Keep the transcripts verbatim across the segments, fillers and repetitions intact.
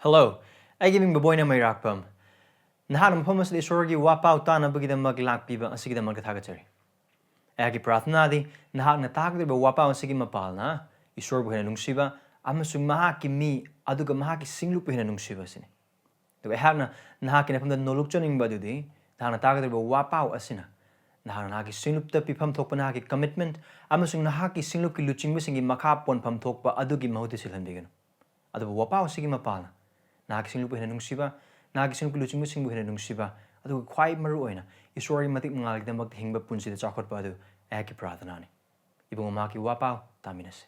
Hello, ꯑꯩꯒꯤ ꯃꯤꯡ ꯕꯕꯣꯏꯅ ꯃꯩꯔꯥꯛꯄꯝ꯫ ꯅꯍꯥꯛꯅ ꯃꯐꯝ ꯑꯁꯤꯗ ꯏꯁꯣꯔꯒꯤ ꯋꯥꯄꯥꯎ ꯇꯥꯅꯕꯒꯤꯗꯃꯛ ꯂꯥꯛꯄꯤꯕ ꯑꯁꯤꯒꯤꯗꯃꯛꯇ ꯊꯥꯒꯠꯆꯔꯤ꯫ ꯑꯩꯍꯥꯛꯀꯤ ꯄ꯭ꯔꯥꯔꯊꯅꯥꯗꯤ ꯅꯍꯥꯛꯅ ꯇꯥꯒꯗꯧꯔꯤꯕ ꯋꯥꯄꯥꯎ ꯑꯁꯤꯒꯤ ꯃꯄꯥꯜꯅ ꯏꯁꯣꯔꯕꯨ ꯍꯦꯟꯅ ꯅꯨꯡꯁꯤꯕ ꯑꯃꯁꯨꯡ ꯃꯍꯥꯛꯀꯤ ꯃꯤ ꯑꯗꯨꯒ ꯃꯍꯥꯛꯀꯤ ꯁꯤꯡꯂꯨꯞꯄꯨ ꯍꯦꯟꯅ ꯅꯨꯡꯁꯤꯕ ꯑꯁꯤꯅꯤ꯫ ꯑꯗꯨꯒ ꯑꯩꯍꯥꯛꯅ ꯅꯍꯥꯛꯀꯤ ꯅꯐꯝꯗ ꯅꯣꯂꯨꯛꯆꯅꯤꯡꯕ ꯑꯗꯨꯗꯤ ꯅꯍꯥꯛꯅ ꯇꯥꯒꯗꯧꯔꯤꯕ ꯋꯥꯄꯥꯎ ꯑꯁꯤꯅ ꯅꯍꯥꯛꯅ ꯅꯍꯥꯛꯀꯤ ꯁꯤꯡꯂꯨꯞꯇ ꯄꯤꯐꯝ ꯊꯣꯛꯄ ꯅꯍꯥꯛꯀꯤ commitment ꯑꯃꯁꯨꯡ ꯅꯍꯥꯛꯀꯤ ꯁꯤꯡꯂꯨꯞꯀꯤ ꯂꯨꯆꯤꯡꯕꯁꯤꯡꯒꯤ ꯃꯈꯥ ꯄꯣꯟꯐꯝ ꯊꯣꯛꯄ ꯑꯗꯨꯒꯤ ꯃꯍꯨꯠꯇ ꯁꯤꯜꯍꯟꯕꯤꯒꯅꯨ꯫ ꯑꯗꯨꯕꯨ ꯋꯥꯄꯥꯎ ꯑꯁꯤꯒꯤ ꯃꯄꯥꯜꯅ ꯅꯍꯥꯛꯀꯤ ꯁꯤꯡꯂꯨꯞꯄꯨ ꯍꯦꯟꯅ ꯅꯨꯡꯁꯤꯕ, ꯅꯍꯥꯛꯀꯤ ꯁꯤꯡꯂꯨꯞꯀꯤ ꯂꯨꯆꯤꯡꯕꯁꯤꯡꯕꯨ ꯍꯦꯟꯅ ꯅꯨꯡꯁꯤꯕ, ꯑꯗꯨꯒ ꯈ꯭ꯋꯥꯏ ꯃꯔꯨ ꯑꯣꯏꯅ ꯏꯁꯣꯔꯒꯤ ꯃꯇꯤꯛ ꯃꯉꯥꯜꯒꯤꯗꯃꯛꯇ ꯍꯤꯡꯕ ꯄꯨꯟꯁꯤꯗ ꯆꯥꯎꯈꯠꯄ ꯑꯗꯨ ꯑꯩꯍꯥꯛꯀꯤ ꯄ꯭ꯔꯥꯔꯊꯅꯥꯅꯤ꯫ ꯏꯕꯨꯡꯉꯣ, ꯃꯍꯥꯛꯀꯤ ꯋꯥꯄꯥꯎ ꯇꯥꯃꯤꯟꯅꯁꯤ꯫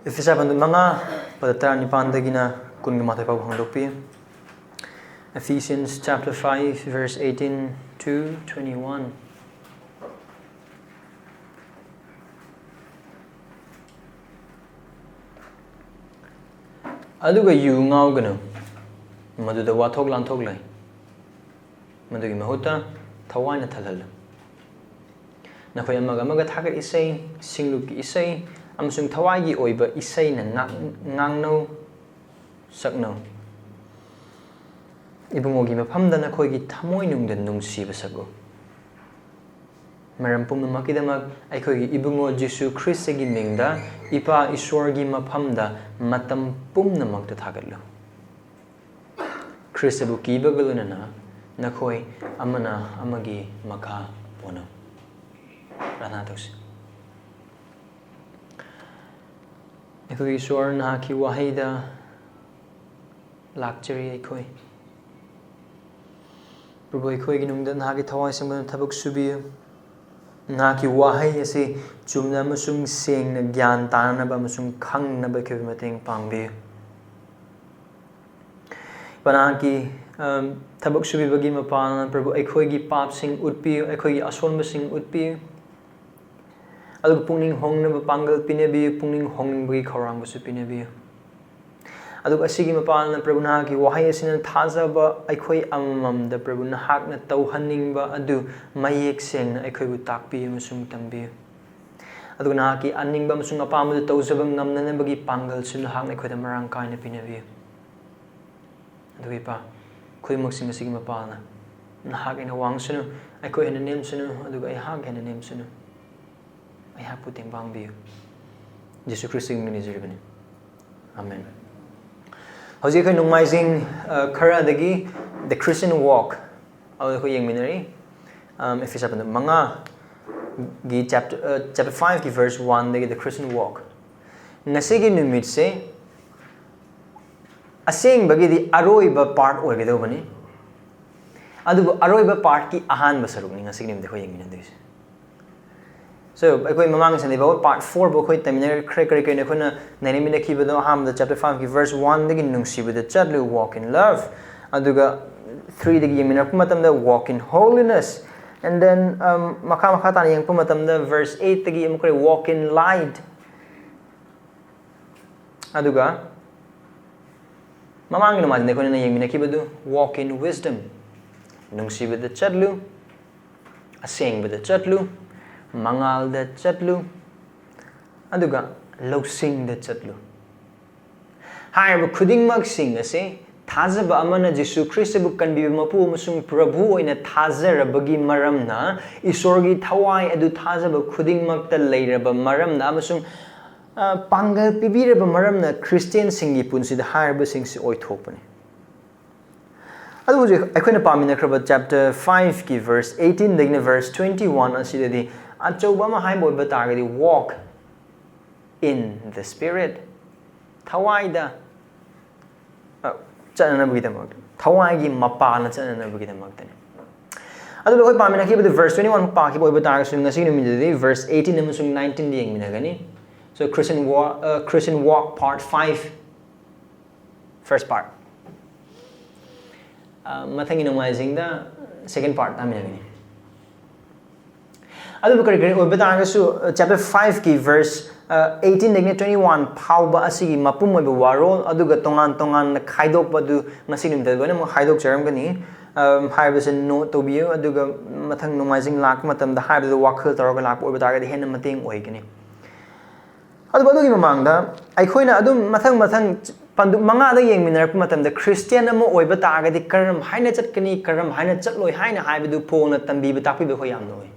ꯏꯐꯤꯁꯥ ꯄꯟꯗꯨ ꯃꯉꯥ, ꯄꯗ ꯇꯔꯥꯅꯤꯄꯥꯟꯗꯒꯤꯅ ꯀꯨꯟꯒ ꯃꯥꯊꯣꯏ ꯐꯥꯎꯕ ꯍꯥꯡꯗꯣꯛꯄꯤꯌꯨ꯫ Ephesians chapter five, verse eighteen to twenty-one. ꯑꯗꯨꯒ ꯌꯨ ꯉꯥꯎꯒꯅꯨ, ꯃꯗꯨꯗ ꯋꯥꯊꯣꯛ ꯂꯥꯟꯊꯣꯛ ꯂꯩ꯫ ꯃꯗꯨꯒꯤ ꯃꯍꯨꯠꯇ ꯊꯋꯥꯏꯅ ꯊꯜꯍꯜꯂꯨ꯫ ꯅꯈꯣꯏ ꯑꯃꯒ ꯑꯃꯒ ꯊꯥꯒꯠ ꯏꯁꯩ, ꯁꯤꯡꯂꯨꯞꯀꯤ ꯏꯁꯩ, ꯑꯃꯁꯨꯡ ꯊꯋꯥꯏꯒꯤ ꯑꯣꯏꯕ ꯏꯁꯩꯅ ꯉꯥꯡ-, ꯉꯥꯡꯅꯧ, ꯁꯛꯅꯧ꯫ ꯏꯕꯨꯡꯉꯣꯒꯤ ꯃꯐꯝꯗ ꯅꯈꯣꯏꯒꯤ ꯊꯃꯣꯏꯅꯨꯡꯗ ꯅꯨꯡꯁꯤꯕ ꯁꯛꯎ꯫ ꯃꯔꯝ ꯄꯨꯝꯅꯃꯛꯀꯤꯗꯃꯛ ꯑꯩꯈꯣꯏꯒꯤ ꯏꯕꯨꯡꯉꯣ ꯖꯤꯁꯨ ꯈ꯭ꯔꯤꯁꯇꯒꯤ ꯃꯤꯡꯗ ꯏꯄꯥ ꯏꯁꯣꯔꯒꯤ ꯃꯐꯝꯗ ꯃꯇꯝ ꯄꯨꯝꯅꯃꯛꯇ ꯊꯥꯒꯠꯂꯨ꯫ ꯈ꯭ꯔꯤꯁꯇꯕꯨ ꯀꯤꯕꯒ ꯂꯣꯏꯅꯅ ꯅꯈꯣꯏ ꯑꯃꯅ ꯑꯃꯒꯤ ꯃꯈꯥ ꯄꯣꯟꯅꯧ꯫ ꯄ꯭ꯔꯥꯔꯊꯅꯥ ꯇꯧꯁꯤ꯫ ꯑꯩꯈꯣꯏꯒꯤ ꯏꯁꯣꯔ, ꯅꯍꯥꯛꯀꯤ ꯋꯥꯍꯩꯗ ꯂꯥꯛꯆꯔꯤ ꯑꯩꯈꯣꯏ꯫ ꯄ꯭ꯔꯚꯨ, ꯑꯩꯈꯣꯏꯒꯤ ꯅꯨꯡꯗ ꯅꯍꯥꯛꯀꯤ ꯊꯋꯥꯏ ꯁꯦꯡꯕꯅ ꯊꯕꯛ ꯁꯨꯕꯤꯌꯨ꯫ ꯅꯍꯥꯛꯀꯤ ꯋꯥꯍꯩ ꯑꯁꯤ ꯆꯨꯝꯅ ꯑꯃꯁꯨꯡ ꯁꯦꯡꯅ ꯒ꯭ꯌꯥꯟ ꯇꯥꯅꯅꯕ ꯑꯃꯁꯨꯡ ꯈꯪꯅꯕ ꯑꯩꯈꯣꯏꯕꯨ ꯃꯇꯦꯡ ꯄꯥꯡꯕꯤꯌꯨ꯫ ꯅꯍꯥꯛꯀꯤ, ꯑꯝ, ꯊꯕꯛ ꯁꯨꯕꯤꯕꯒꯤ ꯃꯄꯥꯜꯅ, ꯄ꯭ꯔꯚꯨ, ꯑꯩꯈꯣꯏꯒꯤ ꯄꯥꯞꯁꯤꯡ ꯎꯠꯄꯤꯌꯨ, ꯑꯩꯈꯣꯏꯒꯤ ꯑꯁꯣꯟꯕꯁꯤꯡ ꯎꯠꯄꯤꯌꯨ꯫ ꯑꯗꯨꯒ ꯄꯨꯛꯅꯤꯡ ꯍꯣꯡꯅꯕ ꯄꯥꯡꯒꯜ ꯄꯤꯅꯕꯤꯌꯨ, ꯄꯨꯛꯅꯤꯡ ꯍꯣꯡꯅꯤꯡꯕꯒꯤ ꯈꯧꯔꯥꯡꯕꯁꯨ ꯄꯤꯅꯕꯤꯌꯨ꯫ ꯑꯗꯨꯒ ꯑꯁꯤꯒꯤ ꯃꯄꯥꯟꯅ ꯄ꯭ꯔꯚꯨ ꯅꯍꯥꯛꯀꯤ ꯋꯥꯍꯩ ꯑꯁꯤꯅ ꯊꯥꯖꯕ ꯑꯩꯈꯣꯏ ꯑꯃꯃꯝꯗ ꯄ꯭ꯔꯚꯨ ꯅꯍꯥꯛꯅ ꯇꯧꯍꯟꯅꯤꯡꯕ ꯑꯗꯨ ꯃꯌꯦꯛ ꯁꯦꯡꯅ ꯑꯩꯈꯣꯏꯕꯨ ꯇꯥꯛꯄꯤꯌꯨ ꯑꯃꯁꯨꯡ ꯇꯝꯕꯤꯌꯨ꯫ ꯑꯗꯨꯒ ꯅꯍꯥꯛꯀꯤ ꯑꯅꯤꯡꯕ ꯑꯃꯁꯨꯡ ꯑꯄꯥꯝꯕꯗꯨ ꯇꯧꯖꯕ ꯉꯝꯅꯅꯕꯒꯤ ꯄꯥꯡꯒꯜꯁꯨ ꯅꯍꯥꯛꯅ ꯑꯩꯈꯣꯏꯗ ꯃꯔꯥꯡ ꯀꯥꯏꯅ ꯄꯤꯅꯕꯤꯌꯨ꯫ ꯑꯗꯨꯒ ꯏꯄꯥ, ꯈꯨꯗꯤꯡꯃꯛꯁꯤꯡ ꯑꯁꯤꯒꯤ ꯃꯄꯥꯜꯅ ꯅꯍꯥꯛ ꯍꯦꯟꯅ ꯋꯥꯡꯁꯅꯨ, ꯑꯩꯈꯣꯏ ꯍꯦꯟꯅ ꯅꯦꯝꯁꯅꯨ, ꯑꯗꯨꯒ ꯑꯩꯍꯥꯛ ꯍꯦꯟꯅ ꯅꯦꯝꯁꯅꯨ꯫ ꯑꯩꯍꯥꯛꯄꯨ ꯇꯦꯡꯕꯥꯡꯕꯤꯌꯨ꯫ ꯖꯤꯁꯨ ꯈ꯭ꯔꯤꯁꯇꯒꯤ ꯃꯤꯡ ꯅꯤꯖꯔꯤꯕꯅꯤ꯫ ꯑꯃꯦꯟ꯫ ꯍꯧꯖꯤꯛ ꯑꯩꯈꯣꯏ ꯅꯣꯡꯃꯥꯏꯖꯤꯡ, ꯑ, ꯈꯔꯗꯒꯤ The Christian Walk, ꯑꯗꯨ ꯑꯩꯈꯣꯏ ꯌꯦꯡꯃꯤꯟꯅꯔꯤ꯫ ꯑꯝ, ꯑꯦꯐꯤꯁ ꯆꯥꯄꯟꯗ ꯃꯉꯥꯒꯤ chapter, ꯑ, chapter fiveꯀꯤ verse oneꯗꯒꯤ The Christian Walk꯫ ꯉꯁꯤꯒꯤ ꯅꯨꯃꯤꯠꯁꯦ ꯑꯁꯦꯡꯕꯒꯤꯗꯤ ꯑꯔꯣꯏꯕ part ꯑꯣꯏꯒꯗꯧꯕꯅꯤ, ꯑꯗꯨꯕꯨ ꯑꯔꯣꯏꯕ partꯀꯤ ꯑꯍꯥꯟꯕ ꯁꯔꯨꯛꯅꯤ ꯉꯁꯤꯒꯤ ꯅꯨꯃꯤꯠꯇ ꯑꯩꯈꯣꯏ ꯌꯦꯡꯃꯤꯟꯅꯗꯣꯏꯁꯦ꯫ So, ꯑꯩꯈꯣꯏ ꯃꯃꯥꯡꯒꯤ Sunday ꯐꯥꯎꯕ part four ꯐꯥꯎ ꯑꯩꯈꯣꯏ ꯇꯝꯃꯤꯟꯅꯈ꯭ꯔꯦ꯫ ꯀꯔꯤ ꯀꯔꯤꯅꯣ ꯑꯩꯈꯣꯏꯅ ꯅꯩꯅꯃꯤꯟꯅꯈꯤꯕꯗꯣ? ꯑꯍꯥꯟꯕꯗ chapter fiveꯀꯤ verse oneꯗꯒꯤ ꯅꯨꯡꯁꯤꯕꯗ ꯆꯠꯂꯨ, walk in love, ꯑꯗꯨꯒ threeꯗꯒꯤ ꯌꯦꯡꯃꯤꯟꯅꯔꯛꯄ ꯃꯇꯝꯗ walk in holiness, and then, um, ꯃꯈꯥ ꯃꯈꯥ ꯇꯥꯅ ꯌꯦꯡꯉꯛꯄ ꯃꯇꯝꯗ verse eightꯇꯒꯤ ꯑꯃꯨꯛꯀ walk in light, ꯑꯗꯨꯒ ꯃꯃꯥꯡꯒꯤ ꯅꯣꯡꯃꯥꯏꯖꯤꯡꯗ ꯑꯩꯈꯣꯏꯅ ꯌꯦꯡꯃꯤꯟꯅꯈꯤꯕꯗꯨ walk in wisdom, ꯅꯨꯡꯁꯤꯕꯗ ꯆꯠꯂꯨ, ꯑꯁꯦꯡꯕꯗ ꯆꯠꯂꯨ, ꯃꯉꯥꯜꯗ ꯆꯠꯂꯨ, ꯑꯗꯨꯒ ꯂꯧꯁꯤꯡꯗ ꯆꯠꯂꯨ꯫ ꯍꯥꯏꯔꯤꯕ ꯈꯨꯗꯤꯡꯃꯛꯁꯤꯡ ꯑꯁꯤ ꯊꯥꯖꯕ ꯑꯃꯅ ꯖꯤꯁꯨ ꯈ꯭ꯔꯤꯁꯇꯕꯨ ꯀꯟꯕꯤꯕ ꯃꯄꯨ ꯑꯃꯁꯨꯡ ꯄ꯭ꯔꯚꯨ ꯑꯣꯏꯅ ꯊꯥꯖꯔꯕꯒꯤ ꯃꯔꯝꯅ, ꯏꯁꯣꯔꯒꯤ ꯊꯋꯥꯏ ꯑꯗꯨ ꯊꯥꯖꯕ ꯈꯨꯗꯤꯡꯃꯛꯇ ꯂꯩꯔꯕ ꯃꯔꯝꯅ ꯑꯃꯁꯨꯡ, ꯑ, ꯄꯥꯡꯒꯜ ꯄꯤꯕꯤꯔꯕ ꯃꯔꯝꯅ ꯈ꯭ꯔꯤꯁꯇꯤꯌꯟꯁꯤꯡꯒꯤ ꯄꯨꯟꯁꯤꯗ ꯍꯥꯏꯔꯤꯕꯁꯤꯡꯁꯤ ꯑꯣꯏꯊꯣꯛꯄꯅꯤ꯫ ꯑꯗꯨ ꯍꯧꯖꯤꯛ ꯑꯩꯈꯣꯏꯅ ꯄꯥꯃꯤꯟꯅꯈ꯭ꯔꯕ chapter fiveꯀꯤ verse eighteenꯗꯒꯤꯅ verse twenty-one ꯑꯁꯤꯗꯗꯤ ꯑꯆꯧꯕ ꯑꯃ ꯍꯥꯏꯕ ꯑꯣꯏꯕ ꯇꯥꯔꯒꯗꯤ walk in the Spirit, ꯊꯋꯥꯏꯗ, ꯑ, ꯆꯠꯅꯅꯕꯒꯤꯗꯃꯛ, ꯊꯋꯥꯏꯒꯤ ꯃꯄꯥꯟꯅ ꯆꯠꯅꯅꯕꯒꯤꯗꯃꯛꯇꯅꯤ꯫ ꯑꯗꯨꯒ ꯑꯩꯈꯣꯏ ꯄꯥꯃꯤꯟꯅꯈꯤꯕꯗꯨ verse twenty-one ꯄꯥꯈꯤꯕ ꯑꯣꯏꯕ ꯇꯥꯔꯒꯁꯨ, ꯉꯁꯤꯒꯤ ꯅꯨꯃꯤꯠꯇꯗꯤ verse eighteen ꯑꯃꯁꯨꯡ nineteenꯗ ꯌꯦꯡꯃꯤꯟꯅꯒꯅꯤ꯫ So, Christian Walk, ꯑ, Christian Walk part five, first part꯫ ꯑ, ꯃꯊꯪꯒꯤ ꯅꯣꯡꯃꯥꯏꯖꯤꯡꯗ second part ꯇꯥꯃꯤꯟꯅꯒꯅꯤ꯫ ꯑꯗꯨꯕꯨ ꯀꯔꯤ ꯀꯔꯤ ꯑꯣꯏꯕ ꯇꯥꯔꯒꯁꯨ, chapter five ꯀꯤ verse eighteenꯗꯒꯤꯅ twenty one ꯐꯥꯎꯕ ꯑꯁꯤꯒꯤ ꯃꯄꯨꯝ ꯑꯣꯏꯕ ꯋꯥꯔꯣꯜ, ꯑꯗꯨꯒ ꯇꯣꯉꯥꯟ ꯇꯣꯉꯥꯟꯅ ꯈꯥꯏꯗꯣꯛꯄ ꯑꯗꯨ ꯉꯁꯤ ꯅꯨꯃꯤꯠꯇ ꯂꯣꯏꯅꯃꯛ ꯍꯥꯏꯗꯣꯛꯆꯔꯝꯒꯅꯤ꯫ ꯑ, ꯍꯥꯏꯕꯁꯦ note ꯇꯧꯕꯤꯌꯨ, ꯑꯗꯨꯒ ꯃꯊꯪ ꯅꯣꯡꯃꯥꯏꯖꯤꯡ ꯂꯥꯛꯄ ꯃꯇꯝꯗ ꯍꯥꯏꯕꯗꯨ ꯋꯥꯈꯜ ꯇꯧꯔꯒ ꯂꯥꯛꯄ ꯑꯣꯏꯕ ꯇꯥꯔꯒꯗꯤ ꯍꯦꯟꯅ ꯃꯇꯦꯡ ꯑꯣꯏꯒꯅꯤ꯫ ꯑꯗꯨꯕꯨ ꯑꯗꯨꯒꯤ ꯃꯃꯥꯡꯗ ꯑꯩꯈꯣꯏꯅ ꯑꯗꯨꯝ ꯃꯊꯪ ꯃꯊꯪ ꯄꯟꯗꯨꯞ ꯃꯉꯥꯗ ꯌꯦꯡꯃꯤꯟꯅꯔꯛꯄ ꯃꯇꯝꯗ, ꯈ꯭ꯔꯤꯁꯇꯤꯌꯥꯟ ꯑꯃ ꯑꯣꯏꯕ ꯇꯥꯔꯒꯗꯤ ꯀꯔꯝ ꯍꯥꯏꯅ ꯆꯠꯀꯅꯤ, ꯀꯔꯝ ꯍꯥꯏꯅ ꯆꯠꯂꯣꯏ ꯍꯥꯏꯅ ꯍꯥꯏꯕꯗꯨ ꯄꯣꯜꯅ ꯇꯝꯕꯤꯕ ꯇꯥꯛꯄꯤꯕ ꯑꯩꯈꯣꯏ ꯌꯥꯝꯅ ꯎꯏ꯫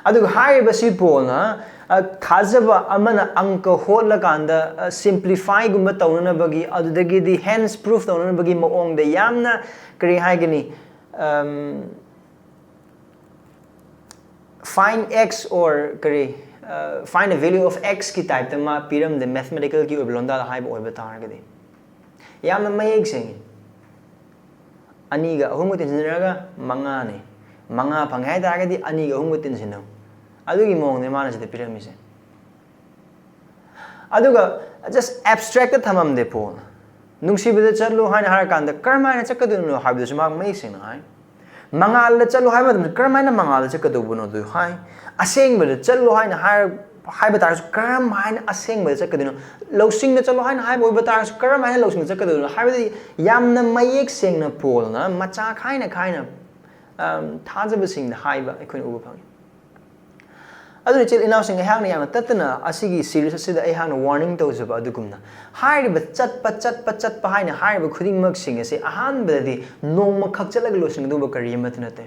ꯑꯗꯨꯒ ꯍꯥꯏꯔꯤꯕꯁꯤ ꯄꯣꯜꯅ, ꯑ, ꯊꯥꯖꯕ ꯑꯃꯅ ꯑꯪꯀ ꯍꯣꯠꯂꯀꯥꯟꯗ, ꯑ, simplifyꯒꯨꯝꯕ ꯇꯧꯅꯅꯕꯒꯤ, ꯑꯗꯨꯗꯒꯤꯗꯤ hence proof ꯇꯧꯅꯅꯕꯒꯤ ꯃꯑꯣꯡꯗ ꯌꯥꯝꯅ, ꯀꯔꯤ ꯍꯥꯏꯒꯅꯤ, ꯑꯝ, find x or ꯀꯔꯤ, ꯑ, find the value of x ꯀꯤ typeꯇ ꯃꯥ ꯄꯤꯔꯝꯗꯦ mathematicalꯒꯤ ꯑꯣꯏꯕ ꯂꯣꯟꯗꯥꯗ ꯍꯥꯏꯕ ꯑꯣꯏꯕ ꯇꯥꯔꯒꯗꯤ꯫ ꯌꯥꯝꯅ ꯃꯌꯦꯛ ꯁꯦꯡꯉꯤ꯫ ꯑꯅꯤꯒ ꯑꯍꯨꯝꯒ ꯇꯤꯟꯁꯤꯟꯅꯔꯒ ꯃꯉꯥꯅꯤ꯫ ꯃꯉꯥ ꯐꯪꯉꯦ ꯍꯥꯏ ꯇꯥꯔꯒꯗꯤ ꯑꯅꯤꯒ ꯑꯍꯨꯝꯒ ꯇꯤꯟꯁꯤꯟꯅꯧ꯫ ꯑꯗꯨꯒꯤ ꯃꯑꯣꯡꯅꯦ ꯃꯥꯅ ꯁꯤꯗ ꯄꯤꯔꯝꯃꯤꯁꯦ꯫ ꯑꯗꯨꯒ just abstractꯇ ꯊꯝꯃꯝꯗꯦ ꯄꯣꯜꯅ꯫ ꯅꯨꯡꯁꯤꯕꯗ ꯆꯠꯂꯨ ꯍꯥꯏꯅ ꯍꯥꯏꯔꯀꯥꯟꯗ ꯀꯔꯝ ꯍꯥꯏꯅ ꯆꯠꯀꯗꯣꯏꯅꯣ ꯍꯥꯏꯕꯗꯨꯁꯨ ꯃꯥ ꯃꯌꯦꯛ ꯁꯦꯡꯅ ꯍꯥꯏ꯫ ꯃꯉꯥꯜꯗ ꯆꯠꯂꯨ ꯍꯥꯏꯕ ꯃꯇꯝꯗ ꯀꯔꯝ ꯍꯥꯏꯅ ꯃꯉꯥꯜꯗ ꯆꯠꯀꯗꯧꯕꯅꯣ ꯑꯗꯨ ꯍꯥꯏ꯫ ꯑꯁꯦꯡꯕꯗ ꯆꯠꯂꯨ ꯍꯥꯏꯅ ꯍꯥꯏꯔ-, ꯍꯥꯏꯕ ꯇꯥꯔꯁꯨ ꯀꯔꯝ ꯍꯥꯏꯅ ꯑꯁꯦꯡꯕꯗ ꯆꯠꯀꯗꯣꯏꯅꯣ? ꯂꯧꯁꯤꯡꯗ ꯆꯠꯂꯨ ꯍꯥꯏꯅ ꯍꯥꯏꯕ ꯑꯣꯏꯕ ꯇꯥꯔꯁꯨ ꯀꯔꯝ ꯍꯥꯏꯅ ꯂꯧꯁꯤꯡꯗ ꯆꯠꯀꯗꯣꯏꯅꯣ? ꯍꯥꯏꯕꯗꯤ ꯌꯥꯝꯅ ꯃꯌꯦꯛ ꯁꯦꯡꯅ ꯄꯣꯜꯅ ꯃꯆꯥ ꯈꯥꯏꯅ ꯈꯥꯏꯅ, ꯑꯝ, ꯊꯥꯖꯕꯁꯤꯡꯗ ꯍꯥꯏꯕ ꯑꯩꯈꯣꯏꯅ ꯎꯕ ꯐꯪꯉꯤ꯫ ꯑꯗꯨꯅ ꯏꯆꯤꯜ ꯏꯅꯥꯎꯁꯤꯡ, ꯑꯩꯍꯥꯛꯅ ꯌꯥꯝꯅ ꯇꯠꯇꯅ ꯑꯁꯤꯒꯤ series ꯑꯁꯤꯗ ꯑꯩꯍꯥꯛꯅ warning ꯇꯧꯖꯕ ꯑꯗꯨꯒꯨꯝꯅ, ꯍꯥꯏꯔꯤꯕ ꯆꯠꯄ, ꯆꯠꯄ, ꯆꯠꯄ ꯍꯥꯏꯅ ꯍꯥꯏꯔꯤꯕ ꯈꯨꯗꯤꯡꯃꯛꯁꯤꯡ ꯑꯁꯤ ꯑꯍꯥꯟꯕꯗꯗꯤ ꯅꯣꯡꯃꯈꯛ ꯆꯠꯂꯒ ꯂꯣꯏꯁꯤꯟꯒꯗꯧꯕ ꯀꯔꯤ ꯑꯃꯠꯇ ꯅꯠꯇꯦ꯫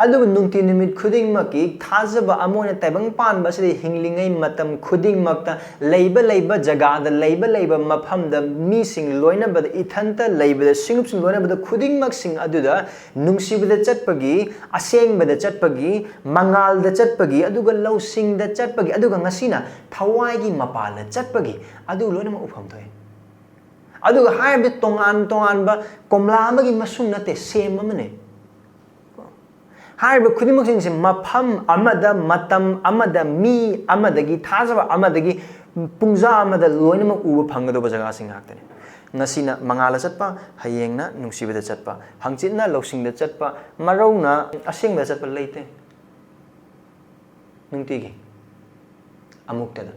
ꯑꯗꯨꯕꯨ ꯅꯨꯡꯇꯤ ꯅꯨꯃꯤꯠ ꯈꯨꯗꯤꯡꯃꯛꯀꯤ ꯊꯥꯖꯕ ꯑꯃ ꯑꯣꯏꯅ ꯇꯥꯏꯕꯪ ꯄꯥꯟꯕ ꯑꯁꯤꯗ ꯍꯤꯡꯂꯤꯉꯩ ꯃꯇꯝ ꯈꯨꯗꯤꯡꯃꯛꯇ ꯂꯩꯕ ꯂꯩꯕ ꯖꯒꯥꯗ, ꯂꯩꯕ ꯂꯩꯕ ꯃꯐꯝꯗ, ꯃꯤꯁꯤꯡ ꯂꯣꯏꯅꯕꯗ, ꯏꯊꯟꯇ ꯂꯩꯕꯗ, ꯁꯤꯡꯂꯨꯞꯁꯤꯡ ꯂꯣꯏꯅꯕꯗ ꯈꯨꯗꯤꯡꯃꯛꯁꯤꯡ ꯑꯗꯨꯗ ꯅꯨꯡꯁꯤꯕꯗ ꯆꯠꯄꯒꯤ, ꯑꯁꯦꯡꯕꯗ ꯆꯠꯄꯒꯤ, ꯃꯉꯥꯜꯗ ꯆꯠꯄꯒꯤ, ꯑꯗꯨꯒ ꯂꯧꯁꯤꯡꯗ ꯆꯠꯄꯒꯤ, ꯑꯗꯨꯒ ꯉꯁꯤꯅ ꯊꯋꯥꯏꯒꯤ ꯃꯄꯥꯜꯗ ꯆꯠꯄꯒꯤ, ꯑꯗꯨ ꯂꯣꯏꯅꯃꯛ ꯎꯐꯝ ꯊꯣꯛꯏ꯫ ꯑꯗꯨꯒ ꯍꯥꯏꯔꯤꯕꯗꯤ ꯇꯣꯉꯥꯟ ꯇꯣꯉꯥꯟꯕ ꯀꯣꯝꯂꯥ ꯑꯃꯒꯤ ꯃꯁꯨꯡ ꯅꯠꯇꯦ, ꯁꯦꯝ ꯑꯃꯅꯤ꯫ ꯍꯥꯏꯔꯤꯕ ꯈꯨꯗꯤꯡꯃꯛꯁꯤꯡꯁꯦ ꯃꯐꯝ ꯑꯃꯗ, ꯃꯇꯝ ꯑꯃꯗ, ꯃꯤ ꯑꯃꯗꯒꯤ, ꯊꯥꯖꯕ ꯑꯃꯗꯒꯤ, ꯄꯨꯡꯖꯥ ꯑꯃꯗ ꯂꯣꯏꯅꯃꯛ ꯎꯕ ꯐꯪꯒꯗꯧꯕ ꯖꯒꯥꯁꯤꯡ ꯉꯥꯛꯇꯅꯤ꯫ ꯉꯁꯤꯅ ꯃꯉꯥꯜꯗ ꯆꯠꯄ, ꯍꯌꯦꯡꯅ ꯅꯨꯡꯁꯤꯕꯗ ꯆꯠꯄ, ꯍꯪꯆꯤꯠꯅ ꯂꯧꯁꯤꯡꯗ ꯆꯠꯄ, ꯃꯔꯧꯅ ꯑꯁꯦꯡꯕꯗ ꯆꯠꯄ ꯂꯩꯇꯦ꯫ ꯅꯨꯡꯇꯤꯒꯤ꯫ ꯑꯃꯨꯛꯇꯗ꯫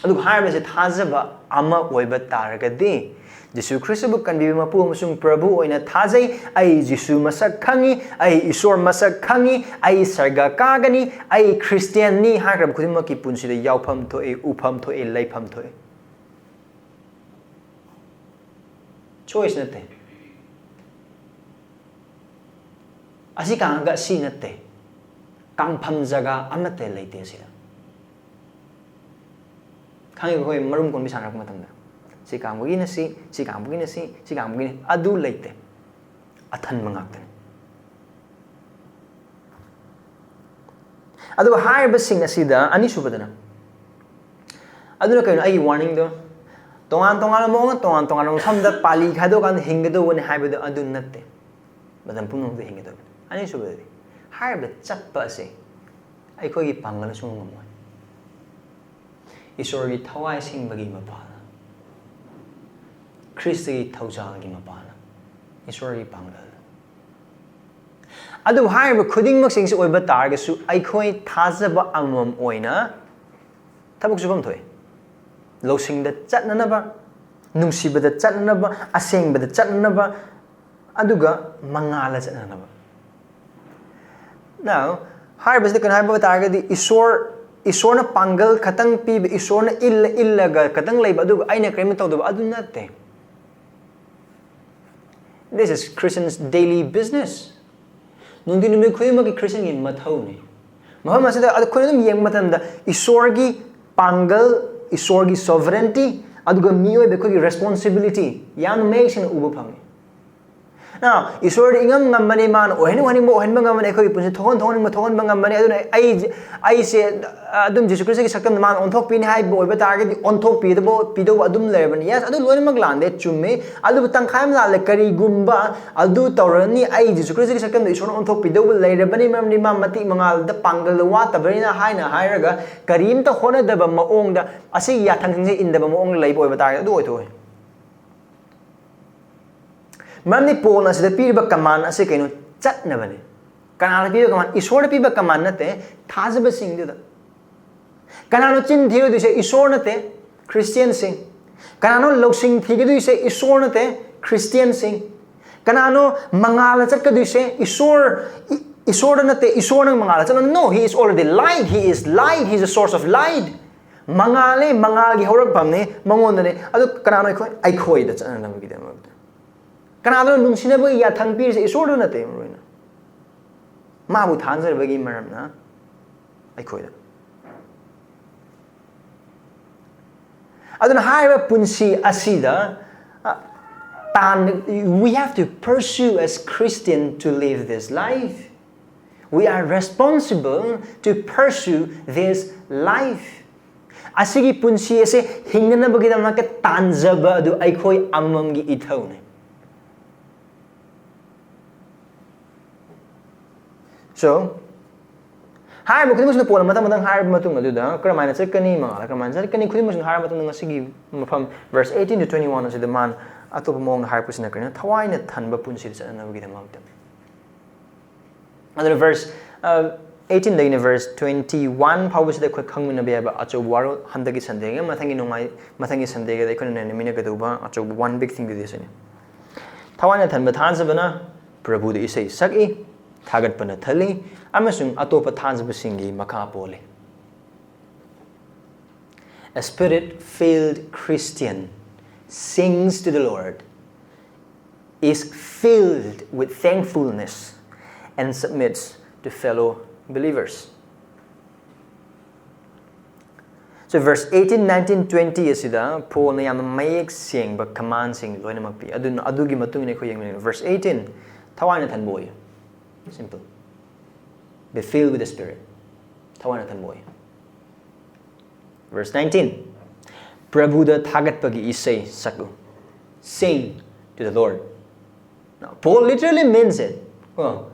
ꯑꯗꯨꯒ ꯍꯥꯏꯔꯤꯕꯁꯦ ꯊꯥꯖꯕ ꯑꯃ ꯑꯣꯏꯕ ꯇꯥꯔꯒꯗꯤ, ꯖꯤꯁꯨ ꯈ꯭ꯔꯤꯁꯇꯕꯨ ꯀꯟꯕꯤꯕ ꯃꯄꯨ ꯑꯃꯁꯨꯡ ꯄ꯭ꯔꯚꯨ ꯑꯣꯏꯅ ꯊꯥꯖꯩ, ꯑꯩ ꯖꯤꯁꯨ ꯃꯁꯛ ꯈꯪꯉꯤ, ꯑꯩ ꯏꯁꯣꯔ ꯃꯁꯛ ꯈꯪꯉꯤ, ꯑꯩ ꯁꯔꯒ ꯀꯥꯒꯅꯤ, ꯑꯩ ꯈ꯭ꯔꯤꯁꯇꯤꯌꯥꯟꯅꯤ ꯍꯥꯏꯈ꯭ꯔꯕ ꯈꯨꯗꯤꯡꯃꯛꯀꯤ ꯄꯨꯟꯁꯤꯗ ꯌꯥꯎꯐꯝ ꯊꯣꯛꯏ, ꯎꯐꯝ ꯊꯣꯛꯏ, ꯂꯩꯐꯝ ꯊꯣꯛꯏ꯫ ꯆꯣꯏꯁ ꯅꯠꯇꯦ꯫ ꯑꯁꯤ ꯀꯥꯡꯒ ꯑꯁꯤ ꯅꯠꯇꯦ꯫ ꯀꯥꯡꯐꯝ ꯖꯒꯥ ꯑꯃꯠꯇ ꯂꯩꯇꯦ ꯑꯁꯤꯗ꯫ ꯈꯪꯉꯤꯀꯣ, ꯑꯩꯈꯣꯏ ꯃꯔꯨꯝ ꯀꯣꯟꯕꯤ ꯁꯥꯟꯅꯔꯛꯄ ꯃꯇꯝꯗ ꯁꯤ ꯀꯥꯡꯕꯒꯤꯅ ꯁꯤ, ꯁꯤ ꯀꯥꯡꯕꯒꯤꯅ ꯁꯤ, ꯁꯤ ꯀꯥꯡꯕꯒꯤꯅ ꯑꯗꯨ ꯂꯩꯇꯦ꯫ ꯑꯊꯟꯕ ꯉꯥꯛꯇꯅꯤ꯫ ꯑꯗꯨꯒ ꯍꯥꯏꯔꯤꯕꯁꯤꯡ ꯑꯁꯤꯗ ꯑꯅꯤꯁꯨꯕꯗꯅ, ꯑꯗꯨꯅ ꯀꯩꯅꯣ? ꯑꯩꯒꯤ ꯋꯥꯔꯅꯤꯡꯗꯣ ꯇꯣꯉꯥꯟ ꯇꯣꯉꯥꯟꯕ ꯃꯑꯣꯡꯗ ꯇꯣꯉꯥꯟ ꯇꯣꯉꯥꯟꯕ ꯃꯐꯝꯗ ꯄꯥꯂꯤ ꯈꯥꯏꯗꯣꯛꯑꯀꯥꯟꯗ ꯍꯤꯡꯒꯗꯧꯕꯅꯤ ꯍꯥꯏꯕꯗꯣ ꯑꯗꯨ ꯅꯠꯇꯦ꯫ ꯃꯇꯝ ꯄꯨꯝꯅꯃꯛꯇ ꯍꯤꯡꯒꯗꯧꯕꯅꯤ꯫ ꯑꯅꯤꯁꯨꯕꯗꯗꯤ ꯍꯥꯏꯔꯤꯕ ꯆꯠꯄ ꯑꯁꯤ ꯑꯩꯈꯣꯏꯒꯤ ꯄꯥꯡꯒꯜꯅ ꯁꯨꯡꯉꯝ ꯉꯝꯃꯣꯏ꯫ ꯏꯁꯣꯔꯒꯤ ꯊꯋꯥꯏ ꯁꯤꯡꯕꯒꯤ ꯃꯄꯥꯜꯅ, ꯈ꯭ꯔꯤꯁꯇꯒꯤ ꯊꯧꯖꯥꯜꯒꯤ ꯃꯄꯥꯜꯅ, ꯏꯁꯣꯔꯒꯤ ꯄꯥꯡꯒꯜꯅ꯫ ꯑꯗꯨꯕꯨ ꯍꯥꯏꯔꯤꯕ ꯈꯨꯗꯤꯡꯃꯛꯁꯤꯡꯁꯤ ꯑꯣꯏꯕ ꯇꯥꯔꯒꯁꯨ ꯑꯩꯈꯣꯏ ꯊꯥꯖꯕ ꯑꯃꯃꯝ ꯑꯣꯏꯅ ꯊꯕꯛ ꯁꯨꯐꯝ ꯊꯣꯛꯏ꯫ ꯂꯧꯁꯤꯡꯗ ꯆꯠꯅꯅꯕ, ꯅꯨꯡꯁꯤꯕꯗ ꯆꯠꯅꯅꯕ, ꯑꯁꯦꯡꯕꯗ ꯆꯠꯅꯅꯕ, ꯑꯗꯨꯒ ꯃꯉꯥꯜꯗ ꯆꯠꯅꯅꯕ꯫ Now, ꯍꯥꯏꯔꯤꯕꯁꯤꯗ ꯀꯩꯅꯣ ꯍꯥꯏꯕ ꯇꯥꯔꯒꯗꯤ ꯏꯁꯣꯔ, ꯏꯁꯣꯔꯅ ꯄꯥꯡꯒꯜ ꯈꯛꯇꯪ ꯄꯤꯕ, ꯏꯁꯣꯔꯅ ꯏꯜꯂ ꯏꯜꯂꯒ ꯈꯛꯇꯪ ꯂꯩꯕ, ꯑꯗꯨꯒ ꯑꯩꯅ ꯀꯔꯤꯝꯇ ꯇꯧꯗꯕ, ꯑꯗꯨ ꯅꯠꯇꯦ꯫ This is Christian's daily business. ꯅꯨꯡꯇꯤ ꯅꯨꯃꯤꯠ ꯈꯨꯗꯤꯡꯃꯛꯀꯤ ꯈ꯭ꯔꯤꯁꯇꯤꯌꯟꯒꯤ ꯃꯊꯧꯅꯤ꯫ ꯃꯐꯝ ꯑꯁꯤꯗ ꯑꯩꯈꯣꯏꯅ ꯑꯗꯨꯝ ꯌꯦꯡꯕ ꯃꯇꯝꯗ ꯏꯁꯣꯔꯒꯤ ꯄꯥꯡꯒꯜ, ꯏꯁꯣꯔꯒꯤ sovereignty, ꯑꯗꯨꯒ ꯃꯤꯑꯣꯏꯕ ꯑꯩꯈꯣꯏꯒꯤ responsibility ꯌꯥꯝꯅ ꯃꯌꯦꯛ ꯁꯦꯡꯅ ꯎꯕ ꯐꯪꯉꯤ꯫ Now, ꯏꯁꯣꯔꯗꯤ ꯏꯉꯝ ꯉꯝꯕꯅꯤ, ꯃꯥꯅ ꯑꯣꯏꯍꯟꯅꯤꯡ ꯑꯣꯏꯍꯟꯅꯤꯡꯕ ꯑꯣꯏꯍꯟꯕ ꯉꯝꯕꯅꯤ, ꯑꯩꯈꯣꯏꯒꯤ ꯄꯨꯟꯁꯤ ꯊꯣꯛꯍꯟ ꯊꯣꯛꯍꯟꯅꯤꯡꯕ ꯊꯣꯛꯍꯟꯕ ꯉꯝꯕꯅꯤ꯫ ꯑꯗꯨꯅ ꯑꯩ, ꯑꯩꯁꯦ ꯑꯗꯨꯝ ꯖꯤꯁꯨ ꯈ꯭ꯔꯤꯁꯇꯒꯤ ꯁꯛꯇꯝꯗ ꯃꯥꯅ ꯑꯣꯟꯊꯣꯛꯄꯤꯅꯤ ꯍꯥꯏꯕ ꯑꯣꯏꯕ ꯇꯥꯔꯒꯗꯤ ꯑꯣꯟꯊꯣꯛꯄꯤꯗꯕ, ꯄꯤꯗꯧꯕ ꯑꯗꯨꯝ ꯂꯩꯔꯕꯅꯤ꯫ Yes, ꯑꯗꯨ ꯂꯣꯏꯅꯃꯛ ꯂꯥꯟꯗꯦ, ꯆꯨꯝꯃꯤ꯫ ꯑꯗꯨꯕꯨ ꯇꯪꯈꯥꯏ ꯑꯃ ꯂꯥꯜꯂꯦ꯫ ꯀꯔꯤꯒꯨꯝꯕ ꯑꯗꯨ ꯇꯧꯔꯅꯤ, ꯑꯩ ꯖꯤꯁꯨ ꯈ꯭ꯔꯤꯁꯇꯒꯤ ꯁꯛꯇꯝꯗ ꯏꯁꯣꯔꯅ ꯑꯣꯟꯊꯣꯛꯄꯤꯗꯧꯕ ꯂꯩꯔꯕꯅꯤ, ꯃꯔꯝꯗꯤ ꯃꯥ ꯃꯇꯤꯛ ꯃꯉꯥꯜꯗ ꯄꯥꯡꯒꯜꯗ ꯋꯥꯠꯇꯕꯅꯤꯅ ꯍꯥꯏꯅ ꯍꯥꯏꯔꯒ ꯀꯔꯤꯝꯇ ꯍꯣꯠꯅꯗꯕ ꯃꯑꯣꯡꯗ ꯑꯁꯤꯒꯤ ꯌꯥꯊꯪꯁꯤꯡꯁꯦ ꯏꯟꯗꯕ ꯃꯑꯣꯡꯗ ꯂꯩꯕ ꯑꯣꯏꯕ ꯇꯥꯔꯒꯗꯤ ꯑꯗꯨ ꯑꯣꯏꯊꯣꯛꯑꯣꯏ꯫ ꯃꯔꯝꯗꯤ ꯄꯣꯜꯅ ꯑꯁꯤꯗ ꯄꯤꯔꯤꯕ command ꯑꯁꯤ ꯀꯩꯅꯣ? ꯆꯠꯅꯕꯅꯤ꯫ ꯀꯅꯥꯅ ꯄꯤꯕ ꯀꯃꯥꯟ? ꯏꯁꯣꯔꯅ ꯄꯤꯕ ꯀꯃꯥꯟ ꯅꯠꯇꯦ, ꯊꯥꯖꯕꯁꯤꯡꯗꯨꯗ꯫ ꯀꯅꯥꯅꯣ ꯆꯤꯟ ꯊꯤꯔꯣꯏꯗꯣꯏꯁꯦ? ꯏꯁꯣꯔ ꯅꯠꯇꯦ, ꯈ꯭ꯔꯤꯁꯇꯤꯌꯟꯁꯤꯡ꯫ ꯀꯅꯥꯅꯣ ꯂꯧꯁꯤꯡ ꯊꯤꯒꯗꯣꯏꯁꯦ? ꯏꯁꯣꯔ ꯅꯠꯇꯦ, ꯈ꯭ꯔꯤꯁꯇꯤꯌꯟꯁꯤꯡ꯫ ꯀꯅꯥꯅꯣ ꯃꯉꯥꯜꯗ ꯆꯠꯀꯗꯣꯏꯁꯦ? ꯏꯁꯣꯔ, ꯏ-, ꯏꯁꯣꯔꯗ ꯅꯠꯇꯦ, ꯏꯁꯣꯔꯅ ꯃꯉꯥꯜꯗ ꯆꯠꯂꯣ꯫ No, he is already light, he is light, he is a source of light. ꯃꯉꯥꯜꯅꯦ, ꯃꯉꯥꯜꯒꯤ ꯍꯧꯔꯛꯐꯝꯅꯦ, ꯃꯉꯣꯟꯗꯅꯦ꯫ ꯑꯗꯨ ꯀꯅꯥꯅꯣ? ꯑꯩꯈꯣꯏ, ꯑꯩꯈꯣꯏꯗ ꯆꯠꯅꯅꯕꯒꯤꯗꯃꯛꯇ꯫ ꯀꯅꯥꯗꯅꯣ ꯅꯨꯡꯁꯤꯅꯕꯒꯤ ꯌꯥꯊꯪ ꯄꯤꯔꯤꯁꯦ? ꯏꯁꯣꯔꯗꯨ ꯅꯠꯇꯦ, ꯃꯔꯨ ꯑꯣꯏꯅ꯫ ꯃꯥꯕꯨ ꯊꯥꯖꯔꯕꯒꯤ ꯃꯔꯝꯅ ꯑꯩꯈꯣꯏꯗ꯫ ꯑꯗꯨꯅ ꯍꯥꯏꯔꯤꯕ ꯄꯨꯟꯁꯤ ꯑꯁꯤꯗ, ꯑ, ꯇꯥꯟ-, we have to pursue as Christian to live this life. We are responsible to pursue this life. ꯑꯁꯤꯒꯤ ꯄꯨꯟꯁꯤ ꯑꯁꯤ ꯍꯤꯡꯅꯅꯕꯒꯤꯗꯃꯛꯇ ꯇꯥꯟꯖꯕ ꯑꯗꯨ ꯑꯩꯈꯣꯏ ꯑꯃꯃꯝꯒꯤ ꯏꯊꯧꯅꯤ꯫ So, ꯍꯥꯏꯔꯤꯕ ꯈꯨꯗꯤꯡꯃꯛꯁꯤꯅ ꯄꯣꯜꯂ ꯃꯊꯪ ꯃꯊꯪ ꯍꯥꯏꯔꯕ ꯃꯇꯨꯡ ꯑꯗꯨꯗ ꯀꯔꯝꯍꯥꯏꯅ ꯆꯠꯀꯅꯤ, ꯃꯉꯥꯜꯗ ꯀꯔꯝꯍꯥꯏꯅ ꯆꯠꯀꯅꯤ, ꯈꯨꯗꯤꯡꯃꯛꯁꯤꯅ ꯍꯥꯏꯔꯕ ꯃꯇꯨꯡꯗ ꯉꯁꯤꯒꯤ ꯃꯐꯝ verse eighteen to twenty-one ꯑꯁꯤꯗ ꯃꯥꯅ ꯑꯇꯣꯞꯄ ꯃꯑꯣꯡꯗ ꯍꯥꯏꯔꯛꯄꯁꯤꯅ ꯀꯔꯤꯅꯣ? ꯊꯋꯥꯏꯅ ꯊꯟꯕ ꯄꯨꯟꯁꯤꯗ ꯆꯠꯅꯅꯕꯒꯤꯗꯃꯛꯇ꯫ ꯑꯗꯨꯅ verse, ꯑ, eighteen ꯗꯒꯤꯅ verse twenty-one ꯐꯥꯎꯕꯁꯤꯗ ꯑꯩꯈꯣꯏ ꯈꯪꯃꯤꯟꯅꯕ ꯌꯥꯕ ꯑꯆꯧꯕ ꯋꯥꯔꯣꯜ꯫ ꯍꯟꯗꯛꯀꯤ Sundayꯒ ꯃꯊꯪꯒꯤ ꯅꯣꯡꯃꯥꯏ-, ꯃꯊꯪꯒꯤ Sundayꯒꯗ ꯑꯩꯈꯣꯏꯅ ꯅꯩꯅꯃꯤꯟꯅꯒꯗꯧꯕ ꯑꯆꯧꯕ one big thingꯗꯨꯗꯤ ꯑꯁꯤꯅꯤ꯫ ꯊꯋꯥꯏꯅ ꯊꯟꯕ ꯊꯥꯖꯕꯅ ꯄ꯭ꯔꯚꯨꯗ ꯏꯁꯩ ꯁꯛꯏ, ꯊꯥꯒꯠꯄꯅ ꯊꯜꯂꯤ, ꯑꯃꯁꯨꯡ ꯑꯇꯣꯞꯄ ꯊꯥꯖꯕꯁꯤꯡꯒꯤ ꯃꯈꯥ ꯄꯣꯜꯂꯤ꯫ A spirit-filled Christian sings to the Lord, is filled with thankfulness, and submits to fellow believers. So verse eighteen, nineteen, twenty ꯑꯁꯤꯗ ꯄꯣꯜꯅ ꯌꯥꯝꯅ ꯃꯌꯦꯛ ꯁꯦꯡꯕ commandꯁꯤꯡ ꯂꯣꯏꯅꯃꯛ ꯄꯤ꯫ ꯑꯗꯨꯅ ꯑꯗꯨꯒꯤ ꯃꯇꯨꯡ ꯏꯟꯅ ꯑꯩꯈꯣꯏ ꯌꯦꯡꯃꯤꯟꯅꯒꯅꯤ꯫ Verse eighteen, ꯊꯋꯥꯏꯅ ꯊꯟꯕ ꯑꯣꯏꯌꯨ꯫ Simple. Be filled with the Spirit. ꯊꯋꯥꯏꯅ ꯊꯟꯕ ꯑꯣꯏꯌꯨ꯫ Verse nineteen, ꯄ꯭ꯔꯚꯨꯗ ꯊꯥꯒꯠꯄꯒꯤ ꯏꯁꯩ ꯁꯛꯎ꯫ Sing to the Lord. Now, Paul literally means it. ꯀꯣ,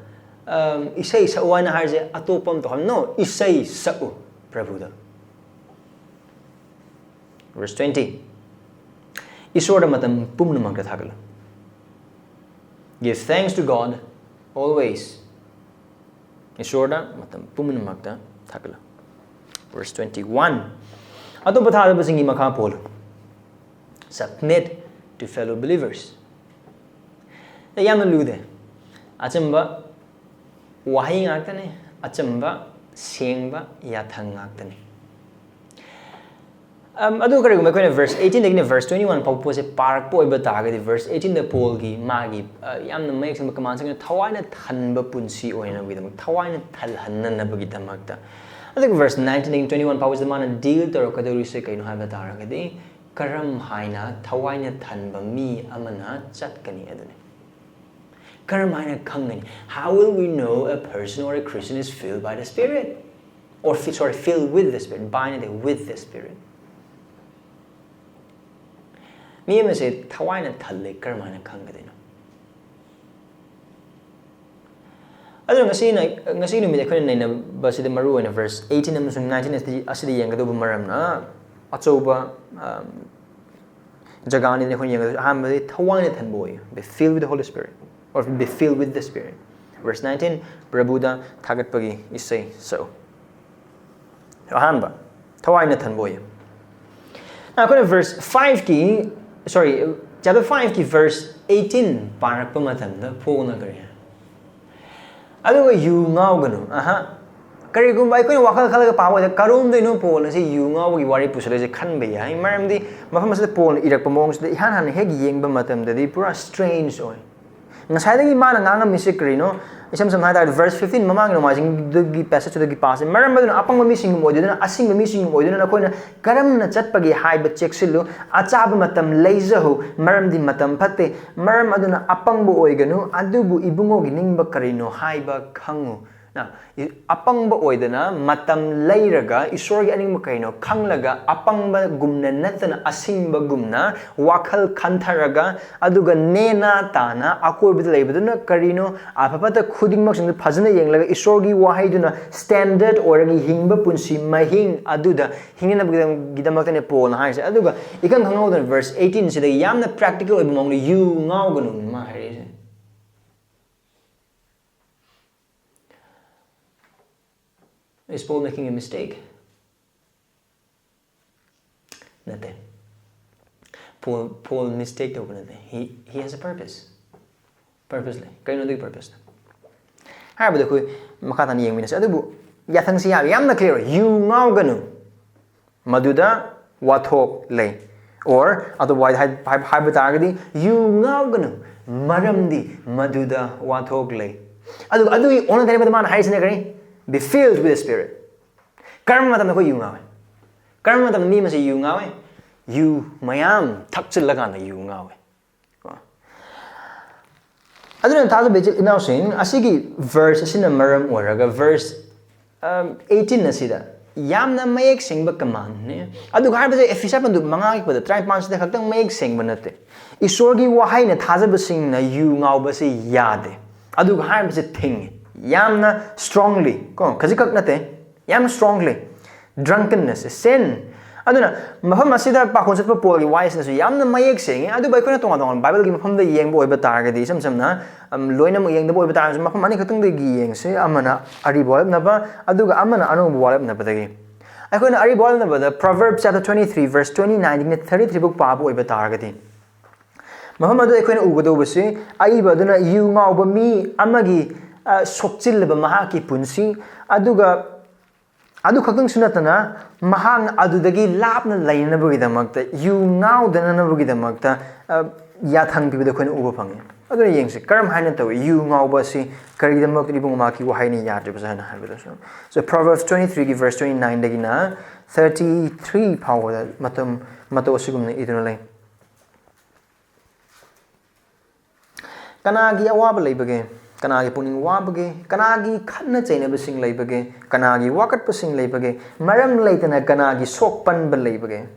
um, ꯏꯁꯩ ꯁꯛꯎ ꯍꯥꯏꯅ ꯍꯥꯏꯔꯤꯁꯦ ꯑꯇꯣꯞꯄ ꯑꯃ ꯇꯧꯍꯟ-, no, ꯏꯁꯩ ꯁꯛꯎ ꯄ꯭ꯔꯚꯨꯗ꯫ Verse twenty, ꯏꯁꯣꯔꯗ ꯃꯇꯝ ꯄꯨꯝꯅꯃꯛꯇ ꯊꯥꯒꯠꯂꯨ꯫ Give thanks to God always. ꯏꯁꯣꯔꯗ ꯃꯇꯝ ꯄꯨꯝꯅꯃꯛꯇ ꯊꯥꯒꯠꯂꯨ꯫ Verse twenty one, ꯑꯇꯣꯞꯄ ꯊꯥꯖꯕꯁꯤꯡꯒꯤ ꯃꯈꯥ ꯄꯣꯜꯂꯨ꯫ Submit to fellow believers. ꯑꯦ, ꯌꯥꯝꯅ ꯂꯨꯗꯦ꯫ ꯑꯆꯝꯕ ꯋꯥꯍꯩ ꯉꯥꯛꯇꯅꯤ, ꯑꯆꯝꯕ ꯁꯦꯡꯕ ꯌꯥꯊꯪ ꯉꯥꯛꯇꯅꯤ꯫ ꯑꯝ, ꯑꯗꯨ ꯀꯔꯤꯒꯨꯝꯕ ꯑꯩꯈꯣꯏꯅ verse eighteen ꯗꯒꯤꯅ verse twenty one ꯐꯥꯎꯕ ꯄꯣꯠꯁꯦ ꯄꯥꯔꯛꯄ ꯑꯣꯏꯕ ꯇꯥꯔꯒꯗꯤ, verse eighteen ꯗ ꯄꯣꯜꯒꯤ ꯃꯥꯒꯤ, ꯑ, ꯌꯥꯝꯅ ꯃꯌꯦꯛ ꯁꯦꯡꯕ command ꯁꯤꯡꯅ ꯊꯋꯥꯏꯅ ꯊꯟꯕ ꯄꯨꯟꯁꯤ ꯑꯣꯏꯅꯕꯒꯤꯗꯃꯛ, ꯊꯋꯥꯏꯅ ꯊꯜꯍꯟꯅꯅꯕꯒꯤꯗꯃꯛꯇ꯫ ꯑꯗꯨꯒ verse nineteen ꯗꯒꯤ twenty one ꯐꯥꯎꯕꯁꯤꯗ ꯃꯥꯅ deal ꯇꯧꯔꯛꯀꯗꯧꯔꯤꯁꯦ ꯀꯩꯅꯣ ꯍꯥꯏꯕ ꯇꯥꯔꯒꯗꯤ, ꯀꯔꯝ ꯍꯥꯏꯅ ꯊꯋꯥꯏꯅ ꯊꯟꯕ ꯃꯤ ꯑꯃꯅ ꯆꯠꯀꯅꯤ ꯑꯗꯨꯅꯤ꯫ ꯀꯔꯝ ꯍꯥꯏꯅ ꯈꯪꯒꯅꯤ? How will we know a person or a Christian is filled by the Spirit? Or fi-, sorry, filled with the Spirit. By ꯅꯠꯇꯦ, with the Spirit. ꯃꯤ ꯑꯃꯁꯦ ꯊꯋꯥꯏꯅ ꯊꯜꯂꯦ ꯀꯔꯝ ꯍꯥꯏꯅ ꯈꯪꯒꯗꯣꯏꯅꯣ? ꯑꯗꯨꯅ ꯉꯁꯤꯅ, ꯉꯁꯤ ꯅꯨꯃꯤꯠ ꯑꯩꯈꯣꯏꯅ ꯅꯩꯅꯕꯁꯤꯗ ꯃꯔꯨ ꯑꯣꯏꯅ verse eighteen ꯑꯃꯁꯨꯡ nineteen ꯑꯁꯤꯗ, ꯑꯁꯤꯗ ꯌꯦꯡꯒꯗꯧꯕ ꯃꯔꯝꯅ ꯑꯆꯧꯕ, ꯑꯝ, ꯖꯒꯥꯅꯤꯗ ꯑꯩꯈꯣꯏꯅ ꯌꯦꯡꯒꯗꯧꯕꯁꯦ꯫ ꯑꯍꯥꯟꯕꯗꯤ ꯊꯋꯥꯏꯅ ꯊꯟꯕ ꯑꯣꯏꯌꯨ, be filled with the Holy Spirit, or be filled with the Spirit. Verse nineteen, ꯄ꯭ꯔꯚꯨꯗ ꯊꯥꯒꯠꯄꯒꯤ ꯏꯁꯩ ꯁꯛꯎ꯫ ꯑꯍꯥꯟꯕ, ꯊꯋꯥꯏꯅ ꯊꯟꯕ ꯑꯣꯏꯌꯨ꯫ ꯑꯩꯈꯣꯏꯅ verse five ꯀꯤ, sorry, chapter five ꯀꯤ verse eighteen ꯄꯥꯔꯛꯄ ꯃꯇꯝꯗ ꯄꯣꯜꯅ ꯀꯔꯤ ꯍꯥꯏ? ꯑꯗꯨꯒ ꯌꯨ ꯉꯥꯎꯒꯅꯨ꯫ ꯑꯍ꯫ ꯀꯔꯤꯒꯨꯝꯕ ꯑꯩꯈꯣꯏꯅ ꯋꯥꯈꯜ ꯈꯜꯂꯒ ꯄꯥꯕ ꯑꯣꯏꯗ ꯀꯔꯣꯝꯗꯩꯅꯣ ꯄꯣꯜꯅ ꯁꯤ ꯌꯨ ꯉꯥꯎꯕꯒꯤ ꯋꯥꯔꯤ ꯄꯨꯁꯜꯂꯛꯏꯁꯦ ꯈꯟꯕ ꯌꯥꯏ꯫ ꯃꯔꯝꯗꯤ ꯃꯐꯝ ꯑꯁꯤꯗ ꯄꯣꯜꯅ ꯏꯔꯛꯄ ꯃꯑꯣꯡꯁꯤꯗ ꯏꯍꯥꯟ ꯍꯥꯟꯅ ꯍꯦꯛ ꯌꯦꯡꯕ ꯃꯇꯝꯗꯗꯤ ꯄꯨꯔꯥ strange ꯑꯣꯏ꯫ ꯉꯁꯥꯏꯗꯒꯤ ꯃꯥꯅ ꯉꯥꯡꯉꯝꯃꯤꯁꯦ ꯀꯔꯤꯅꯣ? ꯏꯁꯝ ꯁꯝꯅ ꯍꯥꯏ ꯇꯥꯔꯗꯤ verse fifteen, ꯃꯃꯥꯡꯒꯤ ꯅꯣꯡꯃꯥꯏꯖꯤꯡꯗꯨꯒꯤ passage ꯇꯨꯗꯒꯤ ꯄꯥꯁꯦ, "ꯃꯔꯝ ꯑꯗꯨꯅ ꯑꯄꯪꯕ ꯃꯤꯁꯤꯡꯒꯨꯝ ꯑꯣꯏꯗꯨꯅ, ꯑꯁꯤꯡꯕ ꯃꯤꯁꯤꯡꯒꯨꯝ ꯑꯣꯏꯗꯨꯅ ꯅꯈꯣꯏꯅ ꯀꯔꯝꯅ ꯆꯠꯄꯒꯦ ꯍꯥꯏꯕ ꯆꯦꯛꯁꯤꯜꯂꯨ꯫ ꯑꯆꯥꯕ ꯃꯇꯝ ꯂꯩꯖꯍꯧ, ꯃꯔꯝꯗꯤ ꯃꯇꯝ ꯐꯠꯇꯦ꯫ ꯃꯔꯝ ꯑꯗꯨꯅ ꯑꯄꯪꯕ ꯑꯣꯏꯒꯅꯨ, ꯑꯗꯨꯕꯨ ꯏꯕꯨꯡꯉꯣꯒꯤ ꯅꯤꯡꯕ ꯀꯔꯤꯅꯣ ꯍꯥꯏꯕ ꯈꯪꯉꯨ"꯫ ꯅ, ꯏ-, ꯑꯄꯪꯕ ꯑꯣꯏꯗꯅ ꯃꯇꯝ ꯂꯩꯔꯒ ꯏꯁꯣꯔꯒꯤ ꯑꯅꯤꯡꯕ ꯀꯩꯅꯣ ꯈꯪꯂꯒ ꯑꯄꯪꯕꯒꯨꯝꯅ ꯅꯠꯇꯅ ꯑꯁꯤꯡꯕꯒꯨꯝꯅ ꯋꯥꯈꯜ ꯈꯟꯊꯔꯒ ꯑꯗꯨꯒ ꯅꯦꯅꯥ ꯇꯥꯅ ꯑꯀꯣꯏꯕꯗ ꯂꯩꯕꯗꯨꯅ ꯀꯔꯤꯅꯣ, ꯑꯐ ꯐꯠꯇ ꯈꯨꯗꯤꯡꯃꯛꯁꯤꯡꯗꯨ ꯐꯖꯅ ꯌꯦꯡꯂꯒ ꯏꯁꯣꯔꯒꯤ ꯋꯥꯍꯩꯗꯨꯅ standard ꯑꯣꯏꯔꯒ ꯍꯤꯡꯕ ꯄꯨꯟꯁꯤ ꯃꯍꯤꯡ ꯑꯗꯨꯗ ꯍꯤꯡꯅꯅꯕꯒꯤꯗꯃꯛꯇꯅꯦ ꯄꯣꯜꯅ ꯍꯥꯏꯔꯤꯁꯦ꯫ ꯑꯗꯨꯒ ꯏꯈꯪ ꯈꯪꯍꯧꯗꯅ verse eighteen ꯁꯤꯗ ꯌꯥꯝꯅ practical ꯑꯣꯏꯕ ꯃꯑꯣꯡꯗ ꯌꯨ ꯉꯥꯎꯒꯅꯨ ꯃꯥ ꯍꯥꯏꯔꯛꯏꯁꯦ꯫ Is Paul making a mistake? ꯅꯠꯇꯦ꯫ Paul, Paul mistake ꯇꯧꯕ ꯅꯠꯇꯦ꯫ He, he has a purpose. Purpose ꯂꯩ꯫ ꯀꯩꯅꯣ ꯑꯗꯨꯒꯤ purpose ꯅ? ꯍꯥꯏꯕꯗꯤ ꯑꯩꯈꯣꯏ ꯃꯈꯥ ꯇꯥꯅ ꯌꯦꯡꯃꯤꯟꯅꯁꯤ꯫ ꯑꯗꯨꯕꯨ ꯌꯥꯊꯪꯁꯤ ꯌꯥꯝ, ꯌꯥꯝꯅ clear ꯑꯣꯏ꯫ "ꯌꯨ ꯉꯥꯎꯒꯅꯨ, ꯃꯗꯨꯗ ꯋꯥꯊꯣꯛ ꯂꯩ"꯫ Or otherwise ꯍꯥꯏ-, ꯍꯥꯏ-, ꯍꯥꯏꯕ ꯇꯥꯔꯒꯗꯤ, "ꯌꯨ ꯉꯥꯎꯒꯅꯨ, ꯃꯔꯝꯗꯤ ꯃꯗꯨꯗ ꯋꯥꯊꯣꯛ ꯂꯩ"꯫ ꯑꯗꯨꯒ ꯑꯗꯨꯒꯤ ꯑꯣꯟꯅ ꯇꯩꯅꯕꯗ ꯃꯥꯅ ꯍꯥꯏꯔꯤꯁꯤꯅ ꯀꯔꯤ? "Be filled with the Spirit"꯫ ꯀꯔꯝꯕ ꯃꯇꯝꯗ ꯑꯩꯈꯣꯏ ꯌꯨ ꯉꯥꯎꯏ? ꯀꯔꯝꯕ ꯃꯇꯝꯗ ꯃꯤ ꯑꯃꯁꯤ ꯌꯨ ꯉꯥꯎꯏ? ꯌꯨ ꯃꯌꯥꯝ ꯊꯛꯆꯤꯜꯂꯀꯥꯟꯗ ꯌꯨ ꯉꯥꯎꯏ꯫ ꯀꯣ? ꯑꯗꯨꯅ ꯊꯥꯖꯕ ꯏꯆꯤꯜ ꯏꯅꯥꯎꯁꯤꯡ, ꯑꯁꯤꯒꯤ verse ꯑꯁꯤꯅ ꯃꯔꯝ ꯑꯣꯏꯔꯒ verse, ꯑꯝ, eighteen ꯑꯁꯤꯗ ꯌꯥꯝꯅ ꯃꯌꯦꯛ ꯁꯦꯡꯕ command ꯅꯤ꯫ ꯑꯗꯨꯒ ꯍꯥꯏꯕꯁꯦ ꯑꯦꯐꯤꯁꯥ ꯄꯟꯗꯨ ꯃꯉꯥꯒꯤ ꯄꯗ ꯇꯔꯥꯅꯤꯄꯥꯟꯁꯤꯗ ꯈꯛꯇꯪ ꯃꯌꯦꯛ ꯁꯦꯡꯕ ꯅꯠꯇꯦ꯫ ꯏꯁꯣꯔꯒꯤ ꯋꯥꯍꯩꯅ ꯊꯥꯖꯕꯁꯤꯡꯅ ꯌꯨ ꯉꯥꯎꯕꯁꯤ ꯌꯥꯗꯦ꯫ ꯑꯗꯨꯒ ꯍꯥꯏꯕꯁꯦ ꯊꯤꯡꯉꯤ꯫ ꯌꯥꯝꯅ strongly, ꯀꯣ, ꯈꯖꯤꯛꯈꯛ ꯅꯠꯇꯦ, ꯌꯥꯝ strongly꯫ Drunkenness, sin꯫ ꯑꯗꯨꯅ ꯃꯐꯝ ꯑꯁꯤꯗ ꯄꯥꯈꯣꯟ ꯆꯠꯄ ꯄꯣꯜꯒꯤ ꯋꯥꯍꯩꯁꯤꯅꯁꯨ ꯌꯥꯝꯅ ꯃꯌꯦꯛ ꯁꯦꯡꯉꯤ꯫ ꯑꯗꯨꯕꯨ ꯑꯩꯈꯣꯏꯅ ꯇꯣꯉꯥꯟ ꯇꯣꯉꯥꯟꯕ ꯕꯥꯏꯕꯜꯒꯤ ꯃꯐꯝꯗ ꯌꯦꯡꯕ ꯑꯣꯏꯕ ꯇꯥꯔꯒꯗꯤ, ꯏꯁꯝ ꯁꯝꯅ, ꯑꯝ, ꯂꯣꯏꯅꯃꯛ ꯌꯦꯡꯗꯕ ꯑꯣꯏꯕ ꯇꯥꯔꯒꯁꯨ, ꯃꯐꯝ ꯑꯅꯤꯈꯛꯇꯪꯗꯒꯤ ꯌꯦꯡꯁꯤ, ꯑꯃꯅ ꯑꯔꯤꯕ ꯋꯥꯔꯦꯞꯅꯕ, ꯑꯗꯨꯒ ꯑꯃꯅ ꯑꯅꯧꯕ ꯋꯥꯔꯦꯞꯅꯕꯗꯒꯤ꯫ ꯑꯩꯈꯣꯏꯅ ꯑꯔꯤꯕ ꯋꯥꯔꯦꯞꯅꯕꯗ Proverbs chapter twenty-three verse twenty-nine ꯗꯒꯤꯅ thirty-three ꯐꯥꯎ ꯄꯥꯕ ꯑꯣꯏꯕ ꯇꯥꯔꯒꯗꯤ, ꯃꯐꯝ ꯑꯗꯨꯗ ꯑꯩꯈꯣꯏꯅ ꯎꯒꯗꯧꯕꯁꯤ, ꯑꯏꯕ ꯑꯗꯨꯅ ꯌꯨ ꯉꯥꯎꯕ ꯃꯤ ꯑꯃꯒꯤ, ꯑ, ꯁꯣꯛꯆꯤꯜꯂꯕ ꯃꯍꯥꯛꯀꯤ ꯄꯨꯟꯁꯤ, ꯑꯗꯨꯒ ꯑꯗꯨ ꯈꯛꯇꯪꯁꯨ ꯅꯠꯇꯅ, ꯃꯍꯥꯛꯅ ꯑꯗꯨꯗꯒꯤ ꯂꯥꯞꯅ ꯂꯩꯅꯅꯕꯒꯤꯗꯃꯛꯇ, ꯌꯨ ꯉꯥꯎꯗꯅꯅꯕꯒꯤꯗꯃꯛꯇ, ꯑ, ꯌꯥꯊꯪ ꯄꯤꯕꯗ ꯑꯩꯈꯣꯏꯅ ꯎꯕ ꯐꯪꯉꯤ꯫ ꯑꯗꯨꯅ ꯌꯦꯡꯁꯤ, ꯀꯔꯝ ꯍꯥꯏꯅ ꯇꯧꯏ? ꯌꯨ ꯉꯥꯎꯕ ꯑꯁꯤ ꯀꯔꯤꯒꯤꯗꯃꯛꯇ ꯏꯕꯨꯡꯉꯣ ꯃꯍꯥꯛꯀꯤ ꯋꯥꯍꯩꯅ ꯌꯥꯗ꯭ꯔꯤꯕꯁꯦ ꯍꯥꯏꯅ ꯍꯥꯏꯕꯗꯁꯨ꯫ So, Proverbs twenty-three ꯒꯤ verse twenty-nine ꯗꯒꯤꯅ thirty-three ꯐꯥꯎꯕꯗ ꯃꯇꯝ, ꯃꯇꯧ ꯑꯁꯤꯒꯨꯝꯅ ꯏꯗꯨꯅ ꯂꯩ꯫ ꯀꯅꯥꯒꯤ ꯑꯋꯥꯕ ꯂꯩꯕꯒꯦ? ꯀꯅꯥꯒꯤ ꯄꯨꯛꯅꯤꯡ ꯋꯥꯕꯒꯦ? ꯀꯅꯥꯒꯤ ꯈꯠꯅ ꯆꯩꯅꯕꯁꯤꯡ ꯂꯩꯕꯒꯦ? ꯀꯅꯥꯒꯤ ꯋꯥꯀꯠꯄꯁꯤꯡ ꯂꯩꯕꯒꯦ? ꯃꯔꯝ ꯂꯩꯇꯅ ꯀꯅꯥꯒꯤ ꯁꯣꯛ ꯄꯟꯕ ꯂꯩꯕꯒꯦ?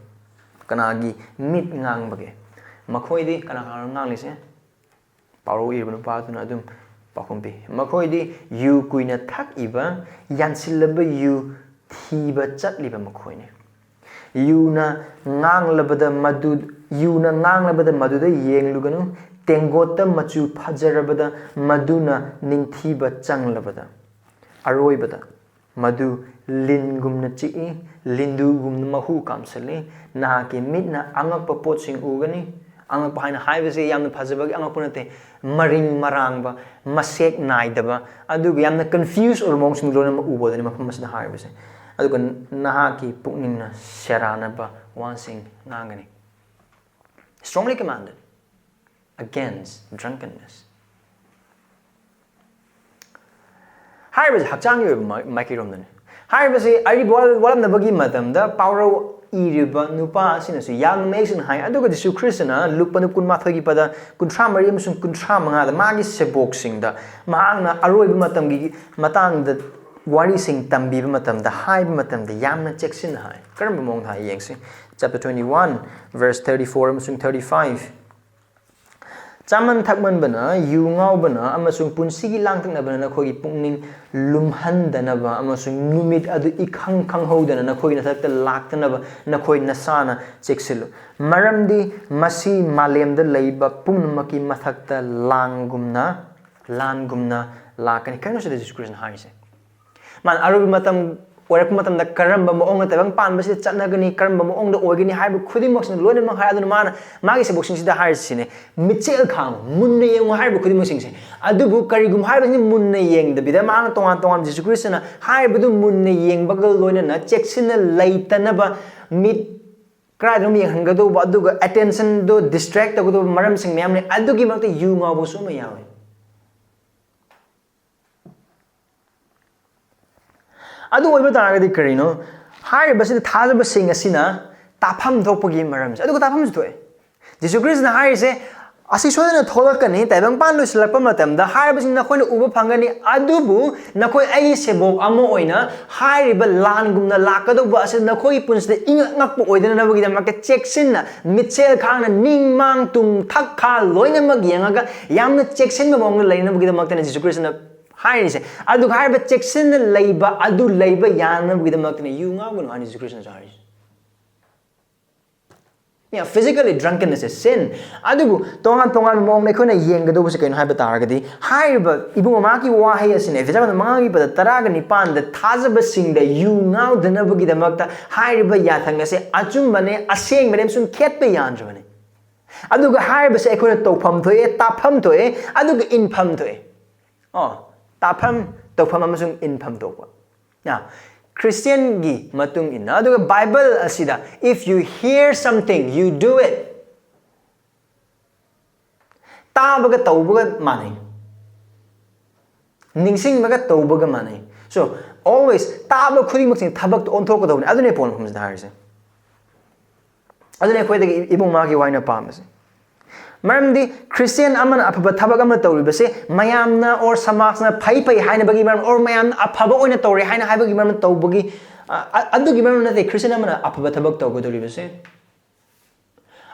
ꯀꯅꯥꯒꯤ ꯃꯤꯠ ꯉꯥꯡꯕꯒꯦ? ꯃꯈꯣꯏꯗꯤ, ꯀꯅꯥ ꯀꯅꯥꯅꯣ ꯉꯥꯡꯂꯤꯁꯦ? ꯄꯥꯎꯔꯧ ꯏꯔꯤꯕ ꯅꯨꯄꯥꯗꯨꯅ ꯑꯗꯨꯝ ꯄꯥꯎꯈꯨꯝ ꯄꯤ꯫ "ꯃꯈꯣꯏꯗꯤ ꯌꯨ ꯀꯨꯏꯅ ꯊꯛꯏꯕ, ꯌꯥꯟꯁꯤꯜꯂꯕ ꯌꯨ ꯊꯤꯕ ꯆꯠꯂꯤꯕ ꯃꯈꯣꯏꯅꯤ꯫ ꯌꯨꯅ ꯉꯥꯡꯂꯕꯗ ꯃꯗꯨ, ꯌꯨꯅ ꯉꯥꯡꯂꯕꯗ ꯃꯗꯨꯗ ꯌꯦꯡꯂꯨꯒꯅꯨ, ꯇꯦꯡꯒꯣꯠꯇ ꯃꯆꯨ ꯐꯖꯔꯕꯗ ꯃꯗꯨꯅ ꯅꯤꯡꯊꯤꯕ ꯆꯪꯂꯕꯗ꯫ ꯑꯔꯣꯏꯕꯗ, ꯃꯗꯨ ꯂꯤꯟꯒꯨꯝꯅ ꯆꯤꯛꯏ, ꯂꯤꯟꯗꯨꯒꯨꯝꯅ ꯃꯍꯨ ꯀꯥꯝꯁꯤꯜꯂꯤ꯫ ꯅꯍꯥꯛꯀꯤ ꯃꯤꯠꯅ ꯑꯉꯛꯄ ꯄꯣꯠꯁꯤꯡ ꯎꯒꯅꯤ꯫ ꯑꯉꯛꯄ ꯍꯥꯏꯅ ꯍꯥꯏꯕꯁꯤ ꯌꯥꯝꯅ ꯐꯖꯕꯒꯤ ꯑꯉꯛꯄ ꯅꯠꯇꯦ, ꯃꯔꯤꯡ ꯃꯔꯥꯡꯕ, ꯃꯁꯦꯛ ꯅꯥꯏꯗꯕ, ꯑꯗꯨꯒ ꯌꯥꯝꯅ confuse ꯑꯣꯏꯕ ꯃꯑꯣꯡꯁꯤꯡ ꯂꯣꯏꯅꯃꯛ ꯎꯕ ꯑꯗꯨꯅꯤ ꯃꯐꯝ ꯑꯁꯤꯗ ꯍꯥꯏꯔꯤꯕꯁꯦ꯫ ꯑꯗꯨꯒ ꯅꯍꯥꯛꯀꯤ ꯄꯨꯛꯅꯤꯡꯅ ꯁꯦꯔꯥꯟꯅꯕ ꯋꯥꯁꯤꯡ ꯉꯥꯡꯒꯅꯤ꯫ Strongly commanded against drunkenness. ꯍꯥꯏꯔꯤꯕꯁꯤ ꯍꯛꯆꯥꯡꯒꯤ ꯑꯣꯏꯕ ꯃꯥꯏ-, ꯃꯥꯏꯀꯩꯔꯣꯝꯗꯅꯤ꯫ ꯍꯥꯏꯔꯤꯕꯁꯤ ꯑꯔꯤꯕ ꯋꯥ-, ꯋꯥꯠꯂꯝꯅꯕꯒꯤ ꯃꯇꯝꯗ ꯄꯥꯎꯔꯧ ꯏꯔꯤꯕ ꯅꯨꯄꯥ ꯑꯁꯤꯅꯁꯨ ꯌꯥꯝꯅ ꯃꯌꯦꯛ ꯁꯦꯡꯅ ꯍꯥꯏ꯫ ꯑꯗꯨꯒ ꯖꯤꯁꯨ ꯈ꯭ꯔꯤꯁꯇꯅ ꯂꯨꯀꯥ ꯀꯨꯟꯃꯥꯊꯣꯏꯒꯤ ꯄꯗ ꯀꯨꯟꯊ꯭ꯔꯥ ꯃꯔꯤ ꯑꯃꯁꯨꯡ ꯀꯨꯟꯊ꯭ꯔꯥ ꯃꯉꯥꯗ ꯃꯥꯒꯤ ꯁꯦꯕꯣꯛꯁꯤꯡꯗ ꯃꯍꯥꯛꯅ ꯑꯔꯣꯏꯕ ꯃꯇꯝꯒꯤ ꯃꯇꯥꯡꯗ ꯋꯥꯔꯤꯁꯤꯡ ꯇꯝꯕꯤꯕ ꯃꯇꯝꯗ, ꯍꯥꯏꯕ ꯃꯇꯝꯗ ꯌꯥꯝꯅ ꯆꯦꯛꯁꯤꯟꯅ ꯍꯥꯏ꯫ ꯀꯔꯝꯕ ꯃꯑꯣꯡꯗ ꯍꯥꯏ ꯌꯦꯡꯁꯤ꯫ Chapter twenty-one, verse thirty-four ꯑꯃꯁꯨꯡ thirty-five꯫ ꯆꯥꯃꯟ ꯊꯛꯃꯟꯕꯅ, ꯌꯨ ꯉꯥꯎꯕꯅ ꯑꯃꯁꯨꯡ ꯄꯨꯟꯁꯤꯒꯤ ꯂꯥꯡꯇꯛꯅꯕꯅ ꯅꯈꯣꯏꯒꯤ ꯄꯨꯛꯅꯤꯡ ꯂꯨꯝꯍꯟꯗꯅꯕ ꯑꯃꯁꯨꯡ ꯅꯨꯃꯤꯠ ꯑꯗꯨ ꯏꯈꯪ ꯈꯪꯍꯧꯗꯅ ꯅꯈꯣꯏꯒꯤ ꯅꯊꯛꯇ ꯂꯥꯛꯇꯅꯕ ꯅꯈꯣꯏ ꯅꯁꯥꯅ ꯆꯦꯛꯁꯤꯜꯂꯨ꯫ ꯃꯔꯝꯗꯤ ꯃꯁꯤ ꯃꯥꯂꯦꯝꯗ ꯂꯩꯕ ꯄꯨꯝꯅꯃꯛꯀꯤ ꯃꯊꯛꯇ ꯂꯥꯟꯒꯨꯝꯅ, ꯂꯥꯟꯒꯨꯝꯅ ꯂꯥꯛꯀꯅꯤ꯫ ꯀꯩꯅꯣ ꯁꯤꯗ ꯖꯤꯁꯨ ꯈ꯭ꯔꯤꯁꯇꯅ ꯍꯥꯏꯔꯤꯁꯦ? ꯃꯥꯅ ꯑꯔꯣꯏꯕ ꯃꯇꯝ ꯑꯣꯏꯔꯛꯄ ꯃꯇꯝꯗ ꯀꯔꯝꯕ ꯃꯑꯣꯡꯗ ꯇꯥꯏꯕꯪ ꯄꯥꯟꯕꯁꯤꯗ ꯆꯠꯅꯒꯅꯤ, ꯀꯔꯝꯕ ꯃꯑꯣꯡꯗ ꯑꯣꯏꯒꯅꯤ ꯍꯥꯏꯕ ꯈꯨꯗꯤꯡꯃꯛꯁꯤꯅ ꯂꯣꯏꯅꯃꯛ ꯍꯥꯏ꯫ ꯑꯗꯨꯅ ꯃꯥꯅ ꯃꯥꯒꯤ ꯁꯦꯕꯣꯛꯁꯤꯡꯁꯤꯗ ꯍꯥꯏꯔꯤꯁꯤꯅꯦ, ꯃꯤꯠꯆꯦꯜ ꯈꯥꯡꯉꯨ, ꯃꯨꯟꯅ ꯌꯦꯡꯉꯨ ꯍꯥꯏꯔꯤꯕ ꯈꯨꯗꯤꯡꯃꯛꯁꯤꯡꯁꯦ꯫ ꯑꯗꯨꯕꯨ ꯀꯔꯤꯒꯨꯝꯕ ꯍꯥꯏꯕꯁꯤ ꯃꯨꯟꯅ ꯌꯦꯡꯗꯕꯤꯗ ꯃꯥꯅ ꯇꯣꯉꯥꯟ ꯇꯣꯉꯥꯟꯕ ꯖꯤꯁꯨ ꯈ꯭ꯔꯤꯁꯇꯅ ꯍꯥꯏꯕꯗꯨ ꯃꯨꯟꯅ ꯌꯦꯡꯕꯒ ꯂꯣꯏꯅꯅ ꯆꯦꯛꯁꯤꯟꯅ ꯂꯩꯇꯅꯕ ꯃꯤꯠ ꯀꯗꯥꯏꯗꯅꯣ ꯌꯦꯡꯍꯟꯒꯗꯧꯕ, ꯑꯗꯨꯒ attentionꯗꯣ distract ꯇꯧꯒꯗꯧꯕ ꯃꯔꯝꯁꯤꯡ ꯃꯌꯥꯝ ꯂꯩ꯫ ꯑꯗꯨꯒꯤ ꯃꯔꯛꯇ ꯌꯨ ꯉꯥꯎꯕꯁꯨ ꯑꯃ ꯌꯥꯎꯋꯤ꯫ ꯑꯗꯨ ꯑꯣꯏꯕ ꯇꯥꯔꯒꯗꯤ ꯀꯔꯤꯅꯣ? ꯍꯥꯏꯔꯤꯕꯁꯤꯗ ꯊꯥꯖꯕꯁꯤꯡ ꯑꯁꯤꯅ ꯇꯥꯐꯝ ꯊꯣꯛꯄꯒꯤ ꯃꯔꯝꯁꯦ, ꯑꯗꯨꯒ ꯇꯥꯐꯝꯁꯨ ꯊꯣꯛꯑꯦ꯫ ꯖꯤꯁꯨ ꯈ꯭ꯔꯤꯁꯇꯅ ꯍꯥꯏꯔꯤꯁꯦ, "ꯑꯁꯤ ꯁꯣꯏꯗꯅ ꯊꯣꯛꯂꯛꯀꯅꯤ, ꯇꯥꯏꯕꯪꯄꯥꯟ ꯂꯣꯏꯁꯤꯜꯂꯛꯄ ꯃꯇꯝꯗ ꯍꯥꯏꯔꯤꯕꯁꯤ ꯅꯈꯣꯏꯅ ꯎꯕ ꯐꯪꯒꯅꯤ, ꯑꯗꯨꯕꯨ ꯅꯈꯣꯏ ꯑꯩꯒꯤ ꯁꯦꯕꯣꯛ ꯑꯃ ꯑꯣꯏꯅ ꯍꯥꯏꯔꯤꯕ ꯂꯥꯟꯒꯨꯝꯅ ꯂꯥꯛꯀꯗꯧꯕ ꯑꯁꯤ ꯅꯈꯣꯏꯒꯤ ꯄꯨꯟꯁꯤꯗ ꯏꯉꯛ ꯉꯛꯄ ꯑꯣꯏꯗꯅꯕꯒꯤꯗꯃꯛꯇ ꯆꯦꯛꯁꯤꯟꯅ, ꯃꯤꯠꯁꯦꯜ ꯈꯥꯡꯅ, ꯅꯤꯡ ꯃꯥꯡ ꯇꯨꯡ ꯊꯛ ꯈꯥ ꯂꯣꯏꯅꯃꯛ ꯌꯦꯡꯉꯒ ꯌꯥꯝꯅ ꯆꯦꯛꯁꯤꯟꯕ ꯃꯑꯣꯡꯗ ꯂꯩꯅꯕꯒꯤꯗꯃꯛꯇꯅꯤ ꯖꯤꯁꯨ ꯈ꯭ꯔꯤꯁꯇꯅ ꯍꯥꯏꯔꯤꯁꯦ꯫ ꯑꯗꯨꯒ ꯍꯥꯏꯔꯤꯕ ꯆꯦꯛꯁꯤꯟꯅ ꯂꯩꯕ ꯑꯗꯨ ꯂꯩꯕ ꯌꯥꯅꯕꯒꯤꯗꯃꯛꯇꯅꯤ ꯌꯨ ꯉꯥꯎꯒꯅꯨ ꯍꯥꯏꯅ ꯖꯤꯁꯨ ꯈ꯭ꯔꯤꯁꯇꯅꯁꯨ ꯍꯥꯏꯔꯤꯁꯦ꯫ Yeah, physically drunkenness is sin. ꯑꯗꯨꯕꯨ ꯇꯣꯉꯥꯟ ꯇꯣꯉꯥꯟꯕ ꯃꯑꯣꯡꯗ ꯑꯩꯈꯣꯏꯅ ꯌꯦꯡꯒꯗꯧꯕꯁꯦ ꯀꯩꯅꯣ ꯍꯥꯏꯕ ꯇꯥꯔꯒꯗꯤ, ꯍꯥꯏꯔꯤꯕ ꯏꯕꯨꯡ ꯑꯃꯒꯤ ꯋꯥꯍꯩ ꯑꯁꯤꯅ, ꯑꯦꯐꯦꯁꯨ ꯃꯉꯥꯒꯤ ꯄꯗ ꯇꯔꯥꯒ ꯅꯤꯄꯥꯟꯗ ꯊꯥꯖꯕꯁꯤꯡꯗ ꯌꯨ ꯉꯥꯎꯗꯅꯕꯒꯤꯗꯃꯛꯇ ꯍꯥꯏꯔꯤꯕ ꯌꯥꯊꯪ ꯑꯁꯦ ꯑꯆꯨꯝꯕꯅꯦ, ꯑꯁꯦꯡꯕꯅꯦ ꯑꯃꯁꯨꯡ ꯈꯦꯠꯄ ꯌꯥꯗ꯭ꯔꯕꯅꯦ꯫ ꯑꯗꯨꯒ ꯍꯥꯏꯔꯤꯕꯁꯦ ꯑꯩꯈꯣꯏꯅ ꯇꯧꯐꯝ ꯊꯣꯛꯑꯦ, ꯇꯥꯐꯝ ꯊꯣꯛꯑꯦ, ꯑꯗꯨꯒ ꯏꯟꯐꯝ ꯊꯣꯛꯑꯦ꯫ ꯑꯣ, ꯇꯥꯐꯝ, ꯇꯧꯐꯝ ꯑꯃꯁꯨꯡ ꯏꯟꯐꯝ ꯊꯣꯛꯄ꯫ ꯈ꯭ꯔꯤꯁꯇꯤꯌꯟꯒꯤ ꯃꯇꯨꯡ ꯏꯟꯅ꯫ ꯑꯗꯨꯒ ꯕꯥꯏꯕꯜ ꯑꯁꯤꯗ, "If you hear something, you do it." ꯇꯥꯕꯒ ꯇꯧꯕꯒ ꯃꯥꯟꯅꯩ, ꯅꯤꯡꯁꯤꯡꯕꯒ ꯇꯧꯕꯒ ꯃꯥꯟꯅꯩ꯫ So always ꯇꯥꯕ ꯈꯨꯗꯤꯡꯃꯛꯁꯤꯅ ꯊꯕꯛꯇ ꯑꯣꯟꯊꯣꯛꯀꯗꯧꯕꯅꯤ꯫ ꯑꯗꯨꯅꯦ ꯄꯣꯏꯟ ꯃꯐꯝꯁꯤꯗ ꯍꯥꯏꯔꯤꯁꯦ꯫ ꯑꯗꯨꯅ ꯑꯩꯈꯣꯏꯗꯒꯤ ꯏꯕꯨꯡ ꯃꯥꯒꯤ ꯋꯥꯏꯅ ꯄꯥꯝꯕꯁꯦ꯫ ꯃꯔꯝꯗꯤ ꯈ꯭ꯔꯤꯁꯇꯤꯌꯟ ꯑꯃꯅ ꯑꯐꯕ ꯊꯕꯛ ꯑꯃ ꯇꯧꯔꯤꯕꯁꯦ ꯃꯌꯥꯝꯅ or ꯁꯃꯥꯖꯅ ꯐꯩ ꯐꯩ ꯍꯥꯏꯅꯕꯒꯤ ꯃꯔꯝ, or ꯃꯌꯥꯝꯅ ꯑꯐꯕ ꯑꯣꯏꯅ ꯇꯧꯔꯦ ꯍꯥꯏꯅ ꯍꯥꯏꯕꯒꯤ ꯃꯔꯝ ꯇꯧꯕꯒꯤ, ꯑ, ꯑ, ꯑꯗꯨꯒꯤ ꯃꯔꯝ ꯅꯠꯇꯦ ꯈ꯭ꯔꯤꯁꯇꯤꯌꯟ ꯑꯃꯅ ꯑꯐꯕ ꯊꯕꯛ ꯇꯧꯒꯗꯧꯔꯤꯕꯁꯦ꯫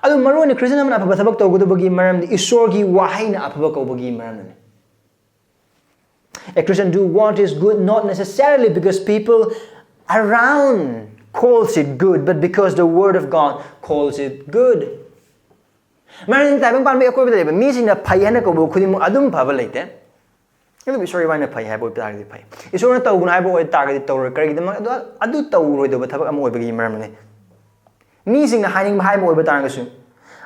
ꯑꯗꯨ ꯃꯔꯨꯑꯣꯏꯅ ꯈ꯭ꯔꯤꯁꯇꯤꯌꯟ ꯑꯃꯅ ꯑꯐꯕ ꯊꯕꯛ ꯇꯧꯒꯗꯧꯕꯒꯤ ꯃꯔꯝꯗꯤ ꯏꯁꯣꯔꯒꯤ ꯋꯥꯍꯩꯅ ꯑꯐꯕ ꯀꯧꯕꯒꯤ ꯃꯔꯝꯅꯅꯤ꯫ A Christian do what is good not necessarily because people around calls it good, but because the word of God calls it good. ꯃꯔꯝꯗꯤ ꯇꯥꯏꯕꯪ ꯄꯥꯟꯕꯒꯤ ꯑꯀꯣꯏꯕꯗ ꯂꯩꯕ ꯃꯤꯁꯤꯡꯅ ꯐꯩ ꯍꯥꯏꯅ ꯀꯧꯕ ꯈꯨꯗꯤꯡꯃꯛ ꯑꯗꯨꯝ ꯐꯕ ꯂꯩꯇꯦ꯫ ꯑꯗꯨꯕꯨ ꯏꯁꯣꯔꯒꯤ ꯋꯥꯍꯩꯅ ꯐꯩ ꯍꯥꯏꯕ ꯑꯣꯏꯕ ꯇꯥꯔꯒꯗꯤ ꯐꯩ꯫ ꯏꯁꯣꯔꯅ ꯇꯧꯒꯅꯨ ꯍꯥꯏꯕ ꯑꯣꯏꯕ ꯇꯥꯔꯒꯗꯤ ꯇꯧꯔꯣꯏ꯫ ꯀꯔꯤꯒꯤꯗꯃꯛ? ꯑꯗꯨ, ꯑꯗꯨ ꯇꯧꯔꯣꯏꯗꯕ ꯊꯕꯛ ꯑꯃ ꯑꯣꯏꯕꯒꯤ ꯃꯔꯝꯅꯤ꯫ ꯃꯤꯁꯤꯡꯅ ꯍꯥꯏꯅꯤꯡꯕ ꯍꯥꯏꯕ ꯑꯣꯏꯕ ꯇꯥꯔꯒꯁꯨ꯫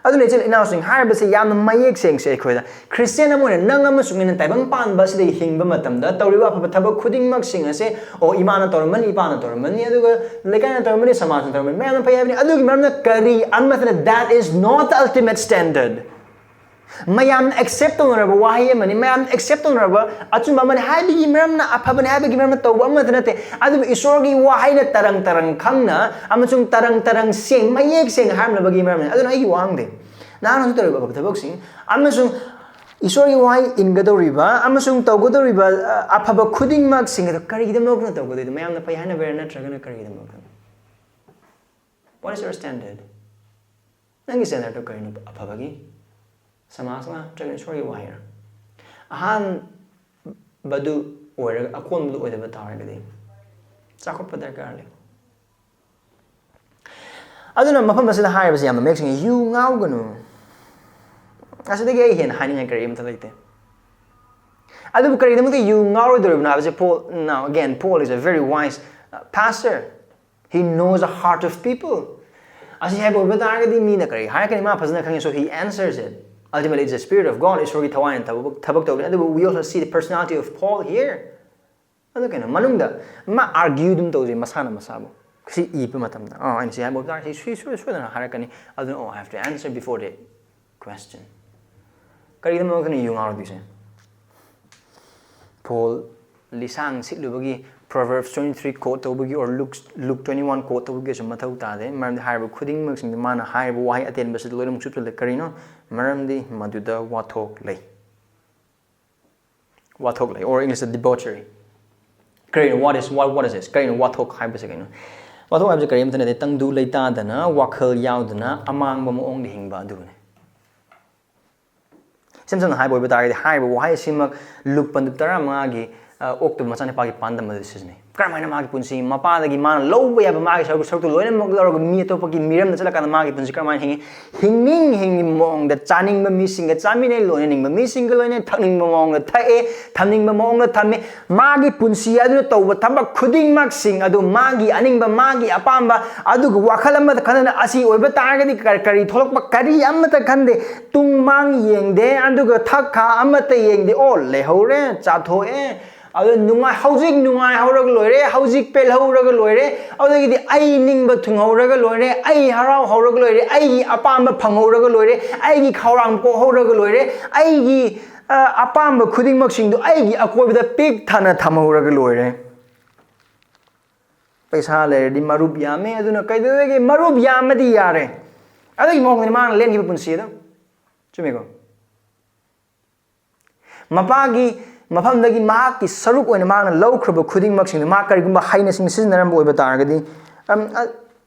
ꯑꯗꯨꯅ ꯏꯆꯤꯜ ꯏꯅꯥꯎꯁꯤꯡ, ꯍꯥꯏꯔꯤꯕꯁꯦ ꯌꯥꯝꯅ ꯃꯌꯦꯛ ꯁꯦꯡꯁꯦ ꯑꯩꯈꯣꯏꯗ꯫ ꯈ꯭ꯔꯤꯁꯇꯤꯌꯟ ꯑꯃ ꯑꯣꯏꯅ ꯅꯪ ꯑꯃꯁꯨꯡ ꯑꯩꯅ ꯇꯥꯏꯕꯪ ꯄꯥꯟꯕ ꯑꯁꯤꯗ ꯍꯤꯡꯕ ꯃꯇꯝꯗ ꯇꯧꯔꯤꯕ ꯑꯐꯕ ꯊꯕꯛ ꯈꯨꯗꯤꯡꯃꯛꯁꯤꯡ ꯑꯁꯦ, ꯑꯣ, ꯏꯃꯥꯅ ꯇꯧꯔꯝꯃꯅꯤ, ꯏꯄꯥꯅ ꯇꯧꯔꯝꯃꯅꯤ, ꯑꯗꯨꯒ ꯂꯩꯀꯥꯏꯅ ꯇꯧꯔꯝꯃꯅꯤ, ꯁꯃꯥꯖꯅ ꯇꯧꯔꯝꯃꯅꯤ, ꯃꯌꯥꯝꯅ ꯐꯩ ꯍꯥꯏꯕꯅꯤ꯫ ꯑꯗꯨꯒꯤ ꯃꯔꯝꯅ ꯀꯔꯤ ꯑꯃꯠꯇꯅ, that is not the ultimate standard. ꯃꯌꯥꯝꯅ ꯑꯦꯛꯁꯦꯞ ꯇꯧꯅꯔꯕ ꯋꯥꯍꯩ ꯑꯃꯅꯤ, ꯃꯌꯥꯝꯅ ꯑꯦꯛꯁꯦꯞ ꯇꯧꯅꯔꯕ ꯑꯆꯨꯝꯕ ꯑꯃꯅꯤ ꯍꯥꯏꯕꯒꯤ ꯃꯔꯝꯅ, ꯑꯐꯕꯅꯤ ꯍꯥꯏꯕꯒꯤ ꯃꯔꯝꯅ ꯇꯧꯕ ꯑꯃꯠꯇ ꯅꯠꯇꯦ꯫ ꯑꯗꯨꯕꯨ ꯏꯁꯣꯔꯒꯤ ꯋꯥꯍꯩꯅ ꯇꯔꯪ ꯇꯔꯪ ꯈꯪꯅ ꯑꯃꯁꯨꯡ ꯇꯔꯪ ꯇꯔꯪ ꯁꯦꯡ, ꯃꯌꯦꯛ ꯁꯦꯡꯅ ꯍꯥꯏꯔꯝꯂꯕꯒꯤ ꯃꯔꯝꯅꯤ꯫ ꯑꯗꯨꯅ ꯑꯩꯒꯤ ꯋꯥꯍꯪꯗꯤ, ꯅꯍꯥꯛꯅꯁꯨ ꯇꯧꯔꯤꯕ ꯑꯐꯕ ꯊꯕꯛꯁꯤꯡ ꯑꯃꯁꯨꯡ ꯏꯁꯣꯔꯒꯤ ꯋꯥꯍꯩ ꯏꯟꯒꯗꯧꯔꯤꯕ ꯑꯃꯁꯨꯡ ꯇꯧꯒꯗꯧꯔꯤꯕ, ꯑ, ꯑꯐꯕ ꯈꯨꯗꯤꯡꯃꯛꯁꯤꯡ ꯑꯗꯨ ꯀꯔꯤꯒꯤꯗꯃꯛꯅ ꯇꯧꯒꯗꯣꯏꯅꯣ? ꯃꯌꯥꯝꯅ ꯐꯩ ꯍꯥꯏꯅꯕꯩꯔꯥ, ꯅꯠꯇ꯭ꯔꯒꯅ ꯀꯔꯤꯒꯤꯗꯃꯛꯅꯣ? What is your standard? ꯅꯪꯒꯤ ꯁ꯭ꯇꯦꯟꯗꯔꯗꯇꯨ ꯀꯔꯤꯅꯣ? ꯑꯐꯕꯒꯤ, ꯁꯃꯥꯖꯅ, ꯅꯠꯇ꯭ꯔꯒ ꯏꯁꯣꯔꯒꯤ ꯋꯥꯍꯩꯔ? ꯑꯍꯥꯟꯕꯗꯨ ꯑꯣꯏꯔꯒ ꯑꯀꯣꯟꯕꯗꯨ ꯑꯣꯏꯗꯕ ꯇꯥꯔꯒꯗꯤ ꯆꯥꯎꯈꯠꯄ ꯗꯔꯀꯥꯔ ꯂꯩ꯫ ꯑꯗꯨꯅ ꯃꯐꯝ ꯑꯁꯤꯗ ꯍꯥꯏꯔꯤꯕꯁꯤ ꯌꯥꯝꯅ ꯃꯌꯦꯛ ꯁꯦꯡꯉꯤ, "ꯌꯨ ꯉꯥꯎꯒꯅꯨ"꯫ ꯑꯁꯤꯗꯒꯤ ꯑꯩ ꯍꯦꯟꯅ ꯍꯥꯏꯅꯤꯡꯉꯥꯏ ꯀꯔꯤ ꯑꯃꯠꯇ ꯂꯩꯇꯦ꯫ ꯑꯗꯨꯕꯨ ꯀꯔꯤꯒꯤꯗꯃꯛꯇ ꯌꯨ ꯉꯥꯎꯔꯣꯏꯗꯧꯔꯤꯕꯅꯣ ꯍꯥꯏꯕꯁꯦ, Paul, now again, Paul is a very wise, uh, pastor. He knows the heart of people. ꯑꯁꯤ ꯍꯥꯏꯕ ꯑꯣꯏꯕ ꯇꯥꯔꯒꯗꯤ ꯃꯤꯅ ꯀꯔꯤ ꯍꯥꯏꯔꯛꯀꯅꯤ ꯃꯥ ꯐꯖꯅ ꯈꯪꯉꯤ, so he answers it. Ultimately, it's the Spirit of God, ꯏꯁꯣꯔꯒꯤ ꯊꯋꯥꯏꯅ ꯊꯕꯛ, ꯊꯕꯛ ꯇꯧꯕꯅꯤ꯫ ꯑꯗꯨꯕꯨ we also see the personality of Paul here. ꯑꯗꯨ ꯀꯩꯅꯣ, ꯃꯅꯨꯡꯗ ꯃꯥ argue ꯑꯗꯨꯝ ꯇꯧꯖꯩ ꯃꯁꯥꯅ ꯃꯁꯥꯕꯨ꯫ ꯁꯤ ꯏꯕ ꯃꯇꯝꯗ, "ꯑꯥ, ꯑꯩꯅ ꯁꯤ ꯍꯥꯏꯕ ꯑꯣꯏꯕ ꯇꯥꯔꯗꯤ ꯁꯤ ꯁꯣꯏ-, ꯁꯣꯏꯗꯅ ꯍꯥꯏꯔꯛꯀꯅꯤ꯫ ꯑꯗꯨꯅ, oh, I have to answer before they question." ꯀꯔꯤꯒꯤꯗꯃꯛꯇꯅ ꯌꯨ ꯉꯥꯎꯔꯗꯣꯏꯁꯦ? Paul ꯂꯤꯁꯥꯡ ꯁꯤꯠꯂꯨꯕꯒꯤ, Proverbs twenty-three quote ꯇꯧꯕꯒꯤ, or Luke, Luke twenty-one quote ꯇꯧꯕꯒꯤꯁꯨ ꯃꯊꯧ ꯇꯥꯗꯦ꯫ ꯃꯔꯝꯗꯤ ꯍꯥꯏꯔꯤꯕ ꯈꯨꯗꯤꯡꯃꯛꯁꯤꯡꯗ ꯃꯥꯅ ꯍꯥꯏꯔꯤꯕ ꯋꯥꯍꯩ ꯑꯇꯦꯟꯕꯁꯤꯗ ꯂꯣꯏꯅꯃꯛ ꯆꯨꯞꯁꯤꯜꯂꯦ꯫ ꯀꯔꯤꯅꯣ? ꯃꯔꯝꯗꯤ ꯃꯗꯨꯗ ꯋꯥꯊꯣꯛ ꯂꯩ꯫ ꯋꯥꯊꯣꯛ ꯂꯩ, or English ꯇ debauchery꯫ ꯀꯔꯤꯅꯣ? What is, what, what is this? ꯀꯔꯤꯅꯣ ꯋꯥꯊꯣꯛ ꯍꯥꯏꯕꯁꯦ ꯀꯩꯅꯣ? ꯋꯥꯊꯣꯛ ꯍꯥꯏꯕꯁꯦ ꯀꯔꯤꯝꯇ ꯅꯠꯇꯦ, ꯇꯪꯗꯨ ꯂꯩꯇꯥꯗꯅ, ꯋꯥꯈꯜ ꯌꯥꯎꯗꯅ, ꯑꯃꯥꯡꯕ ꯃꯑꯣꯡꯗ ꯍꯤꯡꯕ ꯑꯗꯨꯕꯨꯅꯤ꯫ ꯏꯁꯝ ꯁꯝꯅ ꯍꯥꯏꯕ ꯑꯣꯏꯕ ꯇꯥꯔꯒꯗꯤ, ꯍꯥꯏꯔꯤꯕ ꯋꯥꯍꯩ ꯑꯁꯤꯃꯛ ꯂꯨꯛ ꯄꯟꯗꯨꯞ ꯇꯔꯥꯃꯉꯥꯒꯤ, ꯑ, ꯑꯣꯛꯇꯕ ꯃꯆꯥꯅꯨꯄꯥꯒꯤ ꯄꯥꯟꯗꯝ ꯑꯗꯨ ꯁꯤꯖꯤꯟꯅꯩ꯫ ꯀꯔꯝꯍꯥꯏꯅ ꯃꯥꯒꯤ ꯄꯨꯟꯁꯤ, ꯃꯄꯥꯗꯒꯤ ꯃꯥꯅ ꯂꯧꯕ ꯌꯥꯕ ꯃꯥꯒꯤ ꯁꯔꯨꯛ, ꯁꯔꯨꯛꯇꯨ ꯂꯣꯏꯅꯃꯛ ꯂꯧꯔꯒ ꯃꯤ ꯑꯇꯣꯞꯄꯒꯤ ꯃꯤꯔꯝꯗ ꯆꯠꯂꯀꯥꯟꯗ ꯃꯥꯒꯤ ꯄꯨꯟꯁꯤ ꯀꯔꯝꯍꯥꯏꯅ ꯍꯤꯡꯉꯤ? ꯍꯤꯡꯅꯤꯡ ꯍꯤꯡꯅꯤꯡꯕ ꯃꯑꯣꯡꯗ, ꯆꯥꯅꯤꯡꯕ ꯃꯤꯁꯤꯡꯒ ꯆꯥꯃꯤꯟꯅꯩ, ꯂꯣꯏꯅꯅꯤꯡꯕ ꯃꯤꯁꯤꯡꯒ ꯂꯣꯏꯅꯩ, ꯊꯛꯅꯤꯡꯕ ꯃꯑꯣꯡꯗ ꯊꯛꯑꯦ, ꯊꯝꯅꯤꯡꯕ ꯃꯑꯣꯡꯗ ꯊꯝꯃꯤ꯫ ꯃꯥꯒꯤ ꯄꯨꯟꯁꯤ ꯑꯗꯨꯅ ꯇꯧꯕ ꯊꯕꯛ ꯈꯨꯗꯤꯡꯃꯛꯁꯤꯡ ꯑꯗꯨ ꯃꯥꯒꯤ ꯑꯅꯤꯡꯕ, ꯃꯥꯒꯤ ꯑꯄꯥꯝꯕ, ꯑꯗꯨꯒ ꯋꯥꯈꯜ ꯑꯃꯠꯇ ꯈꯟꯗꯅ ꯑꯁꯤ ꯑꯣꯏꯕ ꯇꯥꯔꯒꯗꯤ ꯀꯔꯤ, ꯀꯔꯤ ꯊꯣꯛꯂꯛꯄ ꯀꯔꯤ ꯑꯃꯠꯇ ꯈꯟꯗꯦ, ꯇꯨꯡ ꯃꯥꯡ ꯌꯦꯡꯗꯦ, ꯑꯗꯨꯒ ꯊꯛ ꯈꯥ ꯑꯃꯠꯇ ꯌꯦꯡꯗꯦ꯫ ꯑꯣ, ꯂꯩꯍꯧꯔꯦ, ꯆꯥꯊꯣꯛꯑꯦ, ꯑꯗꯨ ꯅꯨꯡꯉꯥꯏ, ꯍꯧꯖꯤꯛ ꯅꯨꯡꯉꯥꯏꯍꯧꯔꯒ ꯂꯣꯏꯔꯦ, ꯍꯧꯖꯤꯛ ꯄꯦꯜꯍꯧꯔꯒ ꯂꯣꯏꯔꯦ, ꯑꯗꯨꯗꯒꯤꯗꯤ ꯑꯩ ꯅꯤꯡꯕ ꯊꯨꯡꯍꯧꯔꯒ ꯂꯣꯏꯔꯦ, ꯑꯩ ꯍꯔꯥꯎꯍꯧꯔꯒ ꯂꯣꯏꯔꯦ, ꯑꯩꯒꯤ ꯑꯄꯥꯝꯕ ꯐꯪꯍꯧꯔꯒ ꯂꯣꯏꯔꯦ, ꯑꯩꯒꯤ ꯈꯧꯔꯥꯡ ꯀꯣꯛꯍꯧꯔꯒ ꯂꯣꯏꯔꯦ, ꯑꯩꯒꯤ, ꯑ, ꯑꯄꯥꯝꯕ ꯈꯨꯗꯤꯡꯃꯛꯁꯤꯡꯗꯨ ꯑꯩꯒꯤ ꯑꯀꯣꯏꯕꯗ ꯄꯤꯛ ꯊꯟꯅ ꯊꯝꯍꯧꯔꯒ ꯂꯣꯏꯔꯦ꯫ ꯄꯩꯁꯥ ꯂꯩꯔꯗꯤ ꯃꯔꯨꯞ ꯌꯥꯝꯃꯦ, ꯑꯗꯨꯅ ꯀꯩꯗꯧꯋꯦꯒꯦ? ꯃꯔꯨꯞ ꯌꯥꯝꯃꯗꯤ ꯌꯥꯔꯦ꯫ ꯑꯗꯨꯒꯤ ꯃꯑꯣꯡꯗꯅꯤ ꯃꯥꯅ ꯂꯦꯟꯈꯤꯕ ꯄꯨꯟꯁꯤ ꯑꯗꯣ꯫ ꯆꯨꯝꯃꯤꯀꯣ? ꯃꯄꯥꯒꯤ ꯃꯐꯝꯗꯒꯤ ꯃꯍꯥꯛꯀꯤ ꯁꯔꯨꯛ ꯑꯣꯏꯅ ꯃꯥꯅ ꯂꯧꯈ꯭ꯔꯕ ꯈꯨꯗꯤꯡꯃꯛꯁꯤꯡꯗꯨ ꯃꯥ ꯀꯔꯤꯒꯨꯝꯕ ꯍꯩꯅꯁꯤꯡ ꯁꯤꯖꯤꯟꯅꯔꯝꯕ ꯑꯣꯏꯕ ꯇꯥꯔꯒꯗꯤ, ꯑꯝ, ꯑ,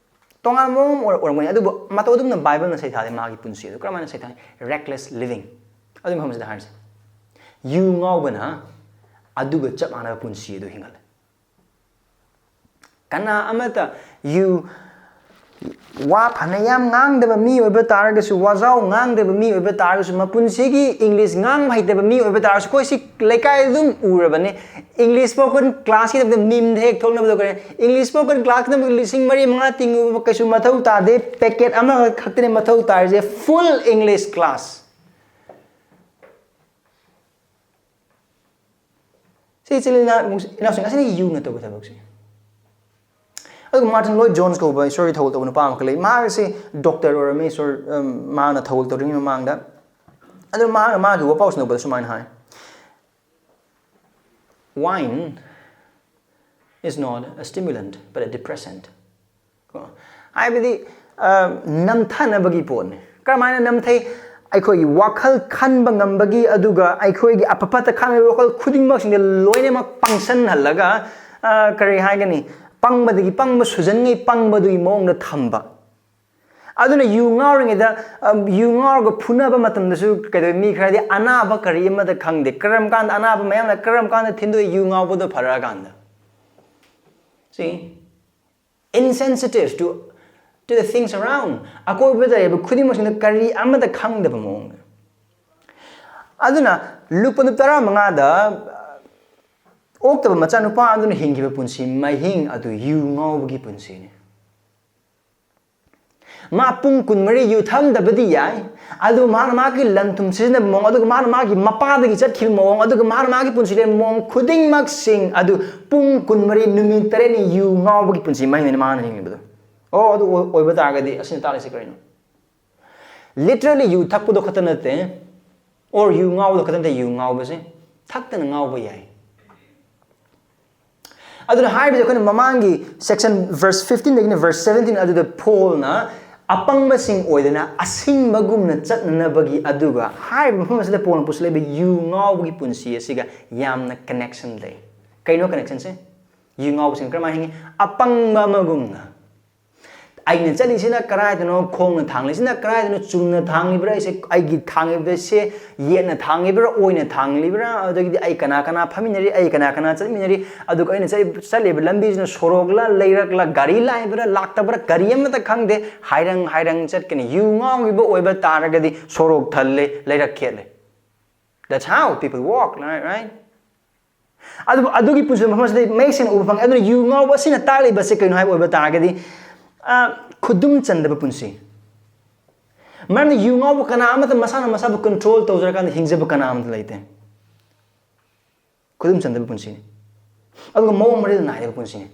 ꯇꯣꯉꯥꯟꯕ ꯑꯃ ꯑꯣꯏꯔ-, ꯑꯣꯏꯔꯝꯒꯅꯤ꯫ ꯑꯗꯨꯕꯨ ꯃꯇꯧ ꯑꯗꯨꯝꯅ ꯕꯥꯏꯕꯜꯅ ꯁꯩꯊꯥꯗꯦ ꯃꯥꯒꯤ ꯄꯨꯟꯁꯤ ꯑꯗꯨ꯫ ꯀꯔꯝꯍꯥꯏꯅ ꯁꯩꯊꯥꯏ? Reckless living꯫ ꯑꯗꯨꯒꯤ ꯃꯐꯝꯁꯤꯗ ꯍꯥꯏꯔꯤꯁꯦ, ꯌꯨ ꯉꯥꯎꯕꯅ ꯑꯗꯨꯒ ꯆꯞ ꯃꯥꯟꯅꯕ ꯄꯨꯟꯁꯤ ꯑꯗꯨ ꯍꯤꯡꯍꯜꯂꯦ꯫ ꯀꯅꯥ ꯑꯃꯠꯇ ꯌꯨ ꯋꯥ ꯐꯅ ꯌꯥꯝ ꯉꯥꯡꯗꯕ ꯃꯤ ꯑꯣꯏꯕ ꯇꯥꯔꯒꯁꯨ, ꯋꯥꯖꯥꯎ ꯉꯥꯡꯗꯕ ꯃꯤ ꯑꯣꯏꯕ ꯇꯥꯔꯒꯁꯨ, ꯃꯄꯨꯟꯁꯤꯒꯤ ꯏꯪꯂꯤꯁ ꯉꯥꯡꯕ ꯍꯩꯇꯕ ꯃꯤ ꯑꯣꯏꯕ ꯇꯥꯔꯒꯁꯨ, ꯑꯩꯈꯣꯏ ꯁꯤ ꯂꯩꯀꯥꯏꯗ ꯑꯗꯨꯝ ꯎꯔꯕꯅꯦ꯫ ꯏꯪꯂꯤꯁ ꯁ꯭ꯄꯣꯀꯟ ꯀ꯭ꯂꯥꯁꯀꯤꯗꯃꯛꯇ ꯃꯤꯝꯗ ꯍꯦꯛ ꯊꯣꯛꯅꯕꯗꯣ ꯀꯔꯤ? ꯏꯪꯂꯤꯁ ꯁ꯭ꯄꯣꯀꯟ ꯀ꯭ꯂꯥꯁꯀꯤꯗꯃꯛꯇ ꯂꯤꯁꯤꯡ ꯃꯔꯤ ꯃꯉꯥ ꯇꯤꯡꯉꯨꯕ ꯀꯩꯁꯨ ꯃꯊꯧ ꯇꯥꯗꯦ꯫ ꯄꯦꯀꯦꯠ ꯑꯃꯈꯛꯇꯅꯦ ꯃꯊꯧ ꯇꯥꯔꯤꯁꯦ, ꯐꯨꯜ ꯏꯪꯂꯤꯁ ꯀ꯭ꯂꯥꯁ꯫ ꯁꯤ ꯏꯆꯤꯜ ꯏꯅꯥꯎ, ꯏꯅꯥꯎꯁꯤꯡ ꯑꯁꯤꯅ ꯌꯨꯅ ꯇꯧꯕ ꯊꯕꯛꯁꯦ꯫ ꯑꯗꯨꯒ ꯃꯥꯔꯇꯤꯟ ꯂꯣꯏꯗ ꯖꯣꯟꯁ ꯀꯧꯕ ꯏꯁꯣꯔꯒꯤ ꯊꯧꯒꯜ ꯇꯧꯕ ꯅꯨꯄꯥ ꯑꯃꯈꯛ ꯂꯩ꯫ ꯃꯥꯁꯦ ꯗꯣꯛꯇꯔ ꯑꯣꯏꯔꯝꯃꯤ, ꯏꯁꯣꯔ, ꯎꯝ, ꯃꯥꯅ ꯊꯧꯒꯜ ꯇꯧꯗ꯭ꯔꯤꯉꯩ ꯃꯃꯥꯡꯗ꯫ ꯑꯗꯨ ꯃꯥꯅ ꯃꯥꯒꯤ ꯋꯥꯄꯥꯎꯁꯤꯡꯗꯧꯕꯗ ꯁꯨꯃꯥꯏꯅ ꯍꯥꯏ: "Wine is not a stimulant, but a depressant." ꯀꯣ? ꯍꯥꯏꯕꯗꯤ, ꯑ, ꯅꯝꯊꯅꯕꯒꯤ ꯄꯣꯠꯅꯤ꯫ ꯀꯔꯝꯍꯥꯏꯅ ꯅꯝꯊꯩ? ꯑꯩꯈꯣꯏꯒꯤ ꯋꯥꯈꯜ ꯈꯟꯕ ꯉꯝꯕꯒꯤ, ꯑꯗꯨꯒ ꯑꯩꯈꯣꯏꯒꯤ ꯑꯐ ꯐꯠꯇ ꯈꯟꯕꯒꯤ ꯋꯥꯈꯜ ꯈꯨꯗꯤꯡꯃꯛꯁꯤꯡꯗ ꯂꯣꯏꯅꯃꯛ ꯄꯥꯡꯁꯟꯍꯜꯂꯒ, ꯑ, ꯀꯔꯤ ꯍꯥꯏꯒꯅꯤ? ꯄꯪꯕꯗꯒꯤ ꯄꯪꯕ ꯁꯨꯖꯟꯉꯩ ꯄꯪꯕꯗꯨꯒꯤ ꯃꯑꯣꯡꯗ ꯊꯝꯕ꯫ ꯑꯗꯨꯅ ꯌꯨ ꯉꯥꯎꯔꯤꯉꯩꯗ, ꯑ, ꯌꯨ ꯉꯥꯎꯔꯒ ꯐꯨꯅꯕ ꯃꯇꯝꯗꯁꯨ ꯀꯩꯗꯧꯋꯤ? ꯃꯤ ꯈꯔꯗꯤ ꯑꯅꯥꯕ ꯀꯔꯤ ꯑꯃꯗ ꯈꯪꯗꯦ꯫ ꯀꯔꯝ ꯀꯥꯟꯗ ꯑꯅꯥꯕ ꯃꯌꯥꯝꯅ ꯀꯔꯝ ꯀꯥꯟꯗ ꯊꯤꯟꯗꯣꯛꯏ? U ꯉꯥꯎꯕꯗꯣ ꯐꯔꯛꯑꯀꯥꯟꯗ꯫ See? Insensitive to, to the things around. ꯑꯀꯣꯏꯕꯗ ꯂꯩꯕ ꯈꯨꯗꯤꯡꯃꯛꯁꯤꯡꯗ ꯀꯔꯤ ꯑꯃꯠꯇ ꯈꯪꯗꯕ ꯃꯑꯣꯡꯗ꯫ ꯑꯗꯨꯅ ꯂꯨꯄꯥ ꯇꯔꯥꯃꯉꯥꯗ ꯑꯣꯛꯇꯕ ꯃꯆꯥꯅꯨꯄꯥ ꯑꯗꯨꯅ ꯍꯤꯡꯈꯤꯕ ꯄꯨꯟꯁꯤ ꯃꯍꯤꯡ ꯑꯗꯨ ꯌꯨ ꯉꯥꯎꯕꯒꯤ ꯄꯨꯟꯁꯤꯅꯤ꯫ ꯃꯥ ꯄꯨꯡ ꯀꯨꯟꯃꯔꯤ ꯌꯨ ꯊꯛꯑꯝꯗꯕꯗꯤ ꯌꯥꯏ, ꯑꯗꯨ ꯃꯥꯅ ꯃꯥꯒꯤ ꯂꯟ ꯊꯨꯝ ꯁꯤꯖꯤꯟꯅꯕ ꯃꯑꯣꯡ, ꯑꯗꯨꯒ ꯃꯥꯅ ꯃꯥꯒꯤ ꯃꯄꯥꯗꯒꯤ ꯆꯠꯈꯤꯕ ꯃꯑꯣꯡ, ꯑꯗꯨꯒ ꯃꯥꯅ ꯃꯥꯒꯤ ꯄꯨꯟꯁꯤꯗ ꯃꯑꯣꯡ ꯈꯨꯗꯤꯡꯃꯛꯁꯤꯡ ꯑꯗꯨ ꯄꯨꯡ ꯀꯨꯟꯃꯔꯤ, ꯅꯨꯃꯤꯠ ꯇꯔꯦꯠꯅꯤ ꯌꯨ ꯉꯥꯎꯕꯒꯤ ꯄꯨꯟꯁꯤ ꯃꯍꯤꯡꯅꯤ ꯃꯥꯅ ꯍꯤꯡꯂꯤꯕꯗꯣ꯫ ꯑꯣ, ꯑꯗꯨ ꯑꯣꯏ-, ꯑꯣꯏꯕ ꯇꯥꯔꯒꯗꯤ ꯑꯁꯤꯅ ꯇꯥꯛꯂꯤꯁꯤ ꯀꯔꯤꯅꯣ? Literally ꯌꯨ ꯊꯛꯄꯗꯣ ꯈꯛꯇ ꯅꯠꯇꯦ, or ꯌꯨ ꯉꯥꯎꯕꯗꯣ ꯈꯛꯇ ꯅꯠꯇꯦ, ꯌꯨ ꯉꯥꯎꯕꯁꯦ ꯊꯛꯇꯅ ꯉꯥꯎꯕ ꯌꯥꯏ꯫ ꯑꯗꯨꯅ ꯍꯥꯏꯔꯤꯕꯁꯦ ꯑꯩꯈꯣꯏꯅ ꯃꯃꯥꯡꯒꯤ section verse fifteenꯗꯒꯤꯅ verse seventeen ꯑꯗꯨꯗ ꯄꯣꯜꯅ ꯑꯄꯪꯕꯁꯤꯡ ꯑꯣꯏꯗꯅ ꯑꯁꯤꯡꯕꯒꯨꯝꯅ ꯆꯠꯅꯅꯕꯒꯤ, ꯑꯗꯨꯒ ꯍꯥꯏꯔꯤꯕ ꯃꯐꯝ ꯑꯁꯤꯗ ꯄꯣꯜꯅ ꯄꯨꯁꯤꯜꯂꯛꯏꯕ ꯌꯨ ꯉꯥꯎꯕꯒꯤ ꯄꯨꯟꯁꯤ ꯑꯁꯤꯒ ꯌꯥꯝꯅ connection ꯂꯩ꯫ ꯀꯩꯅꯣ connectionꯁꯦ? ꯌꯨ ꯉꯥꯎꯕꯁꯤꯡ ꯀꯔꯝꯍꯥꯏꯅ ꯍꯤꯡꯉꯤ? ꯑꯄꯪꯕ ꯑꯃꯒꯨꯝꯅ꯫ ꯑꯩꯅ ꯆꯠꯂꯤꯁꯤꯅ ꯀꯗꯥꯏꯗꯅꯣ, ꯈꯣꯡꯅ ꯊꯥꯡꯂꯤꯁꯤꯅ ꯀꯗꯥꯏꯗꯅꯣ, ꯆꯨꯝꯅ ꯊꯥꯡꯂꯤꯕ꯭ꯔꯥ, ꯑꯩꯁꯦ ꯑꯩꯒꯤ ꯊꯥꯡꯂꯤꯕꯁꯦ ꯌꯦꯠꯅ ꯊꯥꯡꯂꯤꯕ꯭ꯔꯥ, ꯑꯣꯏꯅ ꯊꯥꯡꯂꯤꯕ꯭ꯔꯥ, ꯑꯗꯒꯤꯗꯤ ꯑꯩ ꯀꯅꯥ ꯀꯅꯥ ꯐꯝꯃꯤꯟꯅꯔꯤ, ꯑꯩ ꯀꯅꯥ ꯀꯅꯥ ꯆꯠꯃꯤꯟꯅꯔꯤ, ꯑꯗꯨꯒ ꯑꯩꯅ ꯆꯠ-, ꯆꯠꯂꯤꯕ ꯂꯝꯕꯤꯁꯤꯅ ꯁꯣꯔꯣꯛꯂ, ꯂꯩꯔꯛꯂ, ꯒꯥꯔꯤ ꯂꯥꯛꯏꯕ꯭ꯔꯥ, ꯂꯥꯛꯇꯕ꯭ꯔꯥ, ꯀꯔꯤ ꯑꯃꯠꯇ ꯈꯪꯗꯦ, ꯍꯥꯏꯔꯪ ꯍꯥꯏꯔꯪ ꯆꯠꯀꯅꯤ꯫ ꯌꯨ ꯉꯥꯎꯈꯤꯕ ꯑꯣꯏꯕ ꯇꯥꯔꯒꯗꯤ ꯁꯣꯔꯣꯛ ꯊꯜꯂꯦ, ꯂꯩꯔꯛ ꯈꯦꯠꯂꯦ꯫ That's how people walk, right? ꯑꯗꯨꯕꯨ ꯑꯗꯨꯒꯤ ꯄꯨꯟꯁꯤ ꯃꯐꯝ ꯑꯁꯤꯗ ꯃꯌꯦꯛ ꯁꯦꯡꯅ ꯎꯕ ꯐꯪꯉꯦ꯫ ꯑꯗꯨꯅ ꯌꯨ ꯉꯥꯎꯕ ꯑꯁꯤꯅ ꯇꯥꯛꯂꯤꯕꯁꯦ ꯀꯩꯅꯣ ꯍꯥꯏꯕ ꯑꯣꯏꯕ ꯇꯥꯔꯒꯗꯤ, ꯑ, ꯈꯨꯗꯨꯝ ꯆꯟꯗꯕ ꯄꯨꯟꯁꯤ꯫ ꯃꯔꯝꯗꯤ ꯌꯨ ꯉꯥꯎꯕ ꯀꯅꯥ ꯑꯃꯠꯇ ꯃꯁꯥꯅ ꯃꯁꯥꯕꯨ control ꯇꯧꯖꯔꯀꯥꯟꯗ ꯍꯤꯡꯖꯕ ꯀꯅꯥ ꯑꯃꯠꯇ ꯂꯩꯇꯦ꯫ ꯈꯨꯗꯨꯝ ꯆꯟꯗꯕ ꯄꯨꯟꯁꯤꯅꯤ꯫ ꯑꯗꯨꯒ ꯃꯑꯣꯡ ꯃꯔꯤꯜ ꯅꯥꯏꯗꯕ ꯄꯨꯟꯁꯤꯅꯤ꯫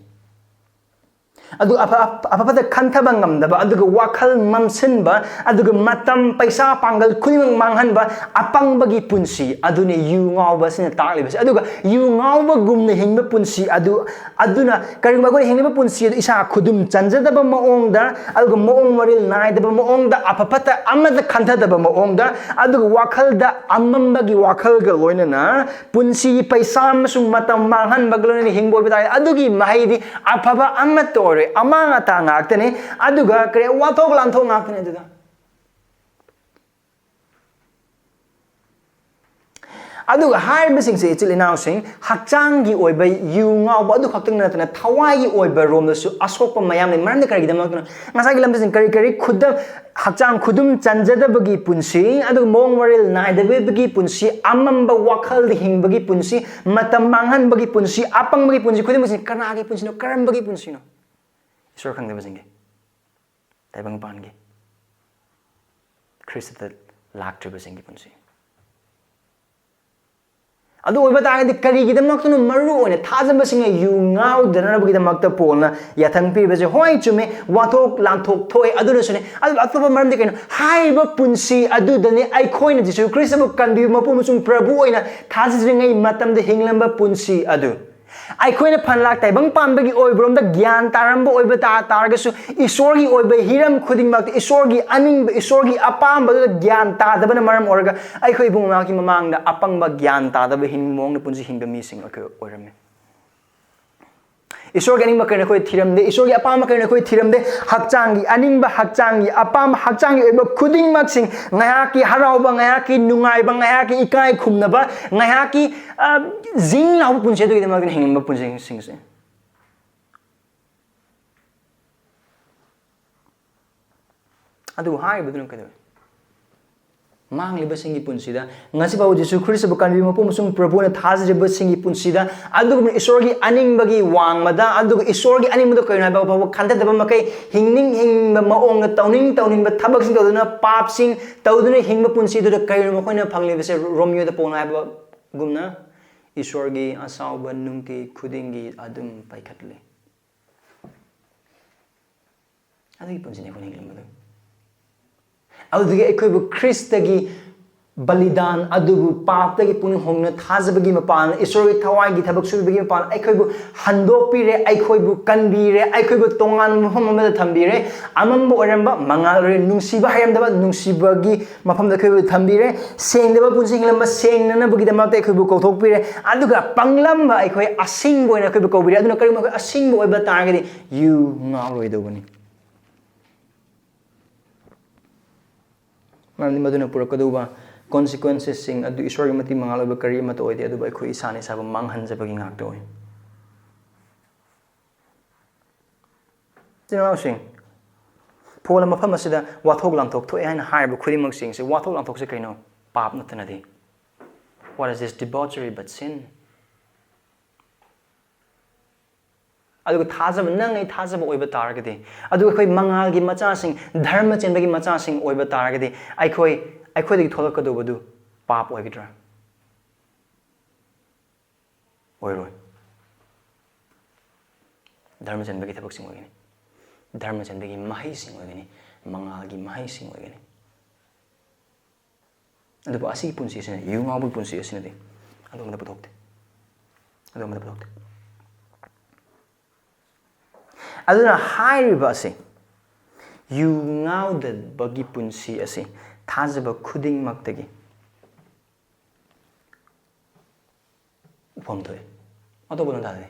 ꯑꯗꯨꯒ ꯑꯐ-, ꯑꯐ-, ꯑꯐ ꯐꯠꯇ ꯈꯟꯊꯕ ꯉꯝꯗꯕ, ꯑꯗꯨꯒ ꯋꯥꯈꯜ ꯃꯝꯁꯤꯟꯕ, ꯑꯗꯨꯒ ꯃꯇꯝ, ꯄꯩꯁꯥ, ꯄꯥꯡꯒꯜ ꯈꯨꯗꯤꯡꯃꯛ ꯃꯥꯡꯍꯟꯕ ꯑꯄꯪꯕꯒꯤ ꯄꯨꯟꯁꯤ ꯑꯗꯨꯅꯤ ꯌꯨ ꯉꯥꯎꯕ ꯑꯁꯤꯅ ꯇꯥꯛꯂꯤꯕꯁꯦ꯫ ꯑꯗꯨꯒ ꯌꯨ ꯉꯥꯎꯕꯒꯨꯝꯅ ꯍꯤꯡꯕ ꯄꯨꯟꯁꯤ ꯑꯗꯨ, ꯑꯗꯨꯅ ꯀꯔꯤꯒꯨꯝꯕ ꯑꯩꯈꯣꯏꯅ ꯍꯤꯡꯂꯤꯕ ꯄꯨꯟꯁꯤ ꯑꯗꯨ ꯏꯁꯥ ꯈꯨꯗꯨꯝ ꯆꯟꯖꯗꯕ ꯃꯑꯣꯡꯗ, ꯑꯗꯨꯒ ꯃꯑꯣꯡ ꯃꯔꯤꯜ ꯅꯥꯏꯗꯕ ꯃꯑꯣꯡꯗ, ꯑꯐ ꯐꯠꯇ ꯑꯃꯠꯇ ꯈꯟꯊꯗꯕ ꯃꯑꯣꯡꯗ, ꯑꯗꯨꯒ ꯋꯥꯈꯜꯗ ꯑꯃꯝꯕꯒꯤ ꯋꯥꯈꯜꯒ ꯂꯣꯏꯅꯅ ꯄꯨꯟꯁꯤꯒꯤ ꯄꯩꯁꯥ ꯑꯃꯁꯨꯡ ꯃꯇꯝ ꯃꯥꯡꯍꯟꯕꯒ ꯂꯣꯏꯅꯅ ꯍꯤꯡꯕ ꯑꯣꯏꯕ ꯇꯥꯔꯦ꯫ ꯑꯗꯨꯒꯤ ꯃꯍꯩꯗꯤ ꯑꯐꯕ ꯑꯃꯠꯇ ꯑꯣꯏꯔꯣꯏ, ꯑꯃꯥꯡ ꯑꯇꯥ ꯉꯥꯛꯇꯅꯤ, ꯑꯗꯨꯒ ꯀꯔꯤ, ꯋꯥꯊꯣꯛ ꯂꯥꯟꯊꯣꯛ ꯉꯥꯛꯇꯅꯤ꯫ ꯑꯗꯨꯗ ꯑꯗꯨꯒ ꯍꯥꯏꯔꯤꯕꯁꯤꯡꯁꯦ, ꯏꯆꯤꯜ ꯏꯅꯥꯎꯁꯤꯡ, ꯍꯛꯆꯥꯡꯒꯤ ꯑꯣꯏꯕ ꯌꯨ ꯉꯥꯎꯕ ꯑꯗꯨ ꯈꯛꯇꯪ ꯅꯠꯇꯅ ꯊꯋꯥꯏꯒꯤ ꯑꯣꯏꯕ ꯔꯣꯝꯗꯁꯨ ꯑꯁꯣꯛꯄ ꯃꯌꯥꯝ ꯂꯩ꯫ ꯃꯔꯝꯗꯤ ꯀꯔꯤꯒꯤꯗꯃꯛꯇꯅꯣ? ꯉꯁꯥꯏꯒꯤ ꯂꯝꯕꯤꯁꯤꯡ ꯀꯔꯤ ꯀꯔꯤ? ꯈꯨꯗꯝ, ꯍꯛꯆꯥꯡ ꯈꯨꯗꯨꯝ ꯆꯟꯖꯗꯕꯒꯤ ꯄꯨꯟꯁꯤ, ꯑꯗꯨꯒ ꯃꯑꯣꯡ ꯃꯔꯤꯜ ꯅꯥꯏꯗꯕꯒꯤ ꯄꯨꯟꯁꯤ, ꯑꯃꯝꯕ ꯋꯥꯈꯜꯗ ꯍꯤꯡꯕꯒꯤ ꯄꯨꯟꯁꯤ, ꯃꯇꯝ ꯃꯥꯡꯍꯟꯕꯒꯤ ꯄꯨꯟꯁꯤ, ꯑꯄꯪꯕꯒꯤ ꯄꯨꯟꯁꯤ, ꯈꯨꯗꯤꯡꯃꯛꯁꯤ ꯀꯅꯥꯒꯤ ꯄꯨꯟꯁꯤꯅꯣ? ꯀꯔꯝꯕꯒꯤ ꯄꯨꯟꯁꯤꯅꯣ? ꯏꯁꯣꯔ ꯈꯪꯗꯕꯁꯤꯡꯒꯤ, ꯇꯥꯏꯕꯪꯄꯥꯟꯒꯤ, ꯈ꯭ꯔꯤꯁꯇꯗ ꯂꯥꯛꯇ꯭ꯔꯤꯕꯁꯤꯡꯒꯤ ꯄꯨꯟꯁꯤ꯫ ꯑꯗꯨ ꯑꯣꯏꯕ ꯇꯥꯔꯒꯗꯤ ꯀꯔꯤꯒꯤꯗꯃꯛꯇꯅꯣ ꯃꯔꯨ ꯑꯣꯏꯅ ꯊꯥꯖꯕꯁꯤꯡꯅ ꯌꯨ ꯉꯥꯎꯗꯅꯕꯒꯤꯗꯃꯛꯇ ꯄꯣꯜꯅ ꯌꯥꯊꯪ ꯄꯤꯔꯤꯕꯁꯦ? ꯍꯣꯏ, ꯆꯨꯝꯃꯦ, ꯋꯥꯊꯣꯛ ꯂꯥꯟꯊꯣꯛ ꯊꯣꯛꯑꯦ, ꯑꯗꯨꯅꯁꯨꯅꯦ꯫ ꯑꯗꯨꯕꯨ ꯑꯇꯣꯞꯄ ꯃꯔꯝꯗꯤ ꯀꯩꯅꯣ? ꯍꯥꯏꯔꯤꯕ ꯄꯨꯟꯁꯤ ꯑꯗꯨꯗꯅꯤ ꯑꯩꯈꯣꯏꯅ ꯖꯤꯁꯨ ꯈ꯭ꯔꯤꯁꯇꯕꯨ ꯀꯟꯕꯤꯕ ꯃꯄꯨ ꯑꯃꯁꯨꯡ ꯄ꯭ꯔꯚꯨ ꯑꯣꯏꯅ ꯊꯥꯖꯗ꯭ꯔꯤꯉꯩ ꯃꯇꯝꯗ ꯍꯤꯡꯂꯝꯕ ꯄꯨꯟꯁꯤ ꯑꯗꯨ꯫ ꯑꯩꯈꯣꯏꯅ ꯐꯅ ꯂꯥꯛ ꯇꯥꯏꯕꯪ ꯄꯥꯟꯕꯒꯤ ꯑꯣꯏꯕꯔꯣꯝꯗ ꯒ꯭ꯌꯥꯟ ꯇꯥꯔꯝꯕ ꯑꯣꯏꯕ ꯇꯥ-, ꯇꯥꯔꯒꯁꯨ, ꯏꯁꯣꯔꯒꯤ ꯑꯣꯏꯕ ꯍꯤꯔꯝ ꯈꯨꯗꯤꯡꯃꯛꯇ, ꯏꯁꯣꯔꯒꯤ ꯑꯅꯤꯡꯕ, ꯏꯁꯣꯔꯒꯤ ꯑꯄꯥꯝꯕꯗꯨꯗ ꯒ꯭ꯌꯥꯟ ꯇꯥꯗꯕꯅ ꯃꯔꯝ ꯑꯣꯏꯔꯒ ꯑꯩꯈꯣꯏ ꯏꯕꯨꯡ ꯃꯍꯥꯛꯀꯤ ꯃꯃꯥꯡꯗ ꯑꯄꯪꯕ, ꯒ꯭ꯌꯥꯟ ꯇꯥꯗꯕ ꯍꯤꯡ-, ꯃꯑꯣꯡꯗ ꯄꯨꯟꯁꯤ ꯍꯤꯡꯕ ꯃꯤꯁꯤꯡ ꯑꯩꯈꯣꯏ ꯑꯣꯏꯔꯝꯃꯤ꯫ ꯏꯁꯣꯔꯒꯤ ꯑꯅꯤꯡꯕ ꯀꯔꯤꯅꯣ ꯑꯩꯈꯣꯏ ꯊꯤꯔꯝꯗꯦ, ꯏꯁꯣꯔꯒꯤ ꯑꯄꯥꯝꯕ ꯀꯔꯤꯅꯣ ꯑꯩꯈꯣꯏ ꯊꯤꯔꯝꯗꯦ꯫ ꯍꯛꯆꯥꯡꯒꯤ ꯑꯅꯤꯡꯕ, ꯍꯛꯆꯥꯡꯒꯤ ꯑꯄꯥꯝꯕ, ꯍꯛꯆꯥꯡꯒꯤ ꯑꯣꯏꯕ ꯈꯨꯗꯤꯡꯃꯛꯁꯤꯡ, ꯉꯥꯏꯍꯥꯛꯀꯤ ꯍꯔꯥꯎꯕ, ꯉꯥꯏꯍꯥꯛꯀꯤ ꯅꯨꯡꯉꯥꯏꯕ, ꯉꯥꯏꯍꯥꯛꯀꯤ ꯏꯀꯥꯏ ꯈꯨꯝꯅꯕ, ꯉꯥꯏꯍꯥꯛꯀꯤ ꯑ, ꯖꯤꯡ ꯂꯥꯎꯕ ꯄꯨꯟꯁꯤ ꯑꯗꯨꯒꯤꯗꯃꯛꯇ ꯍꯤꯡꯅꯤꯡꯕ ꯄꯨꯟꯁꯤꯁꯤꯡꯁꯦ꯫ ꯑꯗꯨꯕꯨ ꯍꯥꯏꯔꯤꯕꯗꯨꯅ ꯀꯩꯗꯧꯋꯤ? ꯃꯥꯡꯂꯤꯕꯁꯤꯡꯒꯤ ꯄꯨꯟꯁꯤꯗ, ꯉꯁꯤ ꯐꯥꯎꯕ ꯖꯤꯁꯨ ꯈ꯭ꯔꯤꯁꯇꯕꯨ ꯀꯟꯕꯤꯕ ꯃꯄꯨ ꯑꯃꯁꯨꯡ ꯄ꯭ꯔꯚꯨꯅ ꯊꯥꯖꯔꯤꯕꯁꯤꯡꯒꯤ ꯄꯨꯟꯁꯤꯗ, ꯑꯗꯨꯒꯨꯝꯕ ꯏꯁꯣꯔꯒꯤ ꯑꯅꯤꯡꯕꯒꯤ ꯋꯥꯡꯃꯗ, ꯑꯗꯨꯒ ꯏꯁꯣꯔꯒꯤ ꯑꯅꯤꯡꯕꯗꯣ ꯀꯔꯤꯅꯣ ꯍꯥꯏꯕ ꯐꯥꯎꯕ ꯈꯟꯊꯗꯕ ꯃꯈꯩ, ꯍꯤꯡꯅꯤꯡ ꯍꯤꯡꯅꯤꯡꯕ ꯃꯑꯣꯡꯗ, ꯇꯧꯅꯤꯡ ꯇꯧꯅꯤꯡꯕ ꯊꯕꯛꯁꯤꯡ ꯇꯧꯗꯨꯅ, ꯄꯥꯞꯁꯤꯡ ꯇꯧꯗꯨꯅ ꯍꯤꯡꯕ ꯄꯨꯟꯁꯤꯗꯨꯗ ꯀꯔꯤꯅꯣ ꯃꯈꯣꯏꯅ ꯐꯪꯂꯤꯕꯁꯦ? ꯔꯣꯃꯤꯌꯣꯗ ꯄꯥꯎꯜꯅ ꯍꯥꯏꯕꯒꯨꯝꯅ, ꯏꯁꯣꯔꯒꯤ ꯑꯁꯥꯎꯕ ꯅꯨꯡꯇꯤ ꯈꯨꯗꯤꯡꯒꯤ ꯑꯗꯨꯝ ꯄꯥꯏꯈꯠꯂꯤ꯫ ꯑꯗꯨꯒꯤ ꯄꯨꯟꯁꯤꯅꯤ ꯑꯩꯈꯣꯏꯅ ꯍꯤꯡꯂꯝꯕꯗꯨ꯫ ꯑꯗꯨꯗꯒꯤ ꯑꯩꯈꯣꯏꯕꯨ ꯈ꯭ꯔꯤꯁꯇꯒꯤ ꯕꯂꯤꯗꯥꯟ ꯑꯗꯨꯕꯨ, ꯄꯥꯞꯇꯒꯤ ꯄꯨꯛꯅꯤꯡ ꯍꯣꯡꯅ ꯊꯥꯖꯕꯒꯤ ꯃꯄꯥꯟ, ꯏꯁꯣꯔꯒꯤ ꯊꯋꯥꯏꯒꯤ ꯊꯕꯛ ꯁꯨꯕꯒꯤ ꯃꯄꯥꯟ, ꯑꯩꯈꯣꯏꯕꯨ ꯍꯟꯗꯣꯛꯄꯤꯔꯦ, ꯑꯩꯈꯣꯏꯕꯨ ꯀꯟꯕꯤꯔꯦ, ꯑꯩꯈꯣꯏꯕꯨ ꯇꯣꯉꯥꯟꯕ ꯃꯐꯝ ꯑꯃꯗ ꯊꯝꯕꯤꯔꯦ꯫ ꯑꯃꯝꯕ ꯑꯣꯏꯔꯝꯕ, ꯃꯉꯥꯜ ꯑꯣꯏꯔꯦ, ꯅꯨꯡꯁꯤꯕ ꯍꯩꯔꯝꯗꯕ, ꯅꯨꯡꯁꯤꯕꯒꯤ ꯃꯐꯝꯗ ꯑꯩꯈꯣꯏꯕꯨ ꯊꯝꯕꯤꯔꯦ꯫ ꯁꯦꯡꯗꯕ ꯄꯨꯟꯁꯤ ꯍꯤꯡꯂꯝꯕ, ꯁꯦꯡꯅꯅꯕꯒꯤꯗꯃꯛꯇ ꯑꯩꯈꯣꯏꯕꯨ ꯀꯧꯊꯣꯛꯄꯤꯔꯦ꯫ ꯑꯗꯨꯒ ꯄꯪꯂꯝꯕ ꯑꯩꯈꯣꯏ ꯑꯁꯤꯡꯕ ꯑꯣꯏꯅ ꯑꯩꯈꯣꯏꯕꯨ ꯀꯧꯕꯤꯔꯦ꯫ ꯑꯗꯨꯅ ꯀꯔꯤꯒꯨꯝꯕ ꯑꯩꯈꯣꯏ ꯑꯁꯤꯡꯕ ꯑꯣꯏꯕ ꯇꯥꯔꯒꯗꯤ, ꯌꯨ ꯉꯥꯎꯔꯣꯏꯗꯧꯕꯅꯤ꯫ ꯃꯔꯝꯗꯤ ꯃꯗꯨꯅ ꯄꯨꯔꯛꯀꯗꯧꯕ consequencesꯁꯤꯡ ꯑꯗꯨ ꯏꯁꯣꯔꯒꯤ ꯃꯇꯤꯛ ꯃꯉꯥꯜ ꯑꯣꯏꯕ ꯀꯔꯤ ꯑꯃꯠꯇ ꯑꯣꯏꯗꯦ, ꯑꯗꯨꯕꯨ ꯑꯩꯈꯣꯏ ꯏꯁꯥꯅ ꯏꯁꯥꯕꯨ ꯃꯥꯡꯍꯟꯖꯕꯒꯤ ꯉꯥꯛꯇ ꯑꯣꯏ꯫ ꯏꯆꯤꯟ ꯏꯅꯥꯎꯁꯤꯡ, ꯐꯣꯟ ꯃꯐꯝ ꯑꯁꯤꯗ ꯋꯥꯊꯣꯛ ꯂꯥꯟꯊꯣꯛ ꯊꯣꯛꯑꯦ ꯍꯥꯏꯅ ꯍꯥꯏꯔꯤꯕ ꯈꯨꯗꯤꯡꯃꯛꯁꯤꯡꯁꯦ, ꯋꯥꯊꯣꯛ ꯂꯥꯟꯊꯣꯛꯁꯦ ꯀꯩꯅꯣ? ꯄꯥꯞ ꯅꯠꯇꯅꯗꯤ꯫ What is this debauchery but sin? ꯑꯗꯨꯒ ꯊꯥꯖꯕ, ꯅꯪ ꯑꯩ ꯊꯥꯖꯕ ꯑꯣꯏꯕ ꯇꯥꯔꯒꯗꯤ, ꯑꯗꯨꯒ ꯑꯩꯈꯣꯏ ꯃꯉꯥꯜꯒꯤ ꯃꯆꯥꯁꯤꯡ, ꯙꯔꯃ ꯆꯦꯟꯕꯒꯤ ꯃꯆꯥꯁꯤꯡ ꯑꯣꯏꯕ ꯇꯥꯔꯒꯗꯤ, ꯑꯩꯈꯣꯏ, ꯑꯩꯈꯣꯏꯗꯒꯤ ꯊꯣꯛꯂꯛꯀꯗꯧꯕꯗꯨ ꯄꯥꯞ ꯑꯣꯏꯒꯗ꯭ꯔꯥ? ꯑꯣꯏꯔꯣꯏ꯫ ꯙꯔꯃ ꯆꯦꯟꯕꯒꯤ ꯊꯕꯛꯁꯤꯡ ꯑꯣꯏꯒꯅꯤ꯫ ꯙꯔꯃ ꯆꯦꯟꯕꯒꯤ ꯃꯍꯩꯁꯤꯡ ꯑꯣꯏꯒꯅꯤ꯫ ꯃꯉꯥꯜꯒꯤ ꯃꯍꯩꯁꯤꯡ ꯑꯣꯏꯒꯅꯤ꯫ ꯑꯗꯨꯕꯨ ꯑꯁꯤꯒꯤ ꯄꯨꯟꯁꯤ ꯑꯁꯤꯅ, ꯌꯨ ꯉꯥꯎꯕꯒꯤ ꯄꯨꯟꯁꯤ ꯑꯁꯤꯅꯗꯤ ꯑꯗꯨꯒꯨꯝꯕꯗ ꯄꯨꯊꯣꯛꯇꯦ꯫ ꯑꯗꯨꯒꯨꯝꯕꯗ ꯄꯨꯊꯣꯛꯇꯦ꯫ ꯑꯗꯨꯅ ꯍꯥꯏꯔꯤꯕ ꯑꯁꯤ, ꯌꯨ ꯉꯥꯎꯗꯕꯒꯤ ꯄꯨꯟꯁꯤ ꯑꯁꯤ ꯊꯥꯖꯕ ꯈꯨꯗꯤꯡꯃꯛꯇꯒꯤ ꯎꯐꯝ ꯊꯣꯛꯏ꯫ ꯑꯇꯣꯞꯄ ꯂꯣꯟꯗꯥꯗꯗꯤ,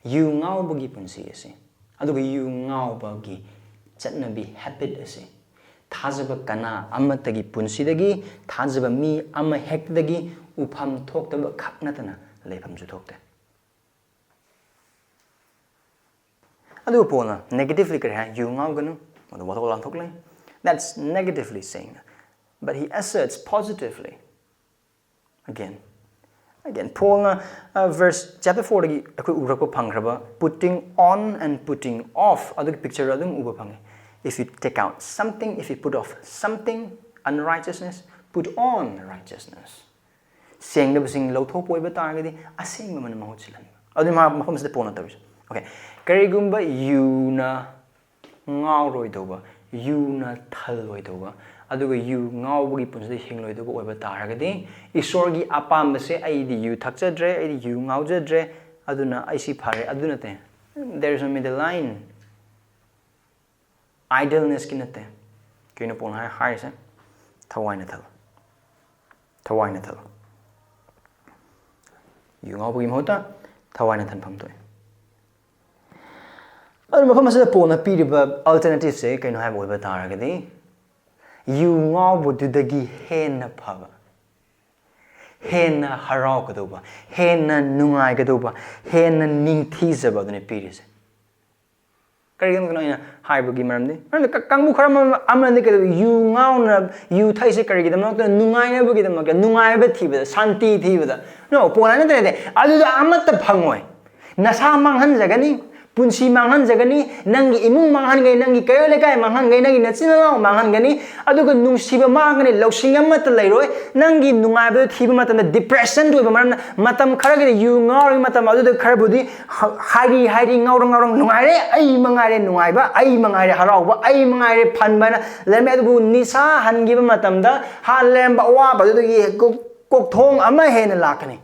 ꯌꯨ ꯉꯥꯎꯕꯒꯤ ꯄꯨꯟꯁꯤ ꯑꯁꯤ, ꯑꯗꯨꯒ ꯌꯨ ꯉꯥꯎꯕꯒꯤ ꯆꯠꯅꯕꯤ, habit ꯑꯁꯤ ꯊꯥꯖꯕ ꯀꯅꯥ ꯑꯃꯠꯇꯒꯤ ꯄꯨꯟꯁꯤꯗꯒꯤ, ꯊꯥꯖꯕ ꯃꯤ ꯑꯃ ꯍꯦꯛꯇꯗꯒꯤ ꯎꯐꯝ ꯊꯣꯛꯇꯕ ꯈꯛ ꯅꯠꯇꯅ ꯂꯩꯐꯝꯁꯨ ꯊꯣꯛꯇꯦ꯫ ꯑꯗꯨꯕꯨ ꯄꯣꯜꯅ negatively ꯀꯔꯤ ꯍꯥꯏ? "ꯌꯨ ꯉꯥꯎꯒꯅꯨ, ꯃꯗꯨ ꯋꯥꯊꯣꯛ ꯂꯥꯟꯊꯣꯛꯂꯦ." That's negatively saying. But he asserts positively. Again, again, ꯄꯣꯜꯅ verse chapter fourꯗꯒꯤ ꯑꯩꯈꯣꯏ ꯎꯔꯛꯄ ꯐꯪꯈ꯭ꯔꯕ putting on and putting off ꯑꯗꯨꯒꯤ picture ꯑꯗꯨꯝ ꯎꯕ ꯐꯪꯉꯦ. If you take out something, if you put off something, unrighteousness, put on righteousness. ꯁꯦꯡꯗꯕꯁꯤꯡ ꯂꯧꯊꯣꯛꯄ ꯑꯣꯏꯕ ꯇꯥꯔꯒꯗꯤ ꯑꯁꯦꯡꯕ ꯑꯃꯅ ꯃꯍꯨꯠ ꯁꯤꯜꯍꯟꯕ꯫ ꯑꯗꯨ ꯃꯥ ꯃꯐꯝꯁꯤꯗ ꯄꯣꯜꯅ ꯇꯧꯔꯤꯁꯦ, okay, ꯀꯔꯤꯒꯨꯝꯕ ꯌꯨꯅ ꯉꯥꯎꯔꯣꯏꯗꯧꯕ, ꯌꯨꯅ ꯊꯜꯂꯣꯏꯗꯧꯕ, ꯑꯗꯨꯒ ꯌꯨ ꯉꯥꯎꯕꯒꯤ ꯄꯨꯟꯁꯤꯗ ꯍꯤꯡꯂꯣꯏꯗꯧꯕ ꯑꯣꯏꯕ ꯇꯥꯔꯒꯗꯤ, ꯏꯁꯣꯔꯒꯤ ꯑꯄꯥꯝꯕꯁꯦ, "ꯑꯩꯗꯤ ꯌꯨ ꯊꯛꯆꯗ꯭ꯔꯦ, ꯑꯩꯗꯤ ꯌꯨ ꯉꯥꯎꯖꯗ꯭ꯔꯦ, ꯑꯗꯨꯅ ꯑꯩ ꯁꯤ ꯐꯔꯦ", ꯑꯗꯨ ꯅꯠꯇꯦ꯫ There is no middle line. Idlenessꯀꯤ ꯅꯠꯇꯦ꯫ ꯀꯩꯅꯣ ꯄꯣꯜꯅ ꯍꯥꯏ-, ꯍꯥꯏꯔꯤꯁꯦ? ꯊꯋꯥꯏꯅ ꯊꯜꯂꯨ꯫ ꯊꯋꯥꯏꯅ ꯊꯜꯂꯨ꯫ ꯌꯨ ꯉꯥꯎꯕꯒꯤ ꯃꯍꯨꯠꯇ ꯊꯋꯥꯏꯅ ꯊꯟꯐꯝ ꯊꯣꯛꯑꯦ꯫ ꯑꯗꯨ ꯃꯐꯝ ꯑꯁꯤꯗ ꯄꯣꯜꯅ ꯄꯤꯔꯤꯕ alternativeꯁꯦ ꯀꯩꯅꯣ ꯍꯥꯏꯕ ꯑꯣꯏꯕ ꯇꯥꯔꯒꯗꯤ, ꯌꯨ ꯉꯥꯎꯕꯗꯨꯗꯒꯤ ꯍꯦꯟꯅ ꯐꯕ, ꯍꯦꯟꯅ ꯍꯔꯥꯎꯒꯗꯧꯕ, ꯍꯦꯟꯅ ꯅꯨꯡꯉꯥꯏꯒꯗꯧꯕ, ꯍꯦꯟꯅ ꯅꯤꯡꯊꯤꯖꯕ ꯑꯗꯨꯅꯤ ꯄꯤꯔꯤꯁꯦ꯫ ꯀꯔꯤꯒꯤꯅꯣ ꯑꯩꯅ ꯍꯥꯏꯕꯒꯤ ꯃꯔꯝꯗꯤ, ꯃꯔꯝꯗꯤ ꯀ-, ꯀꯥꯡꯕꯨ ꯈꯔ ꯑꯃ-, ꯑꯃꯅꯗꯤ ꯀꯩꯗꯧ-, ꯌꯨ ꯉꯥꯎꯅ, ꯌꯨ ꯊꯛꯏꯁꯦ ꯀꯔꯤꯒꯤꯗꯃꯛꯇ? ꯅꯨꯡꯉꯥꯏꯅꯕꯒꯤꯗꯃꯛꯇ, ꯅꯨꯡꯉꯥꯏꯕ ꯊꯤꯕꯗ, ꯁꯥꯟꯇꯤ ꯊꯤꯕꯗ꯫ No, ꯄꯣꯜ ꯍꯥꯏꯅ ꯅꯠꯇꯦ, ꯅꯠꯇꯦ꯫ ꯑꯗꯨꯗ ꯑꯃꯠꯇ ꯐꯪꯉꯣꯏ꯫ ꯅꯁꯥ ꯃꯥꯡꯍꯟꯖꯒꯅꯤ, ꯄꯨꯟꯁꯤ ꯃꯥꯡꯍꯟꯖꯒꯅꯤ, ꯅꯪꯒꯤ ꯏꯃꯨꯡ ꯃꯥꯡꯍꯟꯒꯅꯤ, ꯅꯪꯒꯤ ꯀꯩꯔꯣꯜ ꯂꯩꯀꯥꯏ ꯃꯥꯡꯍꯟꯒꯅꯤ, ꯅꯪꯒꯤ ꯅꯆꯤꯟ ꯅꯅꯥꯎ ꯃꯥꯡꯍꯟꯒꯅꯤ, ꯑꯗꯨꯒ ꯅꯨꯡꯁꯤꯕ ꯃꯥꯡꯒꯅꯤ, ꯂꯧꯁꯤꯡ ꯑꯃꯠꯇ ꯂꯩꯔꯣꯏ꯫ ꯅꯪꯒꯤ ꯅꯨꯡꯉꯥꯏꯕꯗꯨ ꯊꯤꯕ ꯃꯇꯝꯗ depression ꯑꯣꯏꯕ ꯃꯔꯝꯅ ꯃꯇꯝ ꯈꯔꯒꯤꯗꯤ ꯌꯨ ꯉꯥꯎꯔꯤꯉꯩ ꯃꯇꯝ ꯑꯗꯨꯗ ꯈꯔꯕꯨꯗꯤ ꯍ-, ꯍꯥꯏꯔꯤ ꯍꯥꯏꯔꯤ, ꯉꯥꯎꯔ ꯉꯥꯎꯔ ꯅꯨꯡꯉꯥꯏꯔꯦ, ꯑꯩ ꯃꯉꯥꯏꯔꯦ ꯅꯨꯡꯉꯥꯏꯕ, ꯑꯩ ꯃꯉꯥꯏꯔꯦ ꯍꯔꯥꯎꯕ, ꯑꯩ ꯃꯉꯥꯏꯔꯦ ꯐꯟꯕ ꯍꯥꯏꯅ ꯂꯩꯔꯝꯃꯤ꯫ ꯑꯗꯨꯕꯨ ꯅꯤꯁꯥ ꯍꯟꯈꯤꯕ ꯃꯇꯝꯗ ꯍꯥꯟꯅ ꯂꯩꯔꯝꯕ ꯑꯋꯥꯕꯗꯨꯗꯒꯤ ꯀꯣꯛ-, ꯀꯣꯛꯊꯣꯡ ꯑꯃ ꯍꯦꯟꯅ ꯂꯥꯛꯀꯅꯤ꯫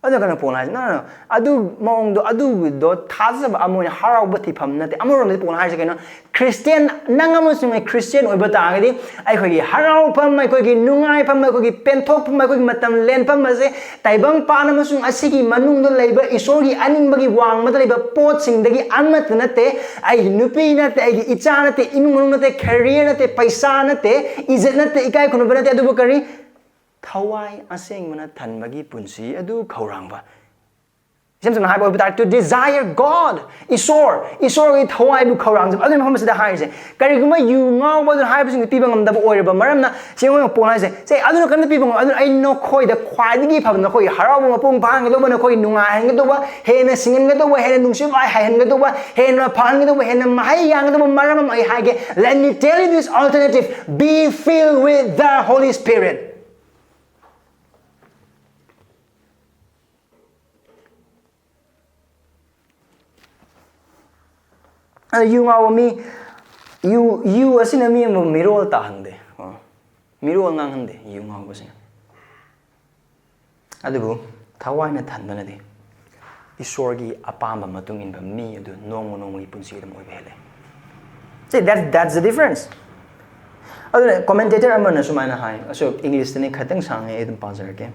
ꯑꯗꯨꯅ ꯀꯩꯅꯣ ꯄꯣꯜꯅ ꯍꯥꯏꯁꯦ, "No, no, no, ꯑꯗꯨ ꯃꯑꯣꯡꯗꯣ, ꯑꯗꯨꯒꯤꯗꯣ ꯊꯥꯖꯕ ꯑꯃ ꯑꯣꯏꯅ ꯍꯔꯥꯎꯕ ꯊꯤꯐꯝ ꯅꯠꯇꯦ"꯫ ꯑꯃꯔꯣꯝꯗꯗꯤ ꯄꯣꯜꯅ ꯍꯥꯏꯁꯦ ꯀꯩꯅꯣ? ꯈ꯭ꯔꯤꯁꯇꯤꯌꯥꯟ, ꯅꯪ ꯑꯃꯁꯨꯡ ꯑꯩ ꯈ꯭ꯔꯤꯁꯇꯤꯌꯥꯟ ꯑꯣꯏꯕ ꯇꯥꯔꯒꯗꯤ, ꯑꯩꯈꯣꯏꯒꯤ ꯍꯔꯥꯎꯐꯝ, ꯑꯩꯈꯣꯏꯒꯤ ꯅꯨꯡꯉꯥꯏꯐꯝ, ꯑꯩꯈꯣꯏꯒꯤ ꯄꯦꯟꯊꯣꯛꯐꯝ, ꯑꯩꯈꯣꯏꯒꯤ ꯃꯇꯝ ꯂꯦꯟꯐꯝ ꯑꯁꯦ ꯇꯥꯏꯕꯪꯄꯥꯟ ꯑꯃꯁꯨꯡ ꯑꯁꯤꯒꯤ ꯃꯅꯨꯡꯗ ꯂꯩꯕ ꯏꯁꯣꯔꯒꯤ ꯑꯅꯤꯡꯕꯒꯤ ꯋꯥꯡꯃꯗ ꯂꯩꯕ ꯄꯣꯠꯁꯤꯡꯗꯒꯤ ꯑꯃꯠꯇ ꯅꯠꯇꯦ꯫ ꯑꯩꯒꯤ ꯅꯨꯄꯤ ꯅꯠꯇꯦ, ꯑꯩꯒꯤ ꯏꯆꯥ ꯅꯠꯇꯦ, ꯏꯃꯨꯡ ꯃꯅꯨꯡ ꯅꯠꯇꯦ, career ꯅꯠꯇꯦ, ꯄꯩꯁꯥ ꯅꯠꯇꯦ, ꯏꯖꯠ ꯅꯠꯇꯦ, ꯏꯀꯥꯏ ꯈꯨꯝꯅꯕ ꯅꯠꯇꯦ, ꯑꯗꯨꯕꯨ ꯀꯔꯤ? ꯊꯋꯥꯏ ꯑꯁꯦꯡꯕꯅ ꯊꯟꯕꯒꯤ ꯄꯨꯟꯁꯤ ꯑꯗꯨ ꯈꯧꯔꯥꯡꯕ꯫ ꯏꯁꯝ ꯁꯝꯅ ꯍꯥꯏꯕ ꯑꯣꯏꯕ ꯇꯥꯔꯗꯤ, to desire God, ꯏꯁꯣꯔ, ꯏꯁꯣꯔꯒꯤ ꯊꯋꯥꯏꯕꯨ ꯈꯧꯔꯥꯡꯖꯕ꯫ ꯑꯗꯨꯅ ꯃꯐꯝ ꯑꯁꯤꯗ ꯍꯥꯏꯔꯤꯁꯦ, ꯀꯔꯤꯒꯨꯝꯕ ꯌꯨ ꯉꯥꯎꯕ ꯑꯗꯨꯅ ꯍꯥꯏꯕꯁꯤꯡꯗꯨ ꯄꯤꯕ ꯉꯝꯗꯕ ꯑꯣꯏꯔꯕ ꯃꯔꯝꯅ, ꯁꯤ ꯑꯩꯉꯣꯟꯗ ꯄꯣꯟ ꯍꯥꯏꯁꯦ, ꯁꯦ, ꯑꯗꯨꯅ ꯀꯔꯤꯝꯇ ꯄꯤꯕ ꯉꯝꯃꯣꯏ꯫ ꯑꯗꯨꯅ ꯑꯩ ꯅꯈꯣꯏꯗ ꯈ꯭ꯋꯥꯏꯗꯒꯤ ꯐꯕ, ꯅꯈꯣꯏꯒꯤ ꯍꯔꯥꯎꯕ ꯃꯄꯨꯡ ꯐꯥꯍꯟꯒꯗꯧꯕ, ꯅꯈꯣꯏꯒꯤ ꯅꯨꯡꯉꯥꯏꯍꯟꯒꯗꯧꯕ, ꯍꯦꯟꯅ ꯁꯤꯡꯍꯟꯒꯗꯧꯕ, ꯍꯦꯟꯅ ꯅꯨꯡꯁꯤꯕ ꯍꯥꯏꯍꯟꯒꯗꯧꯕ, ꯍꯦꯟꯅ ꯐꯍꯟꯒꯗꯧꯕ, ꯍꯦꯟꯅ ꯃꯍꯩ ꯌꯥꯟꯒꯗꯧꯕ ꯃꯔꯝ ꯑꯃ ꯑꯩ ꯍꯥꯏꯒꯦ꯫ Let me tell you this alternative. Be filled with the Holy Spirit. ꯑꯗ ꯌꯨ ꯉꯥꯎꯕ ꯃꯤ, ꯌꯨ, ꯌꯨ ꯑꯁꯤꯅ ꯃꯤ ꯑꯃꯕꯨ ꯃꯤꯔꯣꯜ ꯇꯥꯍꯟꯗꯦ꯫ ꯑ, ꯃꯤꯔꯣꯜ ꯉꯥꯡꯍꯟꯗꯦ ꯌꯨ ꯉꯥꯎꯕꯁꯤꯅ꯫ ꯑꯗꯨꯕꯨ ꯊꯋꯥꯏꯅ ꯊꯟꯕꯅꯗꯤ ꯏꯁꯣꯔꯒꯤ ꯑꯄꯥꯝꯕ ꯃꯇꯨꯡ ꯏꯟꯕ ꯃꯤ ꯑꯗꯨ ꯅꯣꯡꯃ ꯅꯣꯡꯃꯒꯤ ꯄꯨꯟꯁꯤ ꯑꯗꯨꯝ ꯑꯣꯏꯕ ꯍꯦꯜꯂꯦ꯫ See, that, that's the difference. ꯑꯗꯨꯅ commentator ꯑꯃꯅ ꯁꯨꯃꯥꯏꯅ ꯍꯥꯏ, ꯑꯁꯣ English ꯇꯅꯤ, ꯈꯤꯇꯪ ꯁꯥꯡꯉꯦ, ꯑꯩ ꯑꯗꯨꯝ ꯄꯥꯖꯔꯛꯀꯦ꯫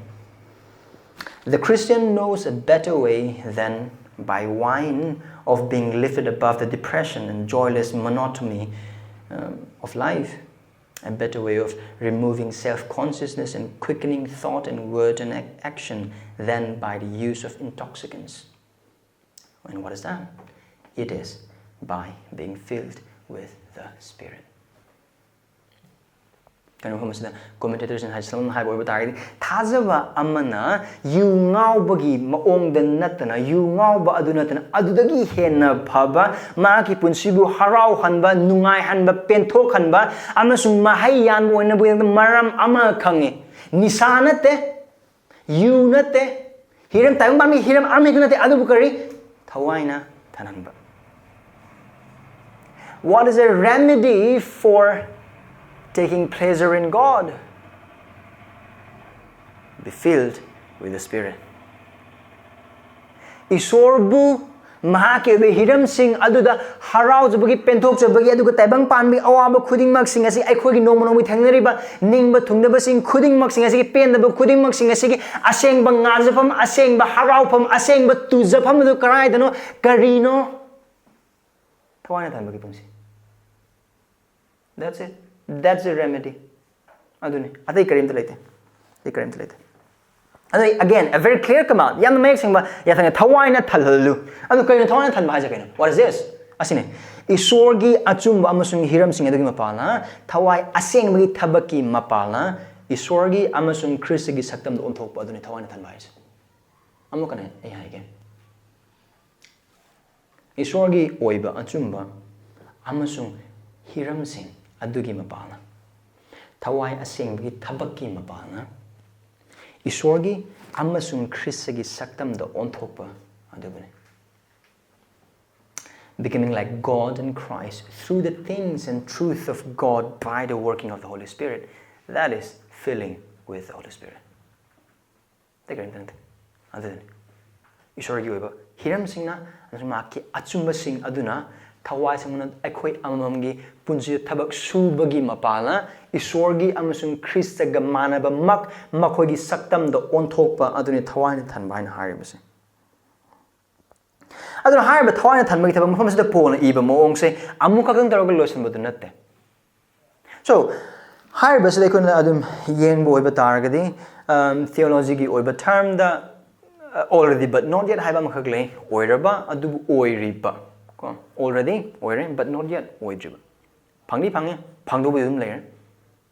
"The Christian knows a better way than by wine of being lifted above the depression and joyless monotony, um, of life, a better way of removing self-consciousness and quickening thought and word and ac-, action than by the use of intoxicants." And what is that? It is by being filled with the Spirit. ꯀꯩꯅꯣ, ꯃꯐꯝ ꯑꯁꯤꯗ commentator ꯁꯤꯡꯅ ꯍꯥꯏ-, ꯁꯝꯂꯞꯅ ꯍꯥꯏꯕ ꯑꯣꯏꯕ ꯇꯥꯔꯒꯗꯤ, ꯊꯥꯖꯕ ꯑꯃꯅ ꯌꯨ ꯉꯥꯎꯕꯒꯤ ꯃꯑꯣꯡꯗ ꯅꯠꯇꯅ, ꯌꯨ ꯉꯥꯎꯕ ꯑꯗꯨ ꯅꯠꯇꯅ, ꯑꯗꯨꯗꯒꯤ ꯍꯦꯟꯅ ꯐꯕ, ꯃꯍꯥꯛꯀꯤ ꯄꯨꯟꯁꯤꯕꯨ ꯍꯔꯥꯎꯍꯟꯕ, ꯅꯨꯡꯉꯥꯏꯍꯟꯕ, ꯄꯦꯟꯊꯣꯛꯍꯟꯕ ꯑꯃꯁꯨꯡ ꯃꯍꯩ ꯌꯥꯟꯕ ꯑꯣꯏꯅꯕꯒꯤꯗꯃꯛꯇ ꯃꯔꯝ ꯑꯃ ꯈꯪꯉꯤ꯫ ꯅꯤꯁꯥ ꯅꯠꯇꯦ, ꯌꯨ ꯅꯠꯇꯦ, ꯍꯤꯔꯝ, ꯇꯥꯏꯕꯪ ꯄꯥꯟꯕꯒꯤ ꯍꯤꯔꯝ ꯑꯃꯍꯦꯛꯇ ꯅꯠꯇꯦ, ꯑꯗꯨꯕꯨ ꯀꯔꯤ? ꯊꯋꯥꯏꯅ ꯊꯟꯍꯟꯕ꯫ What is a remedy for taking pleasure in God? Be filled with the Spirit. ꯏꯁꯣꯔꯕꯨ ꯃꯍꯥꯛꯀꯤ ꯑꯣꯏꯕ ꯍꯤꯔꯝꯁꯤꯡ ꯑꯗꯨꯗ ꯍꯔꯥꯎꯖꯕꯒꯤ, ꯄꯦꯟꯊꯣꯛꯆꯕꯒꯤ, ꯑꯗꯨꯒ ꯇꯥꯏꯕꯪ ꯄꯥꯟꯕꯒꯤ ꯑꯋꯥꯕ ꯈꯨꯗꯤꯡꯃꯛꯁꯤꯡ ꯑꯁꯤ, ꯑꯩꯈꯣꯏꯒꯤ ꯅꯣꯡꯃ ꯅꯣꯡꯃꯒꯤ ꯊꯦꯡꯅꯔꯤꯕ ꯅꯤꯡꯕ ꯊꯨꯡꯗꯕꯁꯤꯡ ꯈꯨꯗꯤꯡꯃꯛꯁꯤꯡ ꯑꯁꯤꯒꯤ, ꯄꯦꯟꯗꯕ ꯈꯨꯗꯤꯡꯃꯛꯁꯤꯡ ꯑꯁꯤꯒꯤ ꯑꯁꯦꯡꯕ ꯉꯥꯖꯐꯝ, ꯑꯁꯦꯡꯕ ꯍꯔꯥꯎꯐꯝ, ꯑꯁꯦꯡꯕ ꯇꯨꯖꯐꯝ ꯑꯗꯨ ꯀꯗꯥꯏꯗꯅꯣ? ꯀꯔꯤꯅꯣ? ꯊꯋꯥꯏꯅ ꯊꯟꯕꯒꯤ ꯄꯨꯟꯁꯤ꯫ That's it. That's the remedy. ꯑꯗꯨꯅꯤ, ꯑꯇꯩ ꯀꯔꯤꯝꯇ ꯂꯩꯇꯦ꯫ ꯑꯇꯩ ꯀꯔꯤꯝꯇ ꯂꯩꯇꯦ꯫ ꯑꯗꯨ, again, a very clear command. ꯌꯥꯝꯅ ꯃꯌꯦꯛ ꯁꯦꯡꯕ ꯌꯥꯊꯪꯅ, "ꯊꯋꯥꯏꯅ ꯊꯜꯍꯜꯂꯨ"꯫ ꯑꯗꯨ ꯀꯩꯅꯣ ꯊꯋꯥꯏꯅ ꯊꯟꯕ ꯍꯥꯏꯁꯦ ꯀꯩꯅꯣ? What is this? ꯑꯁꯤꯅꯤ, ꯏꯁꯣꯔꯒꯤ ꯑꯆꯨꯝꯕ ꯑꯃꯁꯨꯡ ꯍꯤꯔꯝꯁꯤꯡ ꯑꯗꯨꯒꯤ ꯃꯄꯥꯜꯅ, ꯊꯋꯥꯏ ꯑꯁꯦꯡꯕꯒꯤ ꯊꯕꯛꯀꯤ ꯃꯄꯥꯜꯅ, ꯏꯁꯣꯔꯒꯤ ꯑꯃꯁꯨꯡ ꯈ꯭ꯔꯤꯁꯇꯒꯤ ꯁꯛꯇꯝꯗ ꯑꯣꯟꯊꯣꯛꯄ ꯑꯗꯨꯅꯤ ꯊꯋꯥꯏꯅ ꯊꯟꯕ ꯍꯥꯏꯁꯦ꯫ ꯑꯃꯨꯛꯀꯅꯦ ꯑꯩ ꯍꯥꯏꯒꯦ꯫ ꯏꯁꯣꯔꯒꯤ ꯑꯣꯏꯕ ꯑꯆꯨꯝꯕ ꯑꯃꯁꯨꯡ ꯍꯤꯔꯝꯁꯤꯡ ꯑꯗꯨꯒꯤ ꯃꯄꯥꯜꯅ, ꯊꯋꯥꯏ ꯑꯁꯦꯡꯕꯒꯤ ꯊꯕꯛꯀꯤ ꯃꯄꯥꯜꯅ, ꯏꯁꯣꯔꯒꯤ ꯑꯃꯁꯨꯡ ꯈ꯭ꯔꯤꯁꯇꯒꯤ ꯁꯛꯇꯝꯗ ꯑꯣꯟꯊꯣꯛꯄ ꯑꯗꯨꯕꯨꯅꯤ꯫ Becoming like God in Christ through the things and truth of God by the working of the Holy Spirit. That is filling with the Holy Spirit. ꯑꯇꯩ ꯀꯔꯤꯝꯇ ꯅꯠꯇꯦ꯫ ꯑꯗꯨꯗꯨꯅꯤ꯫ ꯏꯁꯣꯔꯒꯤ ꯑꯣꯏꯕ ꯍꯤꯔꯝꯁꯤꯡꯅ ꯑꯃꯁꯨꯡ ꯃꯍꯥꯛꯀꯤ ꯑꯆꯨꯝꯕꯁꯤꯡ ꯑꯗꯨꯅ ꯊꯋꯥꯏ ꯁꯦꯡꯅ ꯑꯩꯈꯣꯏ ꯑꯃꯃꯝꯒꯤ ꯄꯨꯟꯁꯤꯗ ꯊꯕꯛ ꯁꯨꯕꯒꯤ ꯃꯄꯥꯜꯅ ꯏꯁꯣꯔꯒꯤ ꯑꯃꯁꯨꯡ ꯈ꯭ꯔꯤꯁꯇꯒ ꯃꯥꯟꯅꯕꯃꯛ ꯃꯈꯣꯏꯒꯤ ꯁꯛꯇꯝꯗ ꯑꯣꯟꯊꯣꯛꯄ ꯑꯗꯨꯅꯤ ꯊꯋꯥꯏꯅ ꯊꯟꯕ ꯍꯥꯏꯅ ꯍꯥꯏꯔꯤꯕꯁꯦ꯫ ꯑꯗꯨꯅ ꯍꯥꯏꯔꯤꯕ ꯊꯋꯥꯏꯅ ꯊꯟꯕꯒꯤ ꯊꯕꯛ ꯃꯐꯝ ꯑꯁꯤꯗ ꯄꯣꯜꯅ ꯏꯕ ꯃꯑꯣꯡꯁꯦ ꯑꯃꯨꯛ ꯈꯛꯇꯪ ꯇꯧꯔꯒ ꯂꯣꯏꯁꯤꯟꯕꯗꯨ ꯅꯠꯇꯦ꯫ So, ꯍꯥꯏꯔꯤꯕꯁꯤꯗ ꯑꯩꯈꯣꯏꯅ ꯑꯗꯨꯝ ꯌꯦꯡꯕ ꯑꯣꯏꯕ ꯇꯥꯔꯒꯗꯤ, ꯊꯤꯑꯣꯂꯣꯖꯤꯒꯤ ꯑꯣꯏꯕ ꯇꯔꯝꯗ already but not yet ꯍꯥꯏꯕ ꯑꯃꯈꯛ ꯂꯩ꯫ ꯑꯣꯏꯔꯕ ꯑꯗꯨꯕꯨ ꯑꯣꯏꯔꯤꯕ꯫ ꯀꯣ, already ꯑꯣꯏꯔꯦ, but not yet ꯑꯣꯏꯗ꯭ꯔꯤꯕ꯫ ꯐꯪꯗꯤ ꯐꯪꯉꯤ, ꯐꯪꯗꯧꯕꯗꯤ ꯑꯗꯨꯝ ꯂꯩꯔꯦ꯫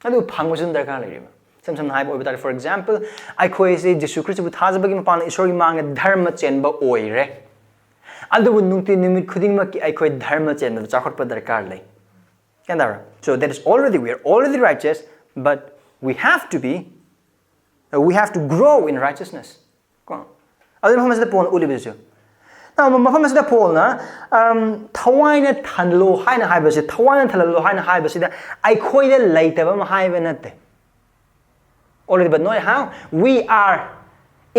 ꯑꯗꯨ ꯐꯪꯕꯁꯨ ꯑꯗꯨꯝ ꯗꯔꯀꯥꯔ ꯂꯩꯔꯤꯕ꯫ ꯏꯁꯝ ꯁꯝꯅ ꯍꯥꯏꯕ ꯑꯣꯏꯕ ꯇꯥꯔꯗꯤ, for example, ꯑꯩꯈꯣꯏꯁꯤ ꯖꯤꯁꯨ ꯈ꯭ꯔꯤꯁꯇꯕꯨ ꯊꯥꯖꯕꯒꯤ ꯃꯄꯥꯟꯅ ꯏꯁꯣꯔꯒꯤ ꯃꯥꯡꯗ ꯙꯔꯃ ꯆꯦꯟꯕ ꯑꯣꯏꯔꯦ꯫ ꯑꯗꯨꯕꯨ ꯅꯨꯡꯇꯤ ꯅꯨꯃꯤꯠ ꯈꯨꯗꯤꯡꯃꯛꯀꯤ ꯑꯩꯈꯣꯏ ꯙꯔꯃ ꯆꯦꯟꯕꯗ ꯆꯥꯎꯈꯠꯄ ꯗꯔꯀꯥꯔ ꯂꯩ꯫ ꯒ꯭ꯌꯥꯟ ꯇꯥꯕ꯭ꯔꯥ? So that is already, we are already righteous, but we have to be, uh, we have to grow in righteousness. ꯀꯣ? ꯑꯗꯨꯅ ꯃꯐꯝ ꯑꯁꯤꯗ ꯄꯣꯜꯅ ꯎꯠꯂꯤꯕꯁꯤꯁꯨ꯫ ꯅ-, ꯃꯐꯝ ꯑꯁꯤꯗ ꯄꯣꯜꯅ, ꯑꯝ, ꯊꯋꯥꯏꯅ ꯊꯜꯂꯣ ꯍꯥꯏꯅ ꯍꯥꯏꯕꯁꯦ, ꯊꯋꯥꯏꯅ ꯊꯜꯍꯜꯂꯣ ꯍꯥꯏꯅ ꯍꯥꯏꯕꯁꯤꯗ ꯑꯩꯈꯣꯏꯗ ꯂꯩꯇꯕ ꯑꯃ ꯍꯥꯏꯕ ꯅꯠꯇꯦ꯫ Already, but not how. We are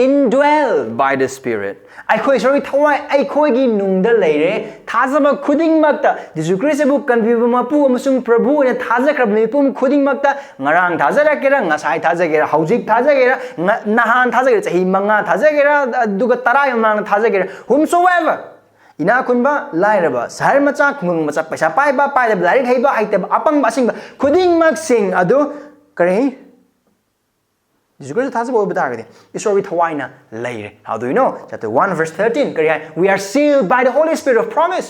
indwelled by the Spirit. ꯑꯩꯈꯣꯏ ꯏꯁꯣꯔꯒꯤ ꯊꯋꯥꯏ ꯑꯩꯈꯣꯏꯒꯤ ꯅꯨꯡꯗ ꯂꯩꯔꯦ꯫ ꯊꯥꯖꯕ ꯈꯨꯗꯤꯡꯃꯛꯇ ꯖꯤꯁꯨ ꯈ꯭ꯔꯤꯁꯇꯕꯨ ꯀꯟꯕꯤꯕ ꯃꯄꯨ ꯑꯃꯁꯨꯡ ꯄ꯭ꯔꯚꯨ ꯑꯣꯏꯅ ꯊꯥꯖꯈ꯭ꯔꯕ ꯃꯤꯄꯨꯝ ꯈꯨꯗꯤꯡꯃꯛꯇ, ꯉꯔꯥꯡ ꯊꯥꯖꯔꯛꯀꯦꯔꯥ, ꯉꯁꯥꯏ ꯊꯥꯖꯒꯦꯔꯥ, ꯍꯧꯖꯤꯛ ꯊꯥꯖꯒꯦꯔꯥ, ꯉ- ꯅꯍꯥꯟ ꯊꯥꯖꯒꯦꯔꯥ, ꯆꯍꯤ ꯃꯉꯥ ꯊꯥꯖꯒꯦꯔꯥ, ꯑꯗꯨꯒ ꯇꯔꯥꯒꯤ ꯃꯃꯥꯡꯗ ꯊꯥꯖꯒꯦꯔꯥ, whomsoever, ꯏꯅꯥꯛ ꯈꯨꯟꯕ, ꯂꯥꯏꯔꯕ, ꯁꯍꯔ ꯃꯆꯥ, ꯈꯨꯡꯒꯪ ꯃꯆꯥ, ꯄꯩꯁꯥ ꯄꯥꯏꯕ, ꯄꯥꯏꯗꯕ, ꯂꯥꯏꯔꯤꯛ ꯍꯩꯕ, ꯍꯩꯇꯕ, ꯑꯄꯪꯕ, ꯑꯁꯤꯡꯕ ꯈꯨꯗꯤꯡꯃꯛꯁꯤꯡ ꯑꯗꯨ ꯀꯔꯤ? ꯖꯤꯁꯨ ꯈ꯭ꯔꯤꯁꯇ ꯊꯥꯖꯕ ꯑꯣꯏꯕ ꯇꯥꯔꯒꯗꯤ ꯏꯁꯣꯔꯒꯤ ꯊꯋꯥꯏꯅ ꯂꯩꯔꯦ꯫ How do you know? Chapter one verse thirteen ꯀꯔꯤ ꯍꯥꯏ? "We are sealed by the Holy Spirit of promise."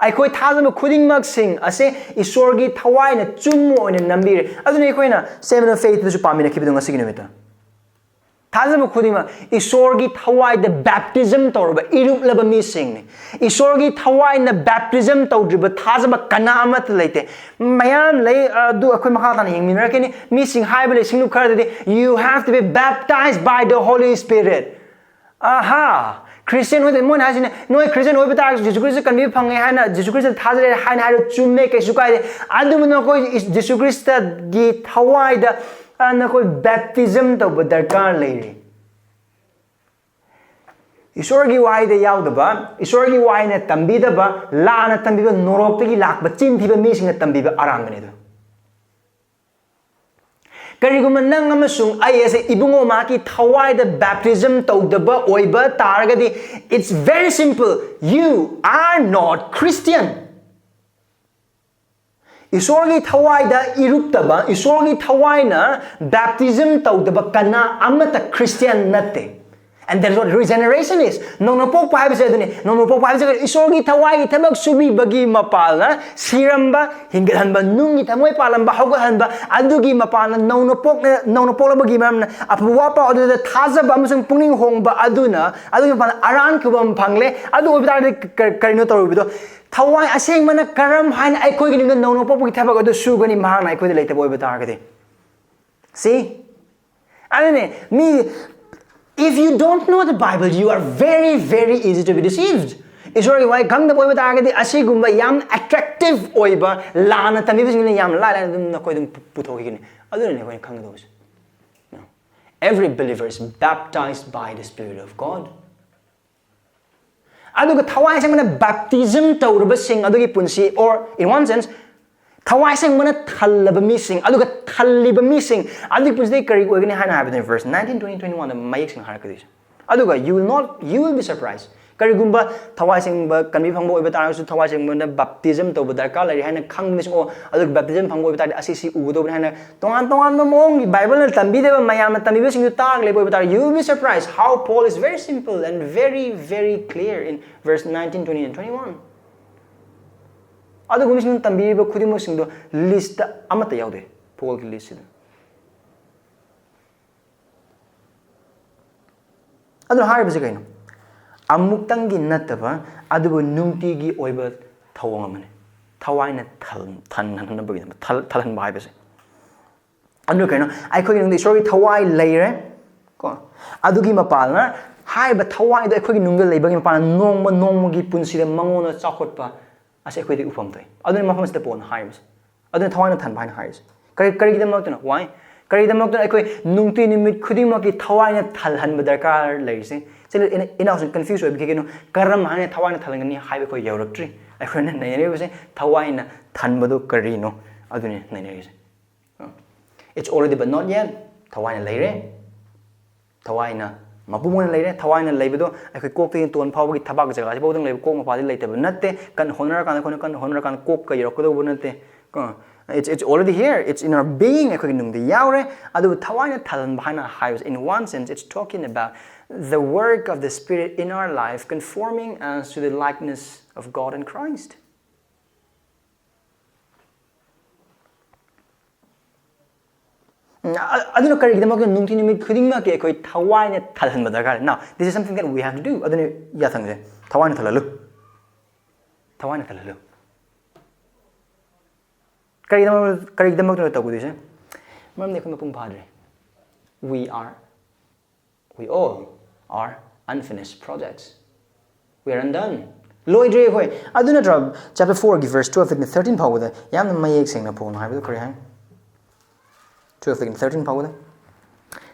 ꯑꯩꯈꯣꯏ ꯊꯥꯖꯕ ꯈꯨꯗꯤꯡꯃꯛꯁꯤꯡ ꯑꯁꯦ ꯏꯁꯣꯔꯒꯤ ꯊꯋꯥꯏꯅ ꯆꯨꯝꯕ ꯑꯣꯏꯅ ꯅꯝꯕꯤꯔꯦ꯫ ꯑꯗꯨꯅ ꯑꯩꯈꯣꯏꯅ Statement of Faith ꯇꯁꯨ ꯄꯥꯃꯤꯟꯅꯈꯤꯕꯗꯣ ꯉꯁꯤꯒꯤ ꯅꯨꯃꯤꯠꯇ꯫ ꯊꯥꯖꯕ ꯈꯨꯗꯤꯡꯃꯛ ꯏꯁꯣꯔꯒꯤ ꯊꯋꯥꯏꯗ baptism ꯇꯧꯔꯕ, ꯏꯔꯨꯞꯂꯕ ꯃꯤꯁꯤꯡꯅꯤ꯫ ꯏꯁꯣꯔꯒꯤ ꯊꯋꯥꯏꯅ baptism ꯇꯧꯗ꯭ꯔꯤꯕ ꯊꯥꯖꯕ ꯀꯅꯥ ꯑꯃꯠꯇ ꯂꯩꯇꯦ꯫ ꯃꯌꯥꯝ ꯂꯩ, ꯑꯗꯨ ꯑꯩꯈꯣꯏ ꯃꯈꯥ ꯇꯥꯅ ꯌꯦꯡꯃꯤꯟꯅꯔꯛꯀꯅꯤ꯫ ꯃꯤꯁꯤꯡ ꯍꯥꯏꯕ ꯂꯩ, ꯁꯤꯡꯂꯨꯞ ꯈꯔꯗꯗꯤ, "You have to be baptized by the Holy Spirit." ꯑꯍꯥ, ꯈ꯭ꯔꯤꯁꯇꯤꯌꯥꯟ ꯑꯣꯏꯗ ꯃꯣꯏꯅ ꯍꯥꯏꯁꯤꯅꯦ, "ꯅꯣꯏ ꯈ꯭ꯔꯤꯁꯇꯤꯌꯥꯟ ꯑꯣꯏꯕ ꯇꯥꯔꯒꯁꯨ ꯖꯤꯁꯨ ꯈ꯭ꯔꯤꯁꯇ ꯀꯟꯕꯤꯕ ꯐꯪꯉꯦ ꯍꯥꯏꯅ, ꯖꯤꯁꯨ ꯈ꯭ꯔꯤꯁꯇ ꯊꯥꯖꯔꯦ ꯍꯥꯏꯅ ꯍꯥꯏꯔꯣ, ꯆꯨꯝꯃꯦ, ꯀꯩꯁꯨ ꯀꯥꯏꯗꯦ꯫ ꯑꯗꯨꯕꯨ ꯅꯈꯣꯏ ꯏꯁ-, ꯖꯤꯁꯨ ꯈ꯭ꯔꯤꯁꯇꯒꯤ ꯊꯋꯥꯏꯗ, ꯑ, ꯅꯈꯣꯏ baptism ꯇꯧꯕ ꯗꯔꯀꯥꯔ ꯂꯩꯔꯤ꯫" ꯏꯁꯣꯔꯒꯤ ꯋꯥꯍꯩꯗ ꯌꯥꯎꯗꯕ, ꯏꯁꯣꯔꯒꯤ ꯋꯥꯍꯩꯅ ꯇꯝꯕꯤꯗꯕ, ꯂꯥꯟꯅ ꯇꯝꯕꯤꯕ, ꯅꯣꯔꯣꯛꯇꯒꯤ ꯂꯥꯛꯄ ꯆꯤꯟ ꯊꯤꯕ ꯃꯤꯁꯤꯡꯅ ꯇꯝꯕꯤꯕ ꯑꯔꯥꯟꯕꯅꯤ ꯑꯗꯨ꯫ ꯀꯔꯤꯒꯨꯝꯕ ꯅꯪ ꯑꯃꯁꯨꯡ ꯑꯩ ꯑꯁꯦ ꯏꯕꯨꯡꯉꯣ ꯃꯍꯥꯛꯀꯤ ꯊꯋꯥꯏꯗ baptism ꯇꯧꯗꯕ ꯑꯣꯏꯕ ꯇꯥꯔꯒꯗꯤ, it's very simple, you are not Christian. ꯏꯁꯣꯔꯒꯤ ꯊꯋꯥꯏꯗ ꯏꯔꯨꯞꯇꯕ, ꯏꯁꯣꯔꯒꯤ ꯊꯋꯥꯏꯅ baptism ꯇꯧꯗꯕ ꯀꯅꯥ ꯑꯃꯠꯇ ꯈ꯭ꯔꯤꯁꯇꯤꯌꯥꯟ ꯅꯠꯇꯦ꯫ And that's what regeneration is. ꯅꯧꯅ ꯄꯣꯛꯄ ꯍꯥꯏꯕꯁꯦ ꯑꯗꯨꯅꯤ꯫ ꯅꯧꯅ ꯄꯣꯛꯄ ꯍꯥꯏꯕꯁꯦ ꯀꯔꯤ? ꯏꯁꯣꯔꯒꯤ ꯊꯋꯥꯏꯒꯤ ꯊꯕꯛ ꯁꯨꯕꯤꯕꯒꯤ ꯃꯄꯥꯜꯅ ꯁꯤꯔꯝꯕ, ꯍꯤꯡꯒꯠꯍꯟꯕ, ꯅꯨꯡꯒꯤ ꯊꯃꯣꯏ ꯄꯥꯜꯂꯝꯕ, ꯍꯧꯒꯠꯍꯟꯕ, ꯑꯗꯨꯒꯤ ꯃꯄꯥꯜꯅ ꯅꯧꯅ ꯄꯣꯛꯅ-, ꯅꯧꯅ ꯄꯣꯛꯂꯕꯒꯤ ꯃꯔꯝꯅ ꯑꯐꯕ ꯋꯥ ꯄꯥꯎ ꯑꯗꯨꯗ ꯊꯥꯖꯕ ꯑꯃꯁꯨꯡ ꯄꯨꯛꯅꯤꯡ ꯍꯣꯡꯕ ꯑꯗꯨꯅ, ꯑꯗꯨꯒꯤ ꯃꯄꯥꯜꯅ ꯑꯔꯥꯟꯈꯤꯕ ꯑꯃ ꯐꯪꯂꯦ꯫ ꯑꯗꯨ ꯑꯣꯏꯕ ꯇꯥꯔꯒꯗꯤ ꯀ-, ꯀꯔꯤꯅꯣ ꯇꯧꯔꯤꯕꯗꯣ? ꯊꯋꯥꯏ ꯑꯁꯦꯡꯕꯅ ꯀꯔꯝ ꯍꯥꯏꯅ ꯑꯩꯈꯣꯏꯒꯤ ꯅꯨꯡꯗ ꯅꯧꯅ ꯄꯣꯛꯄꯒꯤ ꯊꯕꯛ ꯑꯗꯨ ꯁꯨꯒꯅꯤ, ꯃꯍꯥꯛꯅ ꯑꯩꯈꯣꯏꯗ ꯂꯩꯇꯕ ꯑꯣꯏꯕ ꯇꯥꯔꯒꯗꯤ? See? ꯑꯗꯨꯅꯦ, ꯃꯤ, if you don't know the Bible, you are very, very easy to be deceived. ꯏꯁꯣꯔꯒꯤ ꯋꯥꯍꯩ ꯈꯪꯗꯕ ꯑꯣꯏꯕ ꯇꯥꯔꯒꯗꯤ, ꯑꯁꯤꯒꯨꯝꯕ ꯌꯥꯝ attractive ꯑꯣꯏꯕ ꯂꯥꯟꯅ ꯇꯝꯕꯤꯕꯁꯤꯡꯗꯨꯅ ꯌꯥꯝ ꯂꯥꯏ ꯂꯥꯏꯅ ꯑꯗꯨꯝ ꯅꯈꯣꯏ ꯑꯗꯨꯝ ꯄꯨ-, ꯄꯨꯊꯣꯛꯈꯤꯒꯅꯤ꯫ ꯑꯗꯨꯅꯅꯦ ꯑꯩꯈꯣꯏꯅ ꯈꯪꯒꯗꯧꯕꯁꯦ꯫ No. Every believer is baptized by the Spirit of God. ꯑꯗꯨꯒ ꯊꯋꯥꯏ ꯑꯁꯦꯡꯕꯅ baptism ꯇꯧꯔꯕꯁꯤꯡ ꯑꯗꯨꯒꯤ ꯄꯨꯟꯁꯤ, or in one sense, ꯊꯋꯥꯏ ꯑꯁꯦꯡꯕꯅ ꯊꯜꯂꯕ ꯃꯤꯁꯤꯡ, ꯑꯗꯨꯒ ꯊꯜꯂꯤꯕ ꯃꯤꯁꯤꯡ ꯑꯗꯨꯒꯤ ꯄꯨꯟꯁꯤꯗꯤ ꯀꯔꯤ ꯑꯣꯏꯒꯅꯤ ꯍꯥꯏꯅ ꯍꯥꯏꯕꯗꯨꯅꯤ verse nineteen, twenty, twenty-one ꯗ ꯃꯌꯦꯛ ꯁꯦꯡꯅ ꯍꯥꯏꯔꯛꯀꯗꯣꯏꯁꯦ꯫ ꯑꯗꯨꯒ you will not, you will be surprised. ꯀꯔꯤꯒꯨꯝꯕ ꯊꯋꯥꯏ ꯁꯦꯡꯕ ꯀꯟꯕꯤ ꯐꯪꯕ ꯑꯣꯏꯕ ꯇꯥꯔꯒꯁꯨ, ꯊꯋꯥꯏ ꯁꯦꯡꯕꯅ baptism ꯇꯧꯕ ꯗꯔꯀꯥꯔ ꯂꯩꯔꯤ ꯍꯥꯏꯅ ꯈꯪꯕꯁꯤꯡ, ꯑꯣ, ꯑꯗꯨꯒ baptism ꯐꯪꯕ ꯑꯣꯏꯕ ꯇꯥꯔꯗꯤ ꯑꯁꯤ ꯁꯤ ꯎꯒꯗꯧꯕꯅꯤ ꯍꯥꯏꯅ ꯇꯣꯉꯥꯟ ꯇꯣꯉꯥꯟꯕ ꯃꯑꯣꯡꯒꯤ ꯕꯥꯏꯕꯜꯅ ꯇꯝꯕꯤꯗꯕ ꯃꯌꯥꯝꯅ ꯇꯝꯕꯤꯕꯁꯤꯡꯗꯨ ꯇꯥꯔꯒ ꯂꯩꯕ ꯑꯣꯏꯕ ꯇꯥꯔꯗꯤ, you will be surprised how Paul is very simple and very, very clear in verse nineteen, twenty, and twenty-one. ꯑꯗꯨꯒꯨꯝꯕꯁꯤꯡ ꯇꯝꯕꯤꯔꯤꯕ ꯈꯨꯗꯤꯡꯃꯛꯁꯤꯡꯗꯣ ꯂꯤꯁꯇ ꯑꯃꯠꯇ ꯌꯥꯎꯗꯦ, ꯄꯣꯜꯒꯤ ꯂꯤꯁꯁꯤꯗ꯫ ꯑꯗꯨꯅ ꯍꯥꯏꯔꯤꯕꯁꯤ ꯀꯩꯅꯣ? ꯑꯃꯨꯛꯇꯪꯒꯤ ꯅꯠꯇꯕ, ꯑꯗꯨꯕꯨ ꯅꯨꯡꯇꯤꯒꯤ ꯑꯣꯏꯕ ꯊꯧꯑꯣꯡ ꯑꯃꯅꯤ꯫ ꯊꯋꯥꯏꯅ ꯊꯜ-, ꯊꯟꯍꯟꯅꯕꯒꯤꯗꯃꯛ, ꯊꯜ-, ꯊꯜꯍꯟꯕ ꯍꯥꯏꯕꯁꯦ꯫ ꯑꯗꯨ ꯀꯩꯅꯣ? ꯑꯩꯈꯣꯏꯒꯤ ꯅꯨꯡꯗ ꯏꯁꯣꯔꯒꯤ ꯊꯋꯥꯏ ꯂꯩꯔꯦ, ꯀꯣ? ꯑꯗꯨꯒꯤ ꯃꯄꯥꯜꯅ, ꯍꯥꯏꯔꯤꯕ ꯊꯋꯥꯏꯗꯣ ꯑꯩꯈꯣꯏꯒꯤ ꯅꯨꯡꯗ ꯂꯩꯕꯒꯤ ꯃꯄꯥꯜꯅ ꯅꯣꯡꯃ ꯅꯣꯡꯃꯒꯤ ꯄꯨꯟꯁꯤꯗ ꯃꯉꯣꯟꯗ ꯆꯥꯎꯈꯠꯄ ꯑꯁꯤ ꯑꯩꯈꯣꯏꯗ ꯎꯐꯝ ꯊꯣꯛꯏ꯫ ꯑꯗꯨꯅ ꯃꯐꯝꯁꯤꯗ ꯄꯣꯜꯅ ꯍꯥꯏꯔꯤꯕꯁꯦ꯫ ꯑꯗꯨꯅ ꯊꯋꯥꯏꯅ ꯊꯟꯕ ꯍꯥꯏꯅ ꯍꯥꯏꯔꯤꯁꯦ꯫ ꯀꯔꯤ, ꯀꯔꯤꯒꯤꯗꯃꯛꯇꯅꯣ? Why? ꯀꯔꯤꯒꯤꯗꯃꯛꯇꯅꯣ ꯑꯩꯈꯣꯏ ꯅꯨꯡꯇꯤ ꯅꯨꯃꯤꯠ ꯈꯨꯗꯤꯡꯃꯛꯀꯤ ꯊꯋꯥꯏꯅ ꯊꯜꯍꯟꯕ ꯗꯔꯀꯥꯔ ꯂꯩꯔꯤꯁꯦ? ꯁꯤꯗ ꯏꯅꯥ-, ꯏꯅꯥꯎꯁꯤꯡ confuse ꯑꯣꯏꯕ ꯀꯩꯒꯤꯅꯣ? ꯀꯔꯝ ꯍꯥꯏꯅ ꯊꯋꯥꯏꯅ ꯊꯜꯍꯟꯒꯅꯤ ꯍꯥꯏꯕ ꯑꯩꯈꯣꯏ ꯌꯧꯔꯛꯇ꯭ꯔꯤ꯫ ꯑꯩꯈꯣꯏꯅ ꯅꯩꯅꯔꯤꯕꯁꯦ ꯊꯋꯥꯏꯅ ꯊꯟꯕꯗꯨ ꯀꯔꯤꯅꯣ? ꯑꯗꯨꯅꯤ ꯅꯩꯅꯔꯤꯁꯦ꯫ It's already but not yet. ꯊꯋꯥꯏꯅ ꯂꯩꯔꯦ꯫ ꯊꯋꯥꯏꯅ ꯃꯄꯨꯡ ꯑꯣꯏꯅ ꯂꯩꯔꯦ꯫ ꯊꯋꯥꯏꯅ ꯂꯩꯕꯗꯣ ꯑꯩꯈꯣꯏ ꯀꯣꯛꯇꯒꯤ ꯇꯣꯟ ꯐꯥꯎꯕꯒꯤ ꯊꯕꯥꯛ ꯖꯒꯥꯁꯤꯐꯥꯎꯗꯪ ꯂꯩꯕ, ꯀꯣꯛ ꯃꯄꯥꯗꯤ ꯂꯩꯇꯕ ꯅꯠꯇꯦ꯫ ꯀꯟꯅ ꯍꯣꯠꯅꯔꯀꯥꯟꯗ, ꯑꯩꯈꯣꯏꯅ ꯀꯟꯅ ꯍꯣꯠꯅꯔꯀꯥꯟꯗ ꯀꯣꯛꯀ ꯌꯧꯔꯛꯀꯗꯧꯕ ꯅꯠꯇꯦ꯫ ꯀꯣ? It's, it's already here. It's in our being. ꯑꯩꯈꯣꯏꯒꯤ ꯅꯨꯡꯗ ꯌꯥꯎꯔꯦ꯫ ꯑꯗꯨꯕꯨ ꯊꯋꯥꯏꯅ ꯊꯜꯍꯟꯕ ꯍꯥꯏꯅ ꯍꯥꯏꯕꯁꯦ, in one sense, it's talking about the work of the Spirit in our life, conforming us to the likeness of God and Christ. ꯎꯝ, ꯑ-, ꯑꯗꯨꯅ ꯀꯔꯤꯒꯤꯗꯃꯛꯇ ꯅꯨꯡꯇꯤ ꯅꯨꯃꯤꯠ ꯈꯨꯗꯤꯡꯃꯛꯀꯤ ꯑꯩꯈꯣꯏ ꯊꯋꯥꯏꯅ ꯊꯜꯍꯟꯕ ꯗꯔꯀꯥꯔ ꯂꯩ? Now, this is something that we have to do. ꯑꯗꯨꯅ ꯌꯥꯊꯪꯁꯦ, ꯊꯋꯥꯏꯅ ꯊꯜꯍꯜꯂꯨ, ꯊꯋꯥꯏꯅ ꯊꯜꯍꯜꯂꯨ꯫ ꯀꯔꯤꯒꯤꯗꯃꯛ, ꯀꯔꯤꯒꯤꯗꯃꯛꯇꯅꯣ ꯇꯧꯒꯗꯣꯏꯁꯦ? ꯃꯔꯝꯗꯤ ꯑꯩꯈꯣꯏ ꯃꯄꯨꯡ ꯐꯥꯗ꯭ꯔꯦ꯫ We are, we all are unfinished projects. We are undone. ꯂꯣꯏꯗ꯭ꯔꯦ ꯑꯩꯈꯣꯏ꯫ ꯑꯗꯨ ꯅꯠꯇ꯭ꯔ chapter four ꯒꯤ verse twelve ꯗꯒꯤꯅ thirteen ꯐꯥꯎꯕꯗ ꯌꯥꯝꯅ ꯃꯌꯦꯛ ꯁꯦꯡꯅ ꯄꯣꯜꯅ ꯍꯥꯏꯕꯗꯨ ꯀꯔꯤ ꯍꯥꯏ? Twelve ꯗꯒꯤꯅ thirteen ꯐꯥꯎꯕꯗ꯫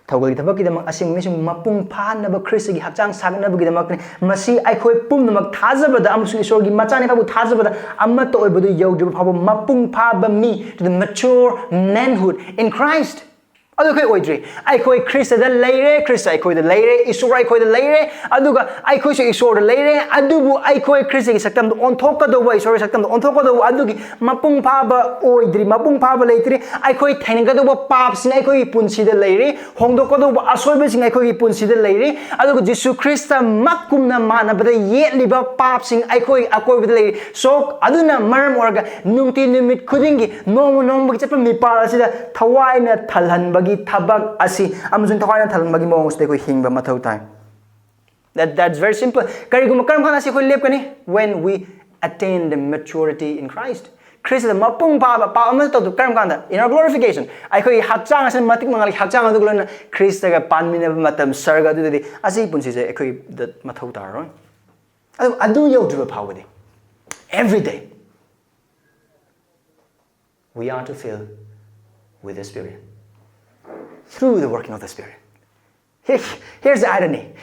ꯊꯧꯒꯜꯒꯤ ꯊꯕꯛꯀꯤꯗꯃꯛ ꯑꯁꯦꯡꯕ ꯃꯤꯁꯤꯡ ꯃꯄꯨꯡ ꯐꯥꯅꯕ ꯈ꯭ꯔꯤꯁꯇꯒꯤ ꯍꯛꯆꯥꯡ ꯁꯥꯒꯠꯅꯕꯒꯤꯗꯃꯛꯇꯅꯤ꯫ ꯃꯁꯤ ꯑꯩꯈꯣꯏ ꯄꯨꯝꯅꯃꯛ ꯊꯥꯖꯕꯗ ꯑꯃꯁꯨꯡ ꯏꯁꯣꯔꯒꯤ ꯃꯆꯥꯅꯤ ꯍꯥꯏꯕꯕꯨ ꯊꯥꯖꯕꯗ ꯑꯃꯠꯇ ꯑꯣꯏꯕꯗꯨ ꯌꯧꯗ꯭ꯔꯤꯕ ꯐꯥꯎꯕ ꯃꯄꯨꯡ ꯐꯥꯕ ꯃꯤ, to the mature manhood in Christ꯫ ꯑꯗꯨ ꯑꯩꯈꯣꯏ ꯑꯣꯏꯗ꯭ꯔꯤ꯫ ꯑꯩꯈꯣꯏ ꯈ꯭ꯔꯤꯁꯇꯗ ꯂꯩꯔꯦ, ꯈ꯭ꯔꯤꯁꯇ ꯑꯩꯈꯣꯏꯗ ꯂꯩꯔꯦ, ꯏꯁꯣꯔ ꯑꯩꯈꯣꯏꯗ ꯂꯩꯔꯦ, ꯑꯗꯨꯒ ꯑꯩꯈꯣꯏꯁꯨ ꯏꯁꯣꯔꯗ ꯂꯩꯔꯦ꯫ ꯑꯗꯨꯕꯨ ꯑꯩꯈꯣꯏ ꯈ꯭ꯔꯤꯁꯇꯒꯤ ꯁꯛꯇꯝꯗ ꯑꯣꯟꯊꯣꯛꯀꯗꯧꯕ, ꯏꯁꯣꯔꯒꯤ ꯁꯛꯇꯝꯗ ꯑꯣꯟꯊꯣꯛꯀꯗꯧꯕ ꯑꯗꯨꯒꯤ ꯃꯄꯨꯡ ꯐꯥꯕ ꯑꯣꯏꯗ꯭ꯔꯤ, ꯃꯄꯨꯡ ꯐꯥꯕ ꯂꯩꯇ꯭ꯔꯤ꯫ ꯑꯩꯈꯣꯏ ꯊꯦꯡꯅꯒꯗꯧꯕ ꯄꯥꯞꯁꯤꯡ ꯑꯩꯈꯣꯏꯒꯤ ꯄꯨꯟꯁꯤꯗ ꯂꯩꯔꯤ, ꯍꯣꯡꯗꯣꯛꯀꯗꯧꯕ ꯑꯁꯣꯏꯕꯁꯤꯡ ꯑꯩꯈꯣꯏꯒꯤ ꯄꯨꯟꯁꯤꯗ ꯂꯩꯔꯤ, ꯑꯗꯨꯒ ꯖꯤꯁꯨ ꯈ꯭ꯔꯤꯁꯇꯃꯛ ꯀꯨꯝꯅ ꯃꯥꯟꯅꯕꯗ ꯌꯦꯠꯂꯤꯕ ꯄꯥꯞꯁꯤꯡ ꯑꯩꯈꯣꯏ ꯑꯀꯣꯏꯕꯗ ꯂꯩꯔꯤ꯫ So, ꯑꯗꯨꯅ ꯃꯔꯝ ꯑꯣꯏꯔꯒ ꯅꯨꯡꯇꯤ ꯅꯨꯃꯤꯠ ꯈꯨꯗꯤꯡꯒꯤ, ꯅꯣꯡꯃ ꯅꯣꯡꯃꯒꯤ ꯆꯠꯄ ꯃꯤꯄꯥꯜ ꯑꯁꯤꯗ ꯊꯋꯥꯏꯅ ꯊꯜꯍꯟꯕꯒꯤ ꯊꯕꯛ ꯑꯁꯤ ꯑꯃꯁꯨꯡ ꯊꯋꯥꯏꯅ ꯊꯜꯍꯟꯕꯒꯤ ꯃꯑꯣꯡ ꯑꯁꯤꯗ ꯑꯩꯈꯣꯏ ꯍꯤꯡꯕ ꯃꯊꯧ ꯇꯥꯏ꯫ That, that's very simple. ꯀꯔꯤꯒꯨꯝꯕ ꯀꯔꯝ ꯀꯥꯟꯗ ꯑꯁꯤ ꯑꯩꯈꯣꯏ ꯂꯦꯞꯀꯅꯤ? When we attain the maturity in Christ. ꯈ꯭ꯔꯤꯁꯇꯗ ꯃꯄꯨꯡ ꯐꯥꯕ ꯄꯥꯞ ꯑꯃ ꯇꯧꯗꯨ ꯀꯔꯝ ꯀꯥꯟꯗ? In our glorification. ꯑꯩꯈꯣꯏꯒꯤ ꯍꯛꯆꯥꯡ ꯑꯁꯤꯅ ꯃꯇꯤꯛ ꯃꯉꯥꯜꯒꯤ ꯍꯛꯆꯥꯡ ꯑꯗꯨꯒ ꯂꯣꯏꯅ ꯈ꯭ꯔꯤꯁꯇꯒ ꯄꯥꯟꯃꯤꯟꯅꯕ ꯃꯇꯝ, ꯁꯔꯒ ꯑꯗꯨꯗꯗꯤ ꯑꯁꯤꯒꯤ ꯄꯨꯟꯁꯤꯁꯦ ꯑꯩꯈꯣꯏꯗ ꯃꯊꯧ ꯇꯥꯔꯔꯣꯏ꯫ ꯑꯗꯨ, ꯑꯗꯨ ꯌꯧꯗ꯭ꯔꯤꯕ ꯐꯥꯎꯕꯗꯤ, every day, we are to fill with the Spirit through the working of the Spirit. Here, here's the irony.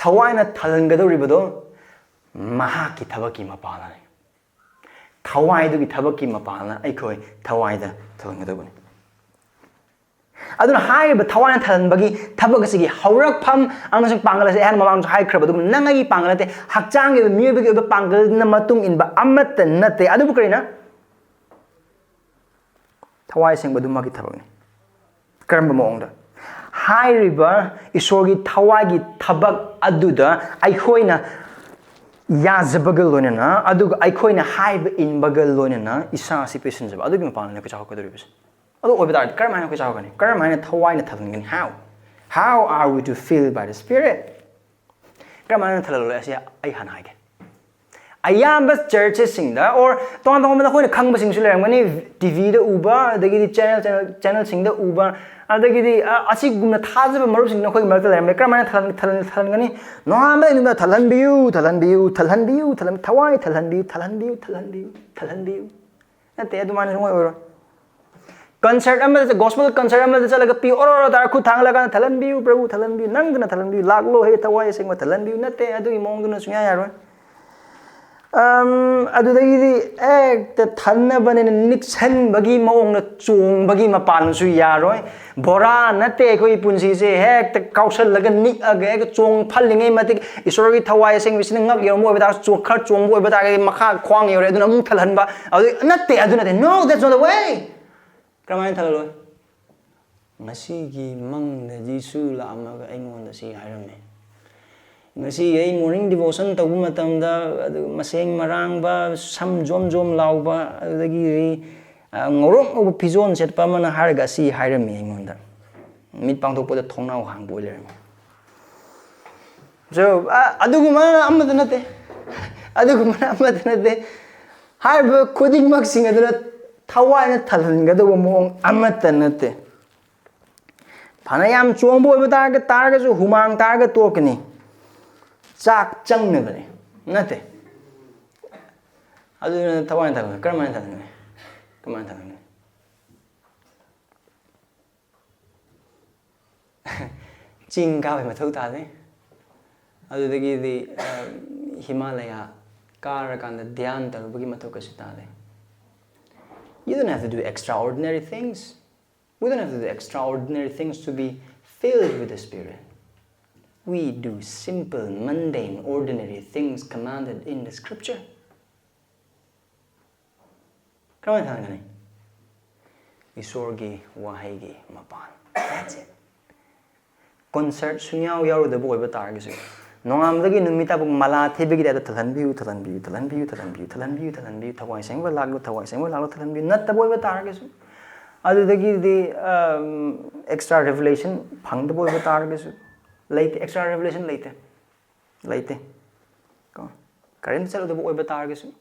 ꯊꯋꯥꯏꯅ ꯊꯜꯍꯟꯒꯗꯧꯔꯤꯕꯗꯣ ꯃꯍꯥꯛꯀꯤ ꯊꯕꯛꯀꯤ ꯃꯄꯥꯜꯅꯤ꯫ ꯊꯋꯥꯏꯗꯨꯒꯤ ꯊꯕꯛꯀꯤ ꯃꯄꯥꯜꯅ ꯑꯩꯈꯣꯏ ꯊꯋꯥꯏꯗ ꯊꯜꯍꯟꯒꯗꯧꯕꯅꯤ꯫ ꯑꯗꯨꯅ ꯍꯥꯏꯔꯤꯕ ꯊꯋꯥꯏꯅ ꯊꯜꯍꯟꯕꯒꯤ ꯊꯕꯛ ꯑꯁꯤꯒꯤ ꯍꯧꯔꯛꯐꯝ ꯑꯃꯁꯨꯡ ꯄꯥꯡꯒꯜ ꯑꯁꯤ ꯑꯩꯍꯥꯛꯅ ꯃꯃꯥꯡꯁꯨ ꯍꯥꯏꯈ꯭ꯔꯕ ꯑꯗꯨꯒꯨꯝꯅ ꯅꯪ ꯑꯩꯒꯤ ꯄꯥꯡꯒꯜ ꯅꯠꯇꯦ, ꯍꯛꯆꯥꯡꯒꯤ ꯑꯣꯏꯕ ꯃꯤꯑꯣꯏꯕꯒꯤ ꯑꯣꯏꯕ ꯄꯥꯡꯒꯜꯅ ꯃꯇꯨꯡ ꯏꯟꯕ ꯑꯃꯠꯇ ꯅꯠꯇꯦ꯫ ꯑꯗꯨꯕꯨ ꯀꯔꯤꯅ? ꯊꯋꯥꯏ ꯑꯁꯦꯡꯕ ꯑꯗꯨꯃꯛꯀꯤ ꯊꯕꯛꯅꯤ꯫ ꯀꯔꯝꯕ ꯃꯑꯣꯡꯗ? ꯍꯥꯏꯔꯤꯕ ꯏꯁꯣꯔꯒꯤ ꯊꯋꯥꯏꯒꯤ ꯊꯕꯛ ꯑꯗꯨꯗ ꯑꯩꯈꯣꯏꯅ ꯌꯥꯖꯕꯒ ꯂꯣꯏꯅꯅ, ꯑꯗꯨꯒ ꯑꯩꯈꯣꯏꯅ ꯍꯥꯏꯕ ꯏꯟꯕꯒ ꯂꯣꯏꯅꯅ ꯏꯁꯥ ꯑꯁꯤ ꯄꯤꯁꯤꯟꯖꯕ, ꯑꯗꯨꯒꯤ ꯃꯄꯥꯟꯗ ꯑꯩꯈꯣꯏ ꯆꯥꯎꯈꯠꯀꯗꯧꯔꯤꯕꯁꯦ꯫ ꯑꯗꯨ ꯑꯣꯏꯕ ꯇꯥꯔꯗꯤ ꯀꯔꯝ ꯍꯥꯏꯅ ꯑꯩꯈꯣꯏ ꯆꯥꯎꯈꯠꯀꯅꯤ? ꯀꯔꯝ ꯍꯥꯏꯅ ꯊꯋꯥꯏꯅ ꯊꯜꯍꯟꯒꯅꯤ? How? How are we to fill by the Spirit? ꯀꯔꯝ ꯍꯥꯏꯅ ꯊꯜꯍꯜꯂꯣꯏ ꯑꯁꯤ ꯑꯩ ꯍꯥꯟꯅ ꯍꯥꯏꯒꯦ꯫ ꯑꯌꯥꯝꯕ ꯆꯔꯆꯦꯁꯁꯤꯡꯗ, or ꯇꯣꯉꯥꯟ ꯇꯣꯉꯥꯟꯕ ꯅꯈꯣꯏꯅ ꯈꯪꯕꯁꯤꯡꯁꯨ ꯂꯩꯔꯝꯒꯅꯤ, ꯇꯤꯚꯤꯗ ꯎꯕ, ꯑꯗꯒꯤꯗꯤ ꯆꯦꯅꯦꯜ, ꯆꯦꯅꯦꯜ, ꯆꯦꯅꯦꯜꯁꯤꯡꯗ ꯎꯕ, ꯑꯗꯒꯤꯗꯤ, ꯑ, ꯑꯁꯤꯒꯨꯝꯅ ꯊꯥꯖꯕ ꯃꯔꯨꯞꯁꯤꯡ ꯅꯈꯣꯏꯒꯤ ꯃꯔꯛꯇ ꯂꯩꯔꯝꯒꯅꯤ꯫ ꯀꯔꯝ ꯍꯥꯏꯅ ꯊꯜꯍꯟ-, ꯊꯜꯍꯟ-, ꯊꯜꯍꯟꯒꯅꯤ? ꯅꯣꯡꯉꯥꯟꯕꯗꯒꯤ ꯅꯨꯃꯤꯠ ꯇꯥꯕ "ꯊꯜꯍꯟꯕꯤꯌꯨ, ꯊꯜꯍꯟꯕꯤꯌꯨ, ꯊꯜꯍꯟꯕꯤꯌꯨ, ꯊꯜꯍꯟ-, ꯊꯋꯥꯏ ꯊꯜꯍꯟꯕꯤꯌꯨ, ꯊꯜꯍꯟꯕꯤꯌꯨ, ꯊꯜꯍꯟꯕꯤꯌꯨ, ꯊꯜꯍꯟꯕꯤꯌꯨ"꯫ ꯅꯠꯇꯦ, ꯑꯗꯨꯃꯥꯏꯅ ꯁꯨꯡꯑꯣꯏ ꯑꯣꯏꯔꯣꯏ꯫ ꯀꯟꯁꯔꯠ ꯑꯃꯗ, ꯒꯣꯁꯄꯦꯜ ꯀꯟꯁꯔꯠ ꯑꯃꯗ ꯆꯠꯂꯒ ꯄꯤ ꯑꯣꯔꯣ ꯑꯣꯔꯣ ꯇꯥꯔ ꯈꯨꯠ ꯊꯥꯡꯂꯀꯥꯟꯗ "ꯊꯜꯍꯟꯕꯤꯌꯨ ꯄ꯭ꯔꯚꯨ, ꯊꯜꯍꯟꯕꯤꯌꯨ, ꯅꯪꯗꯅ ꯊꯜꯍꯟꯕꯤꯌꯨ, ꯂꯥꯛꯂꯣ ꯍꯦ ꯊꯋꯥꯏ ꯑꯁꯦꯡꯕ ꯊꯜꯍꯟꯕꯤꯌꯨ" ꯅꯠꯇꯦ꯫ ꯑꯗꯨꯒꯤ ꯃꯑꯣꯡꯗꯨꯅ ꯁꯨꯡꯌꯥ ꯌꯥꯔꯣꯏ꯫ ꯑꯝ, ꯑꯗꯨꯗꯒꯤꯗꯤ ꯍꯦꯛꯇ ꯊꯟꯅꯕꯅꯤꯅ ꯅꯤꯛꯁꯟꯕꯒꯤ ꯃꯑꯣꯡꯗ ꯆꯣꯡꯕꯒꯤ ꯃꯄꯥꯟꯁꯨ ꯌꯥꯔꯣꯏ꯫ ꯕꯣꯔꯥ ꯅꯠꯇꯦ ꯑꯩꯈꯣꯏ ꯄꯨꯟꯁꯤꯁꯦ, ꯍꯦꯛꯇ ꯀꯥꯎꯁꯜꯂꯒ ꯅꯤꯛꯑꯒ ꯍꯦꯛꯇ ꯆꯣꯡ ꯐꯜꯂꯤꯉꯩ ꯃꯇꯤꯛ ꯏꯁꯣꯔꯒꯤ ꯊꯋꯥꯏ ꯑꯁꯦꯡꯕꯁꯤꯅ ꯉꯛ ꯌꯧꯔꯝꯕ ꯑꯣꯏꯕ ꯇꯥꯔꯒꯁꯨ, ꯆꯣ-, ꯈꯔ ꯆꯣꯡꯕ ꯑꯣꯏꯕ ꯇꯥꯔꯒꯗꯤ ꯃꯈꯥ ꯈ꯭ꯋꯥꯡ ꯌꯧꯔꯦ, ꯑꯗꯨꯅ ꯑꯃꯨꯛ ꯊꯜꯍꯟꯕ꯫ ꯑꯗꯨ ꯅꯠꯇꯦ, ꯑꯗꯨ ꯅꯠꯇꯦ꯫ No, that's not the way. ꯀꯔꯝꯍꯥꯏꯅ ꯊꯜꯍꯜꯂꯣꯏ? ꯉꯁꯤꯒꯤ ꯃꯪꯗ ꯖꯤꯁꯨ ꯂꯥꯛꯑꯝꯃꯒ ꯑꯩꯉꯣꯟꯗ ꯁꯤ ꯍꯥꯏꯔꯝꯃꯦ꯫ ꯉꯁꯤ ꯑꯩ ꯃꯣꯔꯅꯤꯡ ꯗꯤꯚꯣꯁꯟ ꯇꯧꯕ ꯃꯇꯝꯗ ꯑꯗꯨ ꯃꯁꯦꯡ ꯃꯔꯥꯡꯕ, ꯁꯝ ꯖꯣꯝ ꯖꯣꯝ ꯂꯥꯎꯕ, ꯑꯗꯨꯗꯒꯤ, ꯑ, ꯉꯧꯔꯣꯛ ꯉꯧꯕ ꯐꯤꯖꯣꯜ ꯁꯦꯠꯄ ꯑꯃꯅ ꯍꯥꯏꯔꯒ ꯑꯁꯤ ꯍꯥꯏꯔꯝꯃꯤ ꯑꯩꯉꯣꯟꯗ꯫ ꯃꯤꯠ ꯄꯥꯡꯊꯣꯛꯄꯗ ꯊꯣꯡꯅꯥꯎ ꯍꯥꯡꯕ ꯑꯣꯏ ꯂꯩꯔꯝꯃꯤ꯫ So, ꯑ-, ꯑꯗꯨꯒꯨꯝꯕ ꯑꯃꯠꯇ ꯅꯠꯇꯦ꯫ ꯑꯗꯨꯒꯨꯝꯕ ꯑꯃꯠꯇ ꯅꯠꯇꯦ꯫ ꯍꯥꯏꯔꯤꯕ ꯈꯨꯗꯤꯡꯃꯛꯁꯤꯡ ꯑꯗꯨꯅ ꯊꯋꯥꯏꯅ ꯊꯜꯍꯟꯒꯗꯧꯕ ꯃꯑꯣꯡ ꯑꯃꯠꯇ ꯅꯠꯇꯦ꯫ ꯐꯅ ꯌꯥꯝ ꯆꯣꯡꯕ ꯑꯣꯏꯕ ꯇꯥꯔꯒ, ꯇꯥꯔꯒꯁꯨ ꯍꯨꯃꯥꯡ ꯇꯥꯔꯒ ꯇꯣꯛꯀꯅꯤ꯫ ꯆꯥꯛ ꯆꯪꯅꯕꯅꯤ꯫ ꯅꯠꯇꯦ꯫ ꯑꯗꯨꯅ ꯊꯋꯥꯏꯅ ꯊꯜꯍꯟꯒꯅꯤ꯫ ꯀꯔꯝꯍꯥꯏꯅ ꯊꯜꯍꯟꯒꯅꯤ? ꯀꯃꯥꯏꯅ ꯊꯜꯍꯟꯒꯅꯤ? ꯆꯤꯡ ꯀꯥꯕꯩ ꯃꯊꯧ ꯇꯥꯗꯦ꯫ ꯑꯗꯨꯗꯒꯤꯗꯤ, ꯑ, ꯍꯤꯃꯥꯂꯌꯥ ꯀꯥꯔꯀꯥꯟꯗ ꯙ꯭ꯌꯥꯟ ꯇꯧꯔꯨꯕꯒꯤ ꯃꯊꯧ ꯀꯩꯁꯨ ꯇꯥꯗꯦ꯫ You don't have to do extraordinary things. We don't have to do extraordinary things to be filled with the Spirit. We do simple, mundane, ordinary things commanded in the scripture. ꯀꯔꯝꯍꯥꯏꯅ ꯊꯥꯡꯒꯅꯤ? ꯏꯁꯣꯔꯒꯤ ꯋꯥꯍꯩꯒꯤ ꯃꯄꯥꯟ꯫ That's it. ꯀꯣꯟꯁꯔꯠ ꯁꯨꯡꯌꯥꯎ ꯌꯥꯎꯔꯨꯗꯕ ꯑꯣꯏꯕ ꯇꯥꯔꯒꯁꯨ, ꯅꯣꯡꯉꯥꯟꯕꯗꯒꯤ ꯅꯨꯃꯤꯠ ꯇꯥꯕꯨ ꯃꯂꯥ ꯊꯤꯕꯒꯤ ꯇꯥꯏꯞꯇ "ꯊꯜꯍꯟꯕꯤꯌꯨ, ꯊꯜꯍꯟꯕꯤꯌꯨ, ꯊꯜꯍꯟꯕꯤꯌꯨ, ꯊꯜꯍꯟꯕꯤꯌꯨ, ꯊꯜꯍꯟꯕꯤꯌꯨ, ꯊꯋꯥꯏ ꯁꯦꯡꯕ ꯂꯥꯛꯂꯣ, ꯊꯋꯥꯏ ꯁꯦꯡꯕ ꯂꯥꯛꯂꯣ, ꯊꯜꯍꯟꯕꯤꯌꯨ" ꯅꯠꯇꯕ ꯑꯣꯏꯕ ꯇꯥꯔꯒꯁꯨ, ꯑꯗꯨꯗꯒꯤꯗꯤ, ꯑꯝ, extra revelation ꯐꯪꯗꯕ ꯑꯣꯏꯕ ꯇꯥꯔꯒꯁꯨ, ꯂꯩꯇꯦ, extra revelation ꯂꯩꯇꯦ, ꯂꯩꯇꯦ꯫ ꯀꯣ? ꯀꯔꯤꯝꯇ ꯆꯠꯂꯨꯗꯕ ꯑꯣꯏꯕ ꯇꯥꯔꯒꯁꯨ,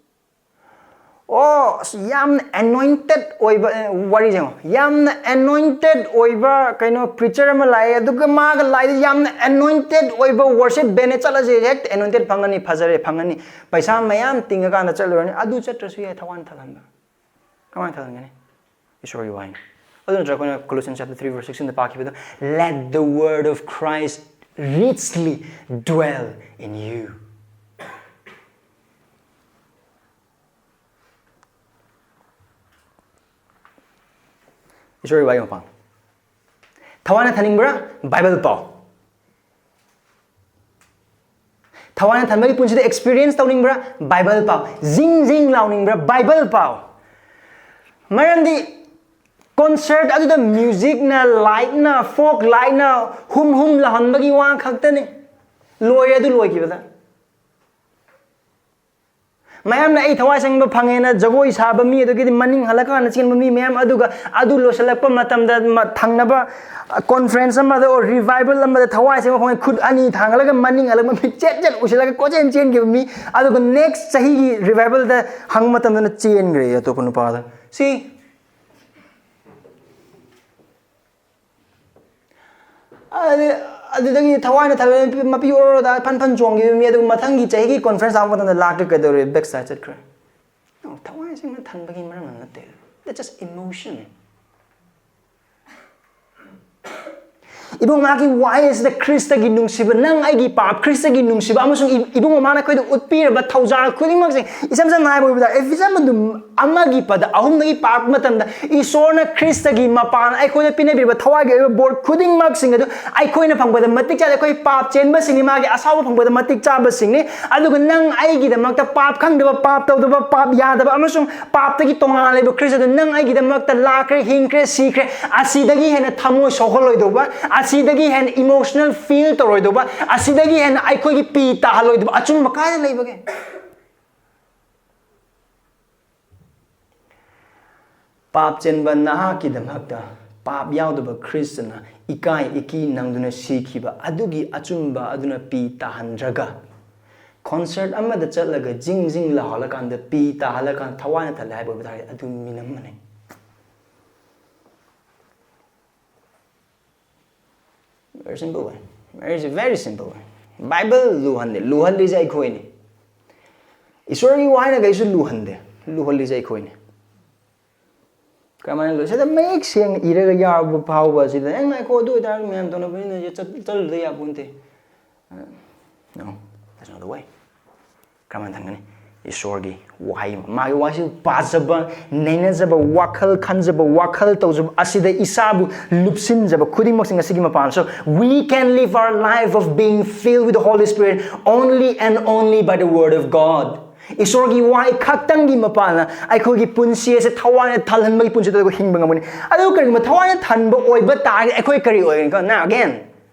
ꯑꯣ, ꯑꯁ, ꯌꯥꯝꯅ anointed ꯑꯣꯏꯕ, ꯑꯦ, ꯋꯥꯔꯤꯁꯦ ꯌꯦꯡꯉꯣ꯫ ꯌꯥꯝꯅ anointed ꯑꯣꯏꯕ ꯀꯩꯅꯣ preacher ꯑꯃ ꯂꯥꯛꯑꯦ, ꯑꯗꯨꯒ ꯃꯥꯒ ꯂꯥꯛꯏꯗꯣ ꯌꯥꯝꯅ anointed ꯑꯣꯏꯕ worship band ꯆꯠꯂꯁꯦ, ꯍꯦꯛꯇ anointed ꯐꯪꯉꯅꯤ, ꯐꯖꯔꯦ, ꯐꯪꯉꯅꯤ, ꯄꯩꯁꯥ ꯃꯌꯥꯝ ꯇꯤꯡꯉꯀꯥꯟꯗ ꯆꯠꯂꯨꯔꯅꯤ꯫ ꯑꯗꯨ ꯆꯠꯇ꯭ꯔꯁꯨ ꯌꯥꯏ, ꯊꯋꯥꯏꯅ ꯊꯜꯍꯟꯕ꯫ ꯀꯃꯥꯏꯅ ꯊꯜꯍꯟꯒꯅꯤ? ꯏꯁꯣꯔꯒꯤ ꯋꯥꯍꯩꯅꯤ꯫ ꯑꯗꯨ ꯅꯠꯇ꯭ꯔꯒ ꯑꯩꯈꯣꯏꯅ Colossians chapter three verse sixteen the ꯄꯥꯈꯤꯕꯗꯣ, "Let the word of Christ richly dwell in you." ꯏꯁꯣꯔꯒꯤ ꯋꯥꯍꯩ ꯃꯄꯥꯡ꯫ ꯊꯋꯥꯏꯅ ꯊꯟꯅꯤꯡꯕ꯭ꯔꯥ? ꯕꯥꯏꯕꯜ ꯄꯥꯎ꯫ ꯊꯋꯥꯏꯅ ꯊꯟꯕꯒꯤ ꯄꯨꯟꯁꯤꯗ experience ꯇꯧꯅꯤꯡꯕ꯭ꯔꯥ? ꯕꯥꯏꯕꯜ ꯄꯥꯎ꯫ ꯖꯤꯡ ꯖꯤꯡ ꯂꯥꯎꯅꯤꯡꯕ꯭ꯔꯥ? ꯕꯥꯏꯕꯜ ꯄꯥꯎ꯫ ꯃꯔꯝꯗꯤ concert ꯑꯗꯨꯗ musicꯅ, lightꯅ, fog lightꯅ ꯍꯨꯝ ꯍꯨꯝ ꯂꯥꯎꯍꯟꯕꯒꯤ ꯋꯥ ꯈꯛꯇꯅꯤ꯫ ꯂꯣꯏꯔꯦ ꯑꯗꯨ ꯂꯣꯏꯈꯤꯕꯗ꯫ ꯃꯌꯥꯝꯅ ꯑꯩ ꯊꯋꯥꯏ ꯆꯪꯕ ꯐꯪꯉꯦꯅ ꯖꯒꯣꯏ ꯁꯥꯕ ꯃꯤ, ꯑꯗꯨꯒꯤꯗꯤ ꯃꯅꯤꯡ ꯍꯜꯂꯀꯥꯟꯗ ꯆꯦꯟꯕ ꯃꯤ ꯃꯌꯥꯝ, ꯑꯗꯨꯒ ꯑꯗꯨ ꯂꯣꯏꯁꯤꯜꯂꯛꯄ ꯃꯇꯝꯗ ꯃ-, ꯊꯪꯅꯕ, ꯑ, conference ꯑꯃꯗ or revival ꯑꯃꯗ ꯊꯋꯥꯏ ꯆꯪꯕ ꯐꯪꯉꯦ, ꯈꯨꯠ ꯑꯅꯤ ꯊꯥꯡꯒꯠꯂꯒ ꯃꯅꯤꯡ ꯍꯜꯂꯛꯄ ꯃꯤ ꯆꯦꯠ ꯆꯦꯠ ꯎꯁꯤꯜꯂꯒ ꯀꯣꯏꯆꯦꯟ ꯆꯦꯟꯈꯤꯕ ꯃꯤ, ꯑꯗꯨꯒ next ꯆꯍꯤꯒꯤ revivalꯗ ꯍꯪꯕ ꯃꯇꯝꯗꯅ ꯆꯦꯟꯈ꯭ꯔꯦ ꯑꯇꯣꯞꯄ ꯅꯨꯄꯥꯗ꯫ ꯁꯤ ꯑꯗꯨ-, ꯑꯗꯨꯗꯒꯤ ꯊꯋꯥꯏꯅ ꯊꯜꯂꯦ, ꯃꯄꯤ ꯑꯣꯔꯣꯗ ꯐꯟ ꯐꯟ ꯆꯣꯡꯈꯤꯕ ꯃꯤ, ꯑꯗꯨꯒ ꯃꯊꯪꯒꯤ ꯆꯍꯤꯒꯤ conference ꯂꯥꯛꯄ ꯃꯇꯝꯗ ꯂꯥꯛꯇ꯭ꯔꯦ, ꯀꯩꯗꯧꯔꯦ? Backslide ꯆꯠꯈ꯭ꯔꯦ꯫ ꯊꯋꯥꯏ ꯁꯦꯡꯅ ꯊꯟꯕꯒꯤ ꯃꯔꯝ ꯅꯠꯇꯦ꯫ That's just emotion. ꯏꯕꯨꯡ, ꯃꯍꯥꯛꯀꯤ ꯋꯥꯍꯩ ꯑꯁꯤꯗ ꯈ꯭ꯔꯤꯁꯇꯒꯤ ꯅꯨꯡꯁꯤꯕ, ꯅꯪ ꯑꯩꯒꯤ ꯄꯥꯞ, ꯈ꯭ꯔꯤꯁꯇꯒꯤ ꯅꯨꯡꯁꯤꯕ, ꯑꯃꯁꯨꯡ ꯏ-, ꯏꯕꯨꯡ ꯃꯃꯥꯅ ꯑꯩꯈꯣꯏꯗ ꯎꯠꯄꯤꯔꯕ ꯊꯧꯖꯥꯜ ꯈꯨꯗꯤꯡꯃꯛꯁꯦ, ꯏꯁꯝ ꯁꯝꯅ ꯍꯥꯏꯕ ꯑꯣꯏꯕꯗ, ꯑꯦꯐꯤꯁ ꯑꯃꯗꯨ ꯑꯃꯒꯤ ꯄꯗ ꯑꯍꯨꯝꯗꯒꯤ ꯄꯥꯔꯛꯄ ꯃꯇꯝꯗ, ꯏꯁꯣꯔꯅ ꯈ꯭ꯔꯤꯁꯇꯒꯤ ꯃꯄꯥꯟ ꯑꯩꯈꯣꯏꯗ ꯄꯤꯅꯕꯤꯔꯕ ꯊꯋꯥꯏꯒꯤ ꯑꯣꯏꯕ ꯕꯣꯔ ꯈꯨꯗꯤꯡꯃꯛꯁꯤꯡ ꯑꯗꯨ ꯑꯩꯈꯣꯏꯅ ꯐꯪꯕꯗ ꯃꯇꯤꯛ ꯆꯥꯗꯦ꯫ ꯑꯩꯈꯣꯏ ꯄꯥꯞ ꯆꯦꯟꯕꯁꯤꯡꯅꯤ, ꯃꯥꯒꯤ ꯑꯁꯥꯎꯕ ꯐꯪꯕꯗ ꯃꯇꯤꯛ ꯆꯥꯕꯁꯤꯡꯅꯤ꯫ ꯑꯗꯨꯒ ꯅꯪ ꯑꯩꯒꯤꯗꯃꯛꯇ, ꯄꯥꯞ ꯈꯪꯗꯕ, ꯄꯥꯞ ꯇꯧꯗꯕ, ꯄꯥꯞ ꯌꯥꯗꯕ, ꯑꯃꯁꯨꯡ ꯄꯥꯞꯇꯒꯤ ꯇꯣꯉꯥꯟ ꯂꯩꯕ ꯈ꯭ꯔꯤꯁꯇ ꯑꯗꯨ ꯅꯪ ꯑꯩꯒꯤꯗꯃꯛꯇ ꯂꯥꯛꯈ꯭ꯔꯦ, ꯍꯤꯡꯈ꯭ꯔꯦ, ꯁꯤꯈ꯭ꯔꯦ꯫ ꯑꯁꯤꯗꯒꯤ ꯍꯦꯟꯅ ꯊꯃꯣꯏ ꯁꯣꯛꯍꯜꯂꯣꯏꯗꯧꯕ, ꯑꯁꯤꯗꯒꯤ ꯍꯦꯟꯅ emotional feel ꯇꯧꯔꯣꯏꯗꯧꯕ, ꯑꯁꯤꯗꯒꯤ ꯍꯦꯟꯅ ꯑꯩꯈꯣꯏꯒꯤ ꯄꯤ ꯇꯥꯍꯜꯂꯣꯏꯗꯕ ꯑꯆꯨꯝꯕ ꯀꯥꯏꯗ ꯂꯩꯕꯒꯦ? ꯄꯥꯞ ꯆꯦꯟꯕ ꯅꯍꯥꯛꯀꯤꯗꯃꯛꯇ ꯄꯥꯞ ꯌꯥꯎꯗꯕ ꯈ꯭ꯔꯤꯁꯇꯅ ꯏꯀꯥꯏ ꯏꯀꯤ ꯅꯪꯗꯨꯅ ꯁꯤꯈꯤꯕ ꯑꯗꯨꯒꯤ ꯑꯆꯨꯝꯕ ꯑꯗꯨꯅ ꯄꯤ ꯇꯥꯍꯟꯗ꯭ꯔꯒ, concert ꯑꯃꯗ ꯆꯠꯂꯒ ꯖꯤꯡ ꯖꯤꯡ ꯂꯥꯎꯍꯜꯂꯀꯥꯟꯗ ꯄꯤ ꯇꯥꯍꯜꯂꯀꯥꯟꯗ ꯊꯋꯥꯏꯅ ꯊꯜꯂꯦ ꯍꯥꯏꯕ ꯑꯣꯏꯕ ꯇꯥꯔꯒꯗꯤ ꯑꯗꯨ ꯃꯤꯅꯝꯕꯅꯤ꯫ Very simple way. Very, very simple way. Bible ꯂꯨꯍꯟꯗꯦ, ꯂꯨꯍꯜꯂꯤꯁꯦ ꯑꯩꯈꯣꯏꯅꯤ꯫ ꯏꯁꯣꯔꯒꯤ ꯋꯥꯍꯩꯅ ꯀꯩꯁꯨ ꯂꯨꯍꯟꯗꯦ, ꯂꯨꯍꯜꯂꯤꯁꯦ ꯑꯩꯈꯣꯏꯅꯤ꯫ ꯀꯃꯥꯏꯅ ꯂꯣꯏ? ꯁꯤꯗ ꯃꯌꯦꯛ ꯁꯦꯡꯅ ꯏꯔꯒ ꯌꯥꯎꯕ ꯐꯥꯎꯕ ꯑꯁꯤꯗ, "ꯑꯦ, ꯉꯥꯏꯈꯣ, ꯑꯗꯨ ꯑꯣꯏꯇꯥꯔꯗꯤ ꯃꯌꯥꯝ ꯇꯧꯅꯕꯅꯤꯅ ꯆꯠ-, ꯆꯠꯂꯨꯗ ꯌꯥꯄꯣꯟꯇꯦ." No, that's not the way. ꯀꯔꯝꯍꯥꯏꯅ ꯊꯝꯒꯅꯤ? ꯏꯁꯣꯔꯒꯤ ꯋꯥꯍꯩ, ꯃꯥꯒꯤ ꯋꯥꯍꯩꯁꯤ ꯄꯥꯖꯕ, ꯅꯩꯅꯖꯕ, ꯋꯥꯈꯜ ꯈꯟꯖꯕ, ꯋꯥꯈꯜ ꯇꯧꯖꯕ, ꯑꯁꯤꯗ ꯏꯁꯥꯕꯨ ꯂꯨꯞꯁꯤꯟꯖꯕ ꯈꯨꯗꯤꯡꯃꯛꯁꯤꯡ ꯑꯁꯤꯒꯤ ꯃꯄꯥꯟꯁꯨ, we can live our life of being filled with the Holy Spirit only and only by the word of God. ꯏꯁꯣꯔꯒꯤ ꯋꯥꯍꯩ ꯈꯛꯇꯪꯒꯤ ꯃꯄꯥꯟꯅ ꯑꯩꯈꯣꯏꯒꯤ ꯄꯨꯟꯁꯤ ꯑꯁꯦ ꯊꯋꯥꯏꯅ ꯊꯜꯍꯟꯕꯒꯤ ꯄꯨꯟꯁꯤꯗ ꯑꯩꯈꯣꯏ ꯍꯤꯡꯕ ꯉꯝꯒꯅꯤ꯫ ꯑꯗꯨ ꯀꯔꯤꯒꯨꯝꯕ ꯊꯋꯥꯏꯅ ꯊꯟꯕ ꯑꯣꯏꯕ ꯇꯥꯔꯒꯗꯤ ꯑꯩꯈꯣꯏ ꯀꯔꯤ ꯑꯣꯏꯒꯅꯤ? Now again,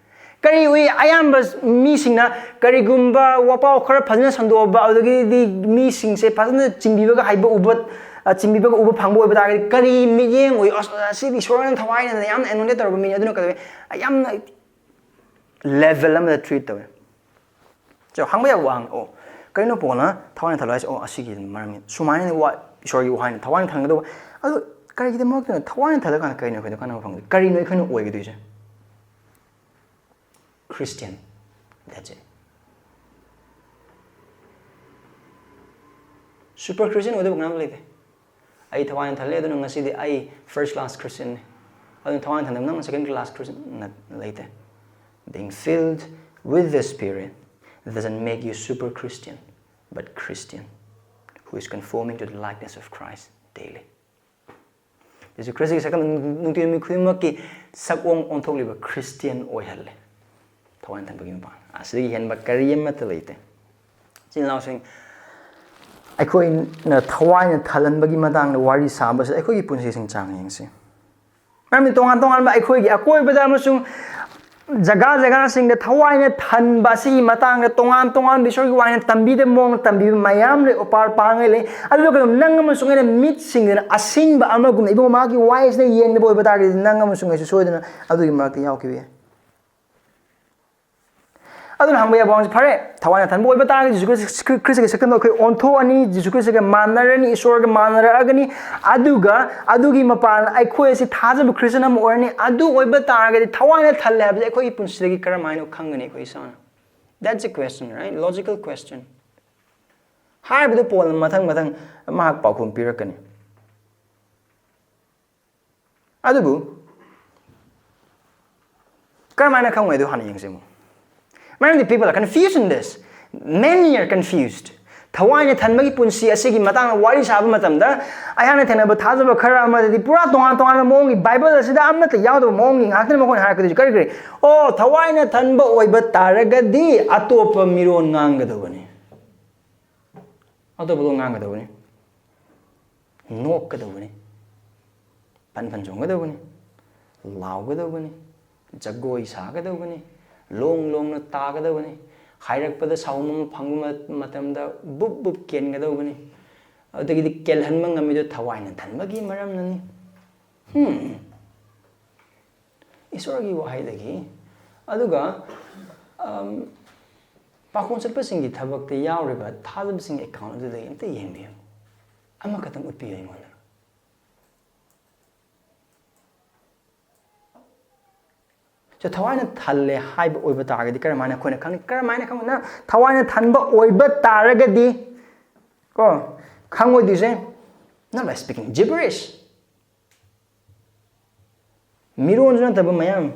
ꯀꯔꯤ ꯎꯏ? ꯑꯌꯥꯝꯕ ꯃꯤꯁꯤꯡꯅ ꯀꯔꯤꯒꯨꯝꯕ ꯋꯥꯄꯥꯎ ꯈꯔ ꯐꯖꯅ ꯁꯟꯗꯣꯛꯑꯕ, ꯑꯗꯨꯗꯒꯤꯗꯤ ꯃꯤꯁꯤꯡꯁꯦ ꯐꯖꯅ ꯆꯤꯡꯕꯤꯕꯒ ꯍꯩꯕ ꯎꯕ, ꯑ, ꯆꯤꯡꯕꯤꯕꯒ ꯎꯕ ꯐꯪꯕ ꯑꯣꯏꯕ ꯇꯥꯔꯒꯗꯤ ꯀꯔꯤ ꯃꯤꯠꯌꯦꯡ ꯎꯏ? "ꯑꯁ, ꯑꯁꯤꯗꯤ ꯏꯁꯣꯔꯅ ꯊꯋꯥꯏꯅ ꯌꯥꯝꯅ anointed ꯇꯧꯔꯕ ꯃꯤꯅꯤ", ꯑꯗꯨꯅ ꯀꯩꯗꯧꯋꯤ? ꯌꯥꯝꯅ level ꯑꯃꯗ treat ꯇꯧꯋꯦ꯫ ꯆꯣ, ꯍꯪꯕ ꯌꯥꯕ ꯋꯥꯍꯪ, "ꯑꯣ, ꯀꯔꯤꯅꯣ ꯄꯣꯜꯅ ꯊꯋꯥꯏꯅ ꯊꯜꯂꯣ ꯍꯥꯏꯁꯦ? ꯑꯣ, ꯑꯁꯤꯒꯤ ꯃꯔꯝꯅꯤ, ꯁꯨꯃꯥꯏꯅ ꯋꯥ-, ꯏꯁꯣꯔꯒꯤ ꯋꯥꯍꯩꯅ ꯊꯋꯥꯏꯅ ꯊꯟꯒꯗꯧꯕ꯫ ꯑꯗꯨ ꯀꯔꯤꯒꯤꯗꯃꯛꯇꯅ ꯊꯋꯥꯏꯅ ꯊꯜꯂꯀꯥꯟꯗ ꯀꯔꯤꯅꯣ ꯑꯩꯈꯣꯏꯗ ꯀꯥꯟꯅꯕ ꯐꯪꯒꯗꯣꯏ? ꯀꯔꯤꯅꯣ ꯑꯩꯈꯣꯏꯅ ꯑꯣꯏꯒꯗꯣꯏꯁꯦ?" Christian. That's it. Super Christian ꯑꯣꯏꯗꯕ ꯀꯅꯥꯝ ꯂꯩꯇꯦ꯫ "ꯑꯩ ꯊꯋꯥꯏꯅ ꯊꯜꯂꯦ, ꯑꯗꯨꯅ ꯉꯁꯤꯗꯤ ꯑꯩ first class Christian ꯅꯤ꯫ ꯑꯗꯨꯅ ꯊꯋꯥꯏꯅ ꯊꯟꯗꯕ ꯅꯪꯅ second class Christian ꯅ-, ꯂꯩꯇꯦ." Being filled with the Spirit doesn't make you super Christian, but Christian who is conforming to the likeness of Christ daily. ꯖꯤꯁꯨ ꯈ꯭ꯔꯤꯁꯇꯒꯤ ꯁꯛꯈꯪ ꯅꯨꯡꯇꯤ ꯅꯨꯃꯤꯠ ꯈꯨꯗꯤꯡꯃꯛꯀꯤ ꯁꯛꯑꯣꯡ ꯑꯣꯟꯊꯣꯛꯂꯤꯕ Christian ꯑꯣꯏꯍꯜꯂꯦ꯫ ꯊꯋꯥꯏꯅ ꯊꯟꯕꯒꯤ ꯃꯄꯥꯟ ꯑꯁꯤꯗꯒꯤ ꯍꯦꯟꯕ ꯀꯔꯤ ꯑꯃꯠꯇ ꯂꯩꯇꯦ꯫ ꯏꯆꯤꯟ ꯏꯅꯥꯎꯁꯤꯡ, ꯑꯩꯈꯣꯏꯅ ꯊꯋꯥꯏꯅ ꯊꯜꯍꯟꯕꯒꯤ ꯃꯇꯥꯡꯗ ꯋꯥꯔꯤ ꯁꯥꯕꯁꯤꯗ ꯑꯩꯈꯣꯏꯒꯤ ꯄꯨꯟꯁꯤꯁꯤꯡ ꯆꯥꯡ ꯌꯦꯡꯁꯤ꯫ ꯃꯔꯝꯗꯤ ꯇꯣꯉꯥꯟ ꯇꯣꯉꯥꯟꯕ ꯑꯩꯈꯣꯏꯒꯤ ꯑꯀꯣꯏꯕꯗ ꯑꯃꯁꯨꯡ ꯖꯒꯥ ꯖꯒꯥꯁꯤꯡꯗ ꯊꯋꯥꯏꯅ ꯊꯟꯕ ꯑꯁꯤꯒꯤ ꯃꯇꯥꯡꯗ ꯇꯣꯉꯥꯟ ꯇꯣꯉꯥꯟꯕ ꯏꯁꯣꯔꯒꯤ ꯋꯥꯍꯩꯅ ꯇꯝꯕꯤꯗꯕ ꯃꯑꯣꯡꯗ ꯇꯝꯕꯤꯕ ꯃꯌꯥꯝ ꯂꯩ, ꯎꯄꯥꯜ ꯄꯥꯡꯉꯩ ꯂꯩ꯫ ꯑꯗꯨꯒ ꯅꯪ ꯑꯃꯁꯨꯡ ꯑꯩꯅ ꯃꯤꯠꯁꯤꯡꯗꯨꯅ ꯑꯁꯤꯡꯕ ꯑꯃꯒꯨꯝꯅ ꯏꯕꯨꯡꯉꯣ ꯃꯥꯒꯤ ꯋꯥꯍꯩꯁꯤꯅ ꯌꯦꯡꯗꯕ ꯑꯣꯏꯕ ꯇꯥꯔꯒꯗꯤ ꯅꯪ ꯑꯃꯁꯨꯡ ꯑꯩꯁꯨ ꯁꯣꯏꯗꯅ ꯑꯗꯨꯒꯤ ꯃꯔꯛꯇ ꯌꯥꯎꯈꯤꯕ ꯌꯥꯏ꯫ ꯑꯗꯨꯅ ꯍꯪꯕ ꯌꯥꯕ ꯋꯥꯍꯪꯁꯤ, ꯐꯔꯦ, ꯊꯋꯥꯏꯅ ꯊꯟꯕ ꯑꯣꯏꯕ ꯇꯥꯔꯒꯗꯤ ꯖꯤꯁꯨ ꯈ꯭ꯔꯤꯁ-, ꯈ꯭ꯔꯤꯁꯇꯒꯤ ꯁꯛꯇꯝꯗ ꯑꯩꯈꯣꯏ ꯑꯣꯟꯊꯣꯛꯑꯅꯤ, ꯖꯤꯁꯨ ꯈ꯭ꯔꯤꯁꯇꯒ ꯃꯥꯟꯅꯔꯅꯤ, ꯏꯁꯣꯔꯒ ꯃꯥꯟꯅꯔꯛꯑꯒꯅꯤ꯫ ꯑꯗꯨꯒ ꯑꯗꯨꯒꯤ ꯃꯄꯥꯟ ꯑꯩꯈꯣꯏ ꯑꯁꯤ ꯊꯥꯖꯕ ꯈ꯭ꯔꯤꯁꯇꯟ ꯑꯃ ꯑꯣꯏꯔꯅꯤ꯫ ꯑꯗꯨ ꯑꯣꯏꯕ ꯇꯥꯔꯒꯗꯤ ꯊꯋꯥꯏꯅ ꯊꯜꯂꯦ ꯍꯥꯏꯕꯁꯦ ꯑꯩꯈꯣꯏꯒꯤ ꯄꯨꯟꯁꯤꯗꯒꯤ ꯀꯔꯝ ꯍꯥꯏꯅ ꯈꯪꯒꯅꯤ ꯑꯩꯈꯣꯏ ꯏꯁꯥꯅ? That's a question, right? Logical question. ꯍꯥꯏꯔꯤꯕꯗꯨ ꯄꯣꯜꯅ ꯃꯊꯪ ꯃꯊꯪ ꯃꯍꯥꯛ ꯄꯥꯎꯈꯨꯝ ꯄꯤꯔꯛꯀꯅꯤ꯫ ꯑꯗꯨꯕꯨ ꯀꯔꯝꯍꯥꯏꯅ ꯈꯪꯉꯣꯏ ꯑꯗꯨ ꯍꯥꯟꯅ ꯌꯦꯡꯁꯤ ꯑꯃꯨꯛ. ꯃꯔꯝꯗꯤ people are confused in this. Many are confused. ꯊꯋꯥꯏꯅ ꯊꯟꯕꯒꯤ ꯄꯨꯟꯁꯤ ꯑꯁꯤꯒꯤ ꯃꯇꯥꯡꯗ ꯋꯥꯔꯤ ꯁꯥꯕ ꯃꯇꯝꯗ, ꯑꯩꯍꯥꯛꯅ ꯊꯦꯡꯅꯕ ꯊꯥꯖꯕ ꯈꯔ ꯑꯃꯗꯗꯤ ꯄꯨꯔꯥ ꯇꯣꯉꯥꯟ ꯇꯣꯉꯥꯟꯕ ꯃꯑꯣꯡꯒꯤ, ꯕꯥꯏꯕꯜ ꯑꯁꯤꯗ ꯑꯃꯠꯇ ꯌꯥꯎꯗꯕ ꯃꯑꯣꯡꯒꯤ ꯉꯥꯛꯇꯅꯤ ꯃꯈꯣꯏꯅ ꯍꯥꯏꯔꯛꯀꯗꯣꯏꯁꯦ. ꯀꯔꯤ ꯀꯔꯤ? "ꯑꯣ, ꯊꯋꯥꯏꯅ ꯊꯟꯕ ꯑꯣꯏꯕ ꯇꯥꯔꯒꯗꯤ ꯑꯇꯣꯞꯄ ꯃꯤꯔꯣꯟ ꯉꯥꯡꯒꯗꯕꯅꯤ, ꯑꯇꯣꯞꯄ ꯂꯣꯟ ꯉꯥꯡꯒꯗꯕꯅꯤ, ꯅꯣꯛꯀꯗꯕꯅꯤ, ꯐꯟ ꯐꯟ ꯆꯣꯡꯒꯗꯕꯅꯤ, ꯂꯥꯎꯒꯗꯕꯅꯤ, ꯖꯒꯣꯏ ꯁꯥꯒꯗꯕꯅꯤ, ꯂꯣꯡ ꯂꯣꯡꯅ ꯇꯥꯒꯗꯕꯅꯤ, ꯍꯥꯏꯔꯛꯄꯗ ꯁꯥꯎꯝ ꯑꯃ ꯐꯪꯕ ꯃ-, ꯃꯇꯝꯗ ꯕꯨꯞ ꯕꯨꯞ ꯀꯦꯟꯒꯗꯧꯕꯅꯤ, ꯑꯗꯨꯗꯒꯤꯗꯤ ꯀꯦꯜꯍꯟꯕ ꯉꯝꯃꯤꯗꯣ ꯊꯋꯥꯏꯅ ꯊꯟꯕꯒꯤ ꯃꯔꯝꯅꯅꯤ." ꯍꯝ. ꯏꯁꯣꯔꯒꯤ ꯋꯥꯍꯩꯗꯒꯤ. ꯑꯗꯨꯒ, ꯑꯝ, ꯄꯥꯈꯣꯡ ꯆꯠꯄꯁꯤꯡꯒꯤ ꯊꯕꯛꯇ ꯌꯥꯎꯔꯤꯕ ꯊꯥꯖꯕꯁꯤꯡꯒꯤ ꯑꯦꯀꯥꯎꯟ ꯑꯗꯨꯗꯒꯤ ꯑꯝꯇ ꯌꯦꯡꯕꯤꯌꯨ. ꯑꯃꯈꯛꯇꯪ ꯎꯠꯄꯤꯌꯨ ꯑꯩꯉꯣꯟꯗ. So, ꯊꯋꯥꯏꯅ ꯊꯜꯂꯦ ꯍꯥꯏꯕ ꯑꯣꯏꯕ ꯇꯥꯔꯒꯗꯤ ꯀꯔꯝꯍꯥꯏꯅ ꯑꯩꯈꯣꯏꯅ ꯈꯪꯅꯤ? ꯀꯔꯝꯍꯥꯏꯅ ꯈꯪꯕ? ꯅꯪ ꯊꯋꯥꯏꯅ ꯊꯟꯕ ꯑꯣꯏꯕ ꯇꯥꯔꯒꯗꯤ, ꯀꯣ, ꯈꯪꯉꯣꯏꯗꯣꯏꯁꯦ, not by speaking gibberish. ꯃꯤꯔꯣꯟꯁꯨ ꯅꯠꯇꯕ ꯃꯌꯥꯝ,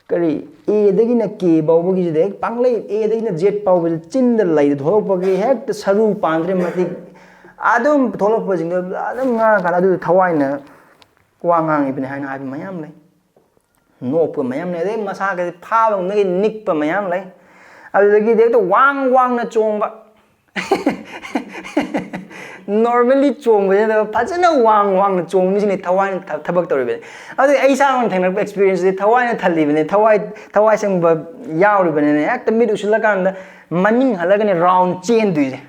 ꯀꯔꯤ, ꯑꯦꯗꯒꯤꯅ ꯀꯦ ꯐꯥꯎꯕꯒꯤꯁꯤꯗ ꯍꯦꯛ ꯄꯥꯡꯂꯩ, ꯑꯦꯗꯒꯤꯅ ꯖꯦꯠ ꯐꯥꯎꯕꯁꯤ ꯆꯤꯟꯗ ꯂꯩꯗ ꯊꯣꯛꯂꯛꯄꯒꯤ ꯍꯦꯛꯇ ꯁꯔꯨ ꯄꯥꯟꯗ꯭ꯔꯦ ꯃꯇꯤꯛ, ꯑꯗꯨꯝ ꯊꯣꯛꯂꯛꯄꯁꯤꯡꯗꯣ ꯑꯗꯨꯝ ꯉꯥꯡꯉꯀꯥꯟꯗ ꯑꯗꯨ ꯊꯋꯥꯏꯅ ꯋꯥ ꯉꯥꯡꯉꯤꯕꯅꯤ ꯍꯥꯏꯅ ꯍꯥꯏꯕ ꯃꯌꯥꯝ ꯂꯩ. ꯅꯣꯛꯄ ꯃꯌꯥꯝ ꯂꯩ, ꯑꯗꯩ ꯃꯁꯥꯒꯁꯦ ꯐꯥꯕ ꯉꯝꯗꯒꯤ ꯅꯤꯛꯄ ꯃꯌꯥꯝ ꯂꯩ. ꯑꯗꯨꯗꯒꯤꯗꯤ ꯍꯦꯛꯇ ꯋꯥꯡ ꯋꯥꯡꯅ ꯆꯣꯡꯕ, normally ꯆꯣꯡꯕꯁꯤ ꯅꯠꯇꯕ ꯐꯖꯅ ꯋꯥꯡ ꯋꯥꯡꯅ ꯆꯣꯡꯕꯁꯤꯅꯤ ꯊꯋꯥꯏꯅ ꯊ-, ꯊꯕꯛ ꯇꯧꯔꯤꯕꯅꯤ. ꯑꯗꯨꯗꯤ ꯑꯩ ꯏꯁꯥꯃꯛꯅ ꯊꯦꯡꯅꯔꯛꯄ experienceꯁꯤ ꯊꯋꯥꯏꯅ ꯊꯜꯂꯤꯕꯅꯤ, ꯊꯋꯥꯏ, ꯊꯋꯥꯏ ꯑꯁꯦꯡꯕ ꯌꯥꯎꯔꯤꯕꯅꯤꯅ ꯍꯦꯛꯇ ꯃꯤꯠ ꯎꯁꯤꯜꯂꯀꯥꯟꯗ ꯃꯅꯤꯡ ꯍꯜꯂꯒꯅꯤ round ꯆꯦꯟꯗꯣꯏꯁꯦ.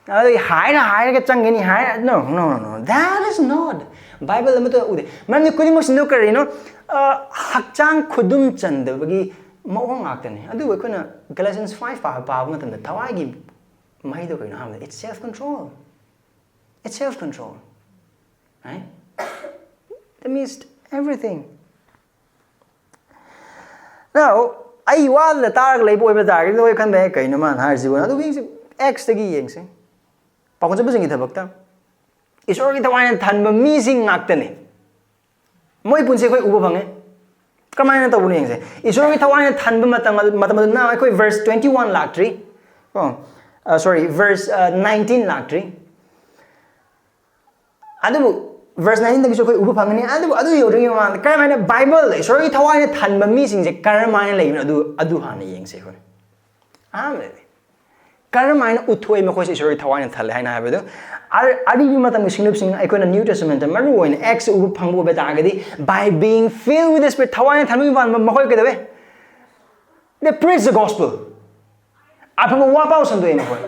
ꯑꯗꯨꯗꯤ ꯍꯥꯏꯔ ꯍꯥꯏꯔꯒ ꯆꯪꯒꯅꯤ ꯍꯥꯏꯔ, no, no, no, no, that is not. Bible ꯑꯃꯠꯇ ꯎꯗꯦ. ꯃꯔꯝꯗꯤ ꯈꯨꯗꯤꯡꯃꯛꯁꯤꯡꯗꯨ ꯀꯔꯤꯅꯣ? ꯑ, ꯍꯛꯆꯥꯡ ꯈꯨꯗꯨꯝ ꯆꯟꯗꯕꯒꯤ ꯃꯑꯣꯡ ꯉꯥꯛꯇꯅꯤ. ꯑꯗꯨꯕꯨ ꯑꯩꯈꯣꯏꯅ Galatians five ꯄꯥꯕ, ꯄꯥꯕ ꯃꯇꯝꯗ ꯊꯋꯥꯏꯒꯤ ꯃꯍꯩꯗꯣ ꯀꯔꯤꯅꯣ ꯍꯥꯏꯕꯗ, it's self control. It's self control. Right? That means everything. Now, ꯑꯩ ꯋꯥꯗꯨꯗ ꯇꯥꯔꯒ ꯂꯩꯕ ꯑꯣꯏꯕ ꯇꯥꯔꯒꯗꯤ ꯅꯣꯏ ꯈꯟꯕ ꯌꯥꯏ, "ꯀꯩꯅꯣ ꯃꯥꯅ ꯍꯥꯏꯔꯤꯁꯤꯕꯣ?" ꯑꯗꯨ ꯌꯦꯡꯁꯤ, Actsꯇꯒꯤ ꯌꯦꯡꯁꯤ. ꯄꯥꯎꯈꯣꯟ ꯆꯠꯄꯁꯤꯡꯒꯤ ꯊꯕꯛꯇ. ꯏꯁꯣꯔꯒꯤ ꯊꯋꯥꯏꯅ ꯊꯟꯕ ꯃꯤꯁꯤꯡ ꯉꯥꯛꯇꯅꯤ꯫ ꯃꯣꯏ ꯄꯨꯟꯁꯤ ꯑꯩꯈꯣꯏ ꯎꯕ ꯐꯪꯉꯦ꯫ ꯀꯃꯥꯏꯅ ꯇꯧꯕꯅꯣ ꯌꯦꯡꯁꯦ꯫ ꯏꯁꯣꯔꯒꯤ ꯊꯋꯥꯏꯅ ꯊꯟꯕ ꯃꯇꯝ, ꯃꯇꯝ ꯑꯗꯨꯅ ꯑꯩꯈꯣꯏ verse twenty one ꯂꯥꯛꯇ꯭ꯔꯤ꯫ ꯀꯣ, sorry, verse nineteen ꯂꯥꯛꯇ꯭ꯔꯤ꯫ ꯑꯗꯨꯕꯨ verse nineteen ꯗꯒꯤꯁꯨ ꯑꯩꯈꯣꯏ ꯎꯕ ꯐꯪꯒꯅꯤ꯫ ꯑꯗꯨꯕꯨ ꯑꯗꯨ ꯌꯧꯗ꯭ꯔꯤꯉꯩ ꯃꯃꯥꯡꯗ ꯀꯔꯝꯍꯥꯏꯅ Bible ꯗ ꯏꯁꯣꯔꯒꯤ ꯊꯋꯥꯏꯅ ꯊꯟꯕ ꯃꯤꯁꯤꯡꯁꯦ ꯀꯔꯝꯍꯥꯏꯅ ꯂꯩꯕꯅꯣ, ꯑꯗꯨ, ꯑꯗꯨ ꯍꯥꯟꯅ ꯌꯦꯡꯁꯦ ꯑꯩꯈꯣꯏ꯫ ꯑꯍꯥꯟꯕꯗꯗꯤ ꯀꯔꯝꯍꯥꯏꯅ ꯎꯠꯊꯣꯛꯏ ꯃꯈꯣꯏꯁꯦ ꯏꯁꯣꯔꯒꯤ ꯊꯋꯥꯏꯅ ꯊꯜꯂꯦ ꯍꯥꯏꯅ ꯍꯥꯏꯕꯗꯨ? ꯑ-, ꯑꯔꯤꯕ ꯃꯇꯝꯒꯤ ꯁꯤꯡꯂꯨꯞꯁꯤꯡ ꯑꯩꯈꯣꯏꯅ New Testament ꯇ ꯃꯔꯨ ꯑꯣꯏꯅ Acts ꯎꯕ ꯐꯪꯕ ꯑꯣꯏꯕ ꯇꯥꯔꯒꯗꯤ, by being filled with the Spirit, ꯊꯋꯥꯏꯅ ꯊꯟꯕꯒꯤ ꯃꯄꯥꯟ ꯃꯈꯣꯏ ꯀꯩꯗꯧꯋꯦ? They preach the gospel. ꯑꯐꯕ ꯋꯥ ꯄꯥꯎ ꯁꯟꯗꯣꯛꯑꯦ ꯃꯈꯣꯏ꯫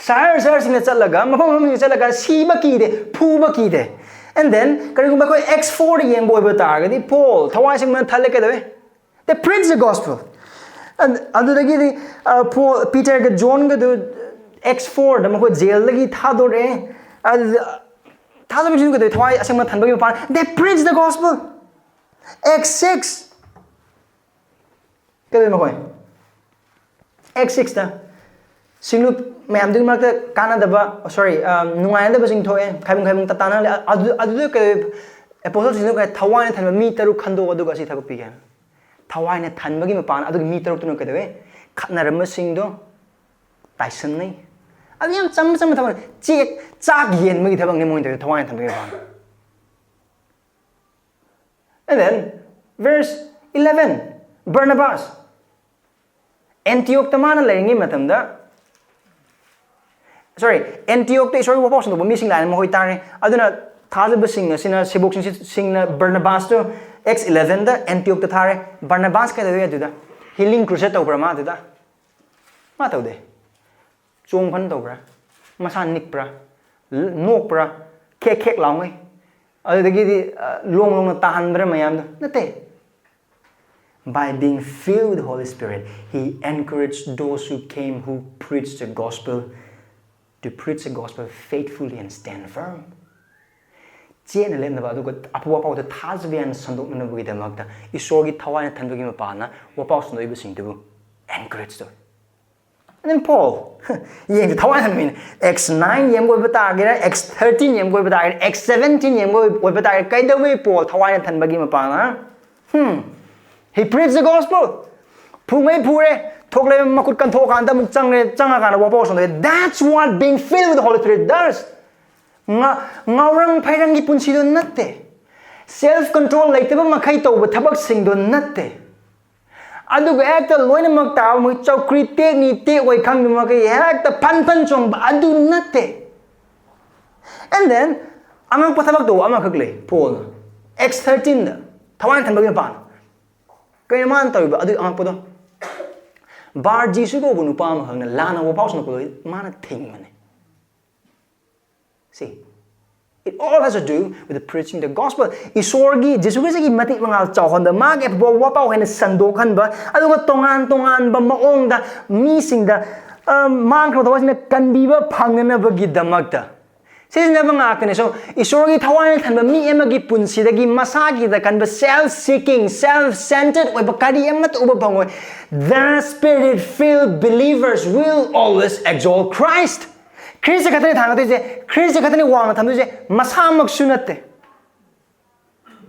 ꯁꯍꯔ ꯁꯍꯔꯁꯤꯡꯗ ꯆꯠꯂꯒ, ꯃꯐꯝ ꯃꯐꯝꯁꯤꯡꯗ ꯆꯠꯂꯒ ꯁꯤꯕ ꯀꯤꯗꯦ, ꯐꯨꯕ ꯀꯤꯗꯦ꯫ And then ꯀꯔꯤꯒꯨꯝꯕ ꯑꯩꯈꯣꯏ Acts four ꯗ ꯌꯦꯡꯕ ꯑꯣꯏꯕ ꯇꯥꯔꯒꯗꯤ, ꯄꯣꯜ ꯊꯋꯥꯏ ꯑꯁꯦꯡꯕꯅ ꯊꯜꯂꯦ, ꯀꯩꯗꯧꯋꯦ? They preach the gospel. ꯑꯗ-, ꯑꯗꯨꯗꯒꯤꯗꯤ, ꯑ, ꯄꯣꯜ, ꯄꯤꯇꯔꯒ ꯖꯣꯟꯒꯗꯨ Acts four ꯗ ꯃꯈꯣꯏ ꯖꯦꯜꯗꯒꯤ ꯊꯥꯗꯣꯔꯛꯑꯦ꯫ ꯑꯗꯨꯗ ꯊꯥꯗꯣꯔꯛꯄꯁꯤꯡꯗꯨ ꯀꯩꯗꯧꯋꯦ? ꯊꯋꯥꯏ ꯑꯁꯦꯡꯕ ꯊꯟꯕꯒꯤ ꯃꯄꯥꯟ, they preach the gospel. Acts six, ꯀꯩꯗꯧꯋꯦ ꯃꯈꯣꯏ? Acts six ꯇ ꯁꯤꯡꯂꯨꯞ ꯃꯌꯥꯝꯗꯨꯒꯤ ꯃꯔꯛꯇ ꯀꯥꯟꯅꯗꯕ, sorry, ꯑ, ꯅꯨꯡꯉꯥꯏꯅꯗꯕꯁꯤꯡ ꯊꯣꯛꯑꯦ, ꯈꯥꯏꯕꯨꯡ ꯈꯥꯏꯕꯨꯡ ꯇꯇꯥꯅ ꯂꯩ꯫ ꯑꯗꯨ, ꯑꯗꯨꯗ ꯀꯩꯗꯧꯋꯦ? Apostles ꯁꯤꯡꯗꯨ ꯀꯩ, ꯊꯋꯥꯏꯅ ꯊꯟꯕ ꯃꯤ ꯇꯔꯨꯛ ꯈꯟꯗꯣꯛꯑꯣ, ꯑꯗꯨꯒ ꯑꯁꯤ ꯊꯕꯛ ꯄꯤꯒꯦ ꯍꯥꯏꯅ꯫ ꯊꯋꯥꯏꯅ ꯊꯟꯕꯒꯤ ꯃꯄꯥꯟ ꯑꯗꯨꯒꯤ ꯃꯤ ꯇꯔꯨꯛꯇꯨꯅ ꯀꯩꯗꯧꯋꯦ? ꯈꯠꯅꯔꯝꯕꯁꯤꯡꯗꯣ ꯇꯥꯏꯁꯟꯅꯩ꯫ ꯑꯗꯨ ꯌꯥꯝ ꯆꯝꯕ ꯆꯝꯕ ꯊꯕꯛꯅꯤ꯫ ꯆꯦꯛ, ꯆꯥꯛ ꯌꯦꯟꯕꯒꯤ ꯊꯕꯛꯅꯤ ꯃꯣꯏꯅ ꯇꯧꯔꯤꯗꯣ, ꯊꯋꯥꯏꯅ ꯊꯟꯕꯒꯤ ꯃꯄꯥꯟ꯫ And then, verse eleven, ꯕꯔꯅꯕꯥꯁ꯫ ꯑꯦꯟꯇꯤꯌꯣꯛꯇ ꯃꯥꯅ ꯂꯩꯔꯤꯉꯩ ꯃꯇꯝꯗ, sorry, ꯑꯦꯟꯇꯤꯌꯣꯛꯇ ꯏꯁꯣꯔꯒꯤ ꯋꯥꯄꯥꯎ ꯁꯟꯗꯣꯛꯄ ꯃꯤꯁꯤꯡ ꯂꯥꯛꯑꯦꯅ ꯃꯈꯣꯏ ꯇꯥꯔꯦ꯫ ꯑꯗꯨꯅ ꯊꯥꯖꯕꯁꯤꯡ ꯑꯁꯤꯅ, ꯁꯦꯕꯣꯛꯁꯤꯡꯁꯤꯅ ꯕꯔꯅꯕꯥꯁꯇꯨ, Acts eleven ꯗ ꯑꯦꯟꯇꯤꯌꯣꯛꯇ ꯊꯥꯔꯦ꯫ ꯕꯔꯅꯕꯥꯁ ꯀꯩꯗꯧꯋꯤ ꯑꯗꯨꯗ? Healing crusade ꯇꯧꯕ꯭ꯔꯥ ꯃꯥ ꯑꯗꯨꯗ? ꯃꯥ ꯇꯧꯗꯦ꯫ ꯆꯣꯡ ꯐꯟ ꯇꯧꯕ꯭ꯔꯥ? ꯃꯁꯥ ꯅꯤꯛꯄ꯭ꯔꯥ? ꯂ-, ꯅꯣꯛꯄ꯭ꯔꯥ? ꯈꯦꯛ ꯈꯦꯛ ꯂꯥꯎꯉꯩ? ꯑꯗꯨꯗꯒꯤꯗꯤ, ꯑ, ꯂꯣꯡ ꯂꯣꯡꯅ ꯇꯥꯍꯟꯕ꯭ꯔꯥ ꯃꯌꯥꯝꯗꯣ? ꯅꯠꯇꯦ꯫ By being filled with the Holy Spirit, he encouraged those who came who preached the gospel to preach the gospel faithfully and stand firm. ꯆꯦꯠꯅ ꯂꯦꯞꯅꯕ, ꯑꯗꯨꯒ ꯑꯐꯕ ꯄꯥꯎꯗ ꯊꯥꯖꯕ ꯌꯥꯅ ꯁꯟꯗꯣꯛꯅꯅꯕꯒꯤꯗꯃꯛꯇ ꯏꯁꯣꯔꯒꯤ ꯊꯋꯥꯏꯅ ꯊꯟꯕꯒꯤ ꯃꯄꯥꯟꯅ ꯋꯥꯄꯥꯎ ꯁꯟꯗꯣꯛꯏꯕꯁꯤꯡꯗꯨꯕꯨ encourage ꯇꯧꯏ꯫ And then Paul, ꯌꯦꯡꯁꯦ, ꯊꯋꯥꯏ ꯊꯟꯕ ꯃꯤꯅ Acts nine ꯌꯦꯡꯕ ꯑꯣꯏꯕ ꯇꯥꯒꯦꯔꯥ, Acts thirteen ꯌꯦꯡꯕ ꯑꯣꯏꯕ ꯇꯥꯒꯦꯔꯥ, Acts seventeen ꯌꯦꯡꯕ ꯑꯣꯏꯕ ꯇꯥꯒꯦꯔꯥ, ꯀꯩꯗꯧꯕꯩ Paul ꯊꯋꯥꯏꯅ ꯊꯟꯕꯒꯤ ꯃꯄꯥꯅ? Hmm. He preached the gospel. ꯐꯨꯉꯩ ꯐꯨꯔꯦ, ꯊꯣꯛꯂꯦ, ꯃꯈꯨꯠ ꯀꯟꯊꯣꯛꯑꯀꯥꯟꯗ ꯑꯃꯨꯛ ꯆꯪꯉꯦ, ꯆꯪꯉꯀꯥꯟꯗ ꯋꯥꯄꯥꯎ ꯁꯟꯗꯣꯛꯑꯦ. That's what being filled with the Holy Spirit does. ꯉꯥꯎꯔꯪ ꯐꯩꯔꯪꯒꯤ ꯄꯨꯟꯁꯤꯗꯣ ꯅꯠꯇꯦ꯫ Self control ꯂꯩꯇꯕ ꯃꯈꯩ ꯇꯧꯕ ꯊꯕꯛꯁꯤꯡꯗꯣ ꯅꯠꯇꯦ꯫ ꯑꯗꯨꯒ ꯍꯦꯛꯇ ꯂꯣꯏꯅꯃꯛ ꯇꯥꯕ ꯃꯣꯏ ꯆꯧꯀ꯭ꯔꯤ ꯇꯦꯛꯅꯤ ꯇꯦꯛꯑꯣꯏ ꯈꯪꯗꯕ ꯃꯈꯩ ꯍꯦꯛꯇ ꯐꯟ ꯐꯟ ꯆꯣꯡꯕ ꯑꯗꯨ ꯅꯠꯇꯦ꯫ And then ꯑꯉꯛꯄ ꯊꯕꯛ ꯇꯧꯕ ꯑꯃꯈꯛ ꯂꯩ꯫ Paulꯅ Acts thirteenꯗ ꯊꯋꯥꯏ ꯊꯟꯕꯒꯤ ꯃꯄꯥꯟ ꯀꯩꯅꯣ ꯃꯥꯅ ꯇꯧꯔꯤꯕ ꯑꯗꯨꯒꯤ ꯑꯉꯛꯄꯗꯣ? ꯕꯥꯔ ꯖꯤꯁꯨ ꯀꯧꯕ ꯅꯨꯄꯥ ꯑꯃꯈꯛꯅ ꯂꯥꯟꯅ ꯋꯥꯄꯥꯎ ꯁꯟꯗꯣꯛꯄꯗꯣ ꯃꯥꯅ ꯊꯤꯡꯕꯅꯦ꯫ See, it all has to do with the preaching the gospel. ꯏꯁꯣꯔꯒꯤ, ꯖꯤꯁꯨ ꯈ꯭ꯔꯤꯁꯇꯒꯤ ꯃꯇꯤꯛ ꯃꯉꯥꯜ ꯆꯥꯎꯍꯟꯕ, ꯃꯥꯒꯤ ꯑꯐꯕ ꯋꯥꯄꯥꯎ ꯍꯦꯟꯅ ꯁꯟꯗꯣꯛꯍꯟꯕ, ꯑꯗꯨꯒ ꯇꯣꯉꯥꯟ ꯇꯣꯉꯥꯟꯕ ꯃꯑꯣꯡꯗ ꯃꯤꯁꯤꯡꯗ, ꯑ, ꯃꯥꯡꯈ꯭ꯔꯕ ꯊꯋꯥꯏꯁꯤꯡꯅ ꯀꯟꯕꯤꯕ ꯐꯪꯅꯅꯕꯒꯤꯗꯃꯛꯇ ꯁꯤꯖꯤꯟꯅꯕ ꯉꯥꯛꯇꯅꯦ꯫ So, ꯏꯁꯣꯔꯒꯤ ꯊꯋꯥꯏꯅ ꯊꯟꯕ ꯃꯤ ꯑꯃꯒꯤ ꯄꯨꯟꯁꯤꯗꯒꯤ ꯃꯁꯥꯒꯤꯗ ꯀꯟꯕ self seeking, self centered ꯑꯣꯏꯕ ꯀꯔꯤ ꯑꯃꯠꯇ ꯎꯕ ꯐꯪꯉꯣꯏ꯫ The spirit filled believers will always exalt Christ. Christ ꯈꯛꯇꯅꯤ ꯊꯥꯡꯒꯠꯇꯣꯏꯁꯦ, ꯈ꯭ꯔꯤꯁꯇ ꯈꯛꯇꯅꯤ ꯋꯥꯡꯅ ꯊꯝꯗꯣꯏꯁꯦ, ꯃꯁꯥꯃꯛꯁꯨ ꯅꯠꯇꯦ꯫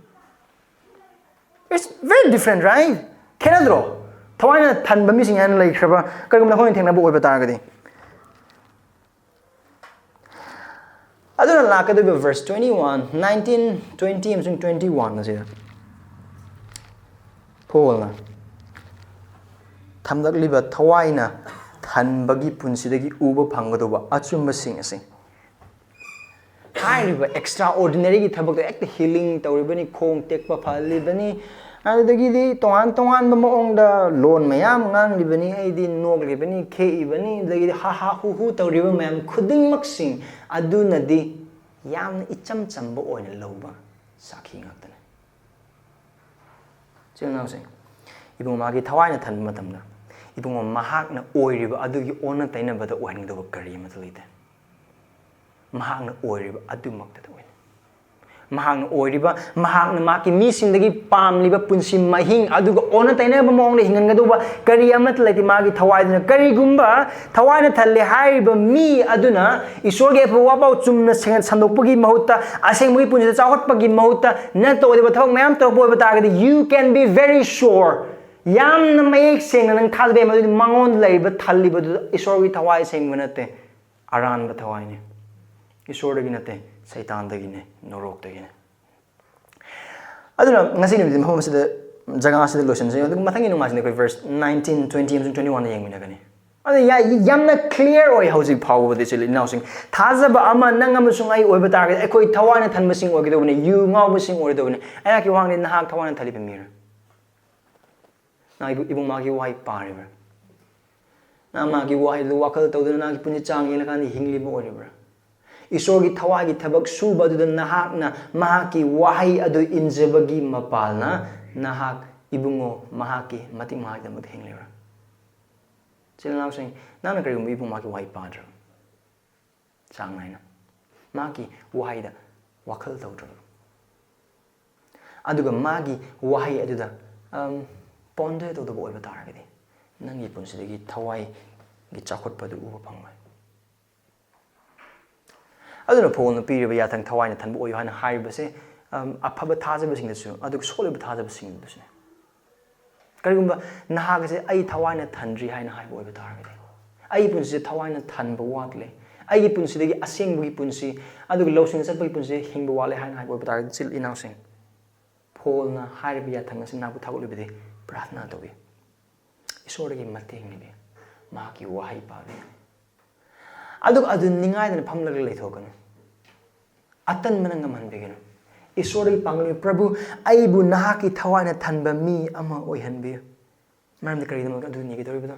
It's very different, right? ꯈꯦꯠꯅꯗ꯭ꯔꯣ? ꯊꯋꯥꯏꯅ ꯊꯟꯕ ꯃꯤꯁꯤꯡ ꯍꯥꯏꯅ ꯂꯩꯈ꯭ꯔꯕ ꯀꯔꯤꯒꯨꯝꯕ ꯑꯩꯈꯣꯏꯅ ꯊꯦꯡꯅꯕ ꯑꯣꯏꯕ ꯇꯥꯔꯒꯗꯤ꯫ ꯑꯗꯨꯅ ꯂꯥꯛꯀꯗꯧꯔꯤꯕ verse twenty-one, nineteen, twenty ꯑꯃꯁꯨꯡ twenty-one ꯑꯁꯤꯗ ꯄꯣꯜꯅ ꯊꯝꯂꯛꯂꯤꯕ ꯊꯋꯥꯏꯅ ꯊꯟꯕꯒꯤ ꯄꯨꯟꯁꯤꯗꯒꯤ ꯎꯕ ꯐꯪꯒꯗꯧꯕ ꯑꯆꯨꯝꯕꯁꯤꯡ ꯑꯁꯤ꯫ ꯍꯥꯏꯔꯤꯕ extraordinaryꯒꯤ ꯊꯕꯛꯇꯣ ꯍꯦꯛꯇ healing ꯇꯧꯔꯤꯕꯅꯤ, ꯈꯣꯡ ꯇꯦꯛꯄ ꯐꯍꯜꯂꯤꯕꯅꯤ, ꯑꯗꯨꯗꯒꯤꯗꯤ ꯇꯣꯉꯥꯟ ꯇꯣꯉꯥꯟꯕ ꯃꯑꯣꯡꯗ ꯂꯣꯟ ꯃꯌꯥꯝ ꯉꯥꯡꯂꯤꯕꯅꯤ, ꯑꯩꯗꯤ ꯅꯣꯛꯂꯤꯕꯅꯤ, ꯈꯦꯛꯏꯕꯅꯤ, ꯑꯗꯨꯗꯒꯤꯗꯤ ꯍꯥ ꯍꯥ ꯍꯨ ꯍꯨ ꯇꯧꯔꯤꯕ ꯃꯌꯥꯝ ꯈꯨꯗꯤꯡꯃꯛꯁꯤꯡ ꯑꯗꯨꯅꯗꯤ ꯌꯥꯝꯅ ꯏꯆꯝ ꯆꯝꯕ ꯑꯣꯏꯅ ꯂꯧꯕ ꯁꯥꯈꯤ ꯉꯥꯛꯇꯅꯤ꯫ ꯏꯆꯤꯜ ꯏꯅꯥꯎꯁꯤꯡ, ꯏꯕꯨꯡꯉꯣ ꯃꯥꯒꯤ ꯊꯋꯥꯏꯅ ꯊꯟꯕ ꯃꯇꯝꯗ ꯏꯕꯨꯡꯉꯣ ꯃꯍꯥꯛꯅ ꯑꯣꯏꯔꯤꯕ ꯑꯗꯨꯒꯤ ꯑꯣꯟꯅ ꯇꯩꯅꯕꯗ ꯑꯣꯏꯍꯟꯒꯗꯧꯕ ꯀꯔꯤ ꯑꯃꯠꯇ ꯂꯩꯇꯦ꯫ ꯃꯍꯥꯛꯅ ꯑꯣꯏꯔꯤꯕ ꯑꯗꯨꯃꯛꯇꯗ ꯑꯣꯏꯅ꯫ ꯃꯍꯥꯛꯅ ꯑꯣꯏꯔꯤꯕ, ꯃꯍꯥꯛꯅ ꯃꯍꯥꯛꯀꯤ ꯃꯤꯁꯤꯡꯗꯒꯤ ꯄꯥꯝꯂꯤꯕ ꯄꯨꯟꯁꯤ ꯃꯍꯤꯡ ꯑꯗꯨꯒ ꯑꯣꯟꯅ ꯇꯩꯅꯕ ꯃꯑꯣꯡꯗ ꯍꯤꯡꯍꯟꯒꯗꯧꯕ ꯀꯔꯤ ꯑꯃꯠꯇ ꯂꯩꯇꯦ꯫ ꯃꯥꯒꯤ ꯊꯋꯥꯏꯗꯨꯅ, ꯀꯔꯤꯒꯨꯝꯕ ꯊꯋꯥꯏꯅ ꯊꯜꯂꯦ ꯍꯥꯏꯔꯤꯕ ꯃꯤ ꯑꯗꯨꯅ ꯏꯁꯣꯔꯒꯤ ꯑꯐꯕ ꯋꯥꯄꯥꯎ ꯆꯨꯝꯅ ꯁꯦꯡ-, ꯁꯟꯗꯣꯛꯄꯒꯤ ꯃꯍꯨꯠꯇ, ꯑꯁꯦꯡꯕꯒꯤ ꯄꯨꯟꯁꯤꯗ ꯆꯥꯎꯈꯠꯄꯒꯤ ꯃꯍꯨꯠꯇ ꯅꯠꯇꯕ ꯊꯕꯛ ꯃꯌꯥꯝ ꯇꯧꯔꯛꯄ ꯑꯣꯏꯕ ꯇꯥꯔꯒꯗꯤ, you can be very sure, ꯌꯥꯝꯅ ꯃꯌꯦꯛ ꯁꯦꯡꯅ ꯅꯪ ꯊꯥꯖꯕ ꯌꯥꯏ, ꯃꯗꯨꯗꯤ ꯃꯉꯣꯟꯗ ꯂꯩꯔꯤꯕ, ꯊꯜꯂꯤꯕꯗꯨ ꯏꯁꯣꯔꯒꯤ ꯊꯋꯥꯏ ꯑꯁꯦꯡꯕ ꯅꯠꯇꯦ, ꯑꯔꯥꯟꯕ ꯊꯋꯥꯏꯅꯤ꯫ ꯏꯁꯣꯔꯗꯒꯤ ꯅꯠꯇꯦ, ꯁꯩꯇꯥꯟꯗꯒꯤꯅꯦ, ꯅꯣꯔꯣꯛꯇꯒꯤꯅꯦ꯫ ꯑꯗꯨꯅ ꯉꯁꯤ ꯅꯨꯃꯤꯠꯇꯤ ꯃꯐꯝ ꯑꯁꯤꯗ, ꯖꯒꯥ ꯑꯁꯤꯗ ꯂꯣꯏꯁꯤꯟꯖꯩ꯫ ꯑꯗꯨꯒ ꯃꯊꯪꯒꯤ ꯅꯨꯡꯉꯥꯏꯁꯤꯅ ꯑꯩꯈꯣꯏ verse nineteen, twenty ꯑꯃꯁꯨꯡ twenty-one ꯗ ꯌꯦꯡꯃꯤꯟꯅꯒꯅꯤ꯫ ꯑꯗꯨ ꯌꯥ-, ꯌꯥꯝꯅ clear ꯑꯣꯏ ꯍꯧꯖꯤꯛ ꯐꯥꯎꯕꯗꯤ, ꯏꯆꯤꯜ ꯏꯅꯥꯎꯁꯤꯡ꯫ ꯊꯥꯖꯕ ꯑꯃ ꯅꯪ ꯑꯃꯁꯨꯡ ꯑꯩ ꯑꯣꯏꯕ ꯇꯥꯔꯒꯗꯤ, ꯑꯩꯈꯣꯏ ꯊꯋꯥꯏꯅ ꯊꯟꯕꯁꯤꯡ ꯑꯣꯏꯒꯗꯧꯕꯅꯤ, ꯌꯨ ꯉꯥꯎꯕꯁꯤꯡ ꯑꯣꯏꯔꯣꯏꯗꯧꯕꯅꯤ꯫ ꯑꯩꯍꯥꯛꯀꯤ ꯋꯥꯍꯪꯗꯤ, ꯅꯍꯥꯛ ꯊꯋꯥꯏꯅ ꯊꯜꯂꯤꯕ ꯃꯤꯔꯥ? ꯅꯪ ꯏꯕꯨ-, ꯏꯕꯨꯡ ꯃꯥꯒꯤ ꯋꯥꯍꯩ ꯄꯥꯔꯤꯕ꯭ꯔꯥ? ꯅꯪ ꯃꯥꯒꯤ ꯋꯥꯍꯩꯗꯨ ꯋꯥꯈꯜ ꯇꯧꯗꯨꯅ ꯅꯪꯒꯤ ꯄꯨꯟꯁꯤ ꯆꯥꯡ ꯌꯦꯡꯂꯀꯥꯟꯗ ꯍꯤꯡꯂꯤꯕ ꯑꯣꯏꯔꯤꯕ꯭ꯔꯥ? ꯏꯁꯣꯔꯒꯤ ꯊꯋꯥꯏꯒꯤ ꯊꯕꯛ ꯁꯨꯕ ꯑꯗꯨꯗ ꯅꯍꯥꯛꯅ ꯃꯍꯥꯛꯀꯤ ꯋꯥꯍꯩ ꯑꯗꯨ ꯏꯟꯖꯕꯒꯤ ꯃꯄꯥꯜꯅ ꯅꯍꯥꯛ ꯏꯕꯨꯡꯉꯣ ꯃꯍꯥꯛꯀꯤ ꯃꯇꯤꯛ ꯃꯍꯥꯛꯀꯤꯗꯃꯛꯇ ꯍꯤꯡꯂꯤꯕ꯭ꯔꯥ? ꯏꯆꯤꯜ ꯏꯅꯥꯎꯁꯤꯡ, ꯅꯪꯅ ꯀꯔꯤꯒꯨꯝꯕ ꯏꯕꯨꯡ ꯃꯍꯥꯛꯀꯤ ꯋꯥꯍꯩ ꯄꯥꯗ꯭ꯔꯕ? ꯆꯥꯡ ꯅꯥꯏꯅ ꯃꯍꯥꯛꯀꯤ ꯋꯥꯍꯩꯗ ꯋꯥꯈꯜ ꯇꯧꯗ꯭ꯔꯕ? ꯑꯗꯨꯒ ꯃꯥꯒꯤ ꯋꯥꯍꯩ ꯑꯗꯨꯗ, ꯑꯝ, ponder ꯇꯧꯗꯕ ꯑꯣꯏꯕ ꯇꯥꯔꯒꯗꯤ, ꯅꯪꯒꯤ ꯄꯨꯟꯁꯤꯗꯒꯤ ꯊꯋꯥꯏꯒꯤ ꯆꯥꯎꯈꯠꯄ ꯑꯗꯨ ꯎꯕ ꯐꯪꯂꯣꯏ꯫ ꯑꯗꯨꯅ ꯄꯣꯜꯅ ꯄꯤꯔꯤꯕ ꯌꯥꯊꯪ, ꯊꯋꯥꯏꯅ ꯊꯟꯕ ꯑꯣꯏꯌꯨ ꯍꯥꯏꯅ ꯍꯥꯏꯔꯤꯕꯁꯦ, ꯑꯝ, ꯑꯐꯕ ꯊꯥꯖꯕꯁꯤꯡꯗꯁꯨ, ꯑꯗꯨꯒ ꯁꯣꯛꯂꯤꯕ ꯊꯥꯖꯕꯁꯤꯡꯗꯁꯨꯅꯦ꯫ ꯀꯔꯤꯒꯨꯝꯕ ꯅꯍꯥꯛ ꯑꯁꯦ "ꯑꯩ ꯊꯋꯥꯏꯅ ꯊꯟꯗ꯭ꯔꯤ" ꯍꯥꯏꯅ ꯍꯥꯏꯕ ꯑꯣꯏꯕ ꯇꯥꯔꯒꯗꯤ, "ꯑꯩꯒꯤ ꯄꯨꯟꯁꯤꯁꯦ ꯊꯋꯥꯏꯅ ꯊꯟꯕ ꯋꯥꯠꯂꯦ, ꯑꯩꯒꯤ ꯄꯨꯟꯁꯤꯗꯒꯤ ꯑꯁꯦꯡꯕꯒꯤ ꯄꯨꯟꯁꯤ, ꯑꯗꯨꯒ ꯂꯧꯁꯤꯡꯗ ꯆꯠꯄꯒꯤ ꯄꯨꯟꯁꯤ ꯍꯤꯡꯕ ꯋꯥꯠꯂꯦ" ꯍꯥꯏꯅ ꯍꯥꯏꯕ ꯑꯣꯏꯕ ꯇꯥꯔꯒꯗꯤ, ꯏꯆꯤꯜ ꯏꯅꯥꯎꯁꯤꯡ, ꯄꯣꯜꯅ ꯍꯥꯏꯔꯤꯕ ꯌꯥꯊꯪ ꯑꯁꯤ ꯅꯍꯥꯛꯄꯨ ꯊꯥꯒꯠꯂꯤꯕꯗꯤ ꯄ꯭ꯔꯥꯊꯅꯥ ꯇꯧꯕꯤꯌꯨ, ꯏꯁꯣꯔꯗꯒꯤ ꯃꯇꯦꯡ ꯅꯤꯕꯤꯌꯨ, ꯃꯍꯥꯛꯀꯤ ꯋꯥꯍꯩ ꯄꯥꯕꯤꯌꯨ꯫ ꯑꯗꯨꯒ ꯑꯗꯨ ꯅꯤꯡꯉꯥꯏꯗꯅ ꯐꯝꯂꯒ ꯂꯩꯊꯣꯛꯀꯅꯨ꯫ ꯑꯇꯟꯕꯅ ꯉꯝꯍꯟꯕꯤꯒꯅꯨ꯫ ꯏꯁꯣꯔꯗꯒꯤ ꯄꯥꯡꯒꯜ, "ꯄ꯭ꯔꯚꯨ, ꯑꯩꯕꯨ ꯅꯍꯥꯛꯀꯤ ꯊꯋꯥꯏꯅ ꯊꯟꯕ ꯃꯤ ꯑꯃ ꯑꯣꯏꯍꯟꯕꯤꯌꯨ"꯫ ꯃꯔꯝꯗꯤ ꯀꯔꯤꯒꯤꯗꯃꯛ ꯑꯗꯨ ꯅꯤꯒꯗꯧꯔꯤꯕꯅꯣ?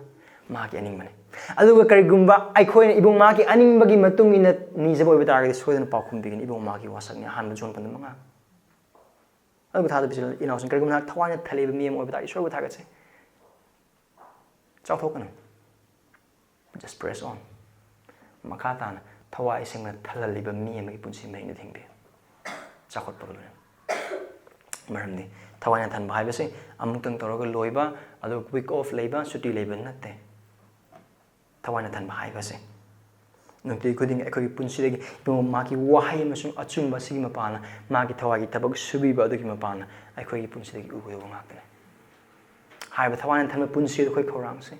ꯃꯍꯥꯛꯀꯤ ꯑꯅꯤꯡꯕꯅꯤ꯫ ꯑꯗꯨꯒ ꯀꯔꯤꯒꯨꯝꯕ ꯑꯩꯈꯣꯏꯅ ꯏꯕꯨꯡ ꯃꯍꯥꯛꯀꯤ ꯑꯅꯤꯡꯕꯒꯤ ꯃꯇꯨꯡ ꯏꯟꯅ ꯅꯤꯖꯕ ꯑꯣꯏꯕ ꯇꯥꯔꯒꯗꯤ, ꯁꯣꯏꯗꯅ ꯄꯥꯎꯈꯨꯝ ꯄꯤꯒꯅꯤ꯫ ꯏꯕꯨꯡ ꯃꯍꯥꯛꯀꯤ ꯋꯥꯁꯛꯅꯤ, ꯑꯍꯥꯟꯕ ꯖꯣꯟ ꯄꯟꯗꯨ ꯃꯉꯥ꯫ ꯑꯗꯨꯒ ꯊꯥꯖꯕ ꯏꯆꯤꯜ ꯏꯅꯥꯎꯁꯤꯡ, ꯀꯔꯤꯒꯨꯝꯕ ꯅꯍꯥꯛ ꯊꯋꯥꯏꯅ ꯊꯜꯂꯤꯕ ꯃꯤ ꯑꯃ ꯑꯣꯏꯕ ꯇꯥꯔꯗꯤ, ꯏꯁꯣꯔꯕꯨ ꯊꯥꯒꯠꯁꯤ꯫ ꯆꯥꯎꯊꯣꯛꯀꯅꯨ꯫ Just press on꯫ ꯃꯈꯥ ꯇꯥꯅ ꯊꯋꯥꯏ ꯁꯦꯡꯅ ꯊꯜꯍꯜꯂꯤꯕ ꯃꯤ ꯑꯃꯒꯤ ꯄꯨꯟꯁꯤ ꯃꯍꯤꯡꯗ ꯍꯤꯡꯕꯤꯌꯨ꯫ ꯆꯥꯎꯈꯠꯄꯒ ꯂꯣꯏꯅꯅ꯫ ꯃꯔꯝꯗꯤ ꯊꯋꯥꯏꯅ ꯊꯟꯕ ꯍꯥꯏꯕꯁꯤ ꯑꯃꯨꯛꯇꯪ ꯇꯧꯔꯒ ꯂꯣꯏꯕ, ꯑꯗꯨꯒ week off ꯂꯩꯕ, ꯁꯨꯇꯤ ꯂꯩꯕ ꯅꯠꯇꯦ꯫ ꯊꯋꯥꯏꯅ ꯊꯟꯕ ꯍꯥꯏꯕꯁꯦ ꯅꯨꯡꯇꯤ ꯈꯨꯗꯤꯡꯒꯤ ꯑꯩꯈꯣꯏꯒꯤ ꯄꯨꯟꯁꯤꯗꯒꯤ ꯏꯕꯨꯡꯉꯣ ꯃꯥꯒꯤ ꯋꯥꯍꯩ ꯑꯃꯁꯨꯡ ꯑꯆꯨꯝꯕ ꯑꯁꯤꯒꯤ ꯃꯄꯥꯟꯅ, ꯃꯥꯒꯤ ꯊꯋꯥꯏꯒꯤ ꯊꯕꯛ ꯁꯨꯕꯤꯕ ꯑꯗꯨꯒꯤ ꯃꯄꯥꯟꯅ ꯑꯩꯈꯣꯏꯒꯤ ꯄꯨꯟꯁꯤꯗꯒꯤ ꯎꯒꯗꯧꯕ ꯉꯥꯛꯇꯅꯤ꯫ ꯍꯥꯏꯔꯤꯕ ꯊꯋꯥꯏꯅ ꯊꯟꯕ ꯄꯨꯟꯁꯤ ꯑꯗꯨ ꯑꯩꯈꯣꯏ ꯈꯧꯔꯥꯡꯁꯤ꯫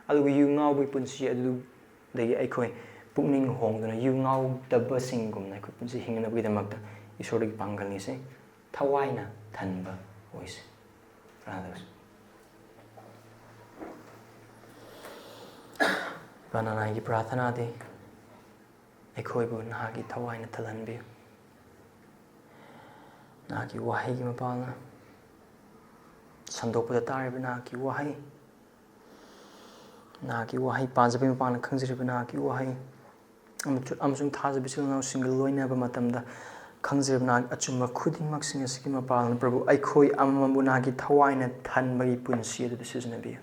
ꯑꯗꯨꯒ ꯌꯨ ꯉꯥꯎꯕꯒꯤ ꯄꯨꯟꯁꯤ ꯑꯗꯨꯗꯒꯤ ꯑꯩꯈꯣꯏ ꯄꯨꯛꯅꯤꯡ ꯍꯣꯡꯗꯨꯅ ꯌꯨ ꯉꯥꯎꯗꯕꯁꯤꯡꯒꯨꯝꯅ ꯑꯩꯈꯣꯏ ꯄꯨꯟꯁꯤ ꯍꯤꯡꯅꯕꯒꯤꯗꯃꯛꯇ ꯏꯁꯣꯔꯗꯒꯤ ꯄꯥꯡꯒꯜ ꯅꯤꯁꯤ꯫ ꯊꯋꯥꯏꯅ ꯊꯟꯕ ꯑꯣꯏꯁꯤ꯫ ꯄ꯭ꯔꯥꯊꯅꯥ ꯇꯧꯁꯤ꯫ ꯏꯄꯥ ꯅꯅꯥꯏꯒꯤ ꯄ꯭ꯔꯥꯊꯅꯥꯗꯤ ꯑꯩꯈꯣꯏꯕꯨ ꯅꯍꯥꯛꯀꯤ ꯊꯋꯥꯏꯅ ꯊꯜꯍꯟꯕꯤꯌꯨ꯫ ꯅꯍꯥꯛꯀꯤ ꯋꯥꯍꯩꯒꯤ ꯃꯄꯥꯜꯅ ꯁꯟꯗꯣꯛꯄꯗ ꯇꯥꯔꯤꯕ ꯅꯍꯥꯛꯀꯤ ꯋꯥꯍꯩ, ꯅꯍꯥꯛꯀꯤ ꯋꯥꯍꯩ ꯄꯥꯖꯕꯒꯤ ꯃꯄꯥꯜꯅ ꯈꯪꯖꯔꯤꯕ ꯅꯍꯥꯛꯀꯤ ꯋꯥꯍꯩ, ꯑꯃꯁꯨ-, ꯑꯃꯁꯨꯡ ꯊꯥꯖꯕ ꯏꯆꯤꯜ ꯏꯅꯥꯎꯁꯤꯡꯒ ꯂꯣꯏꯅꯕ ꯃꯇꯝꯗ ꯈꯪꯖꯔꯤꯕ ꯅꯍꯥꯛꯀꯤ ꯑꯆꯨꯝꯕ ꯈꯨꯗꯤꯡꯃꯛꯁꯤꯡ ꯑꯁꯤꯒꯤ ꯃꯄꯥꯜꯅ ꯄ꯭ꯔꯚꯨ ꯑꯩꯈꯣꯏ ꯑꯃꯃꯝꯕꯨ ꯅꯍꯥꯛꯀꯤ ꯊꯋꯥꯏꯅ ꯊꯟꯕꯒꯤ ꯄꯨꯟꯁꯤ ꯑꯗꯨꯗ ꯁꯤꯖꯤꯟꯅꯕꯤꯌꯨ꯫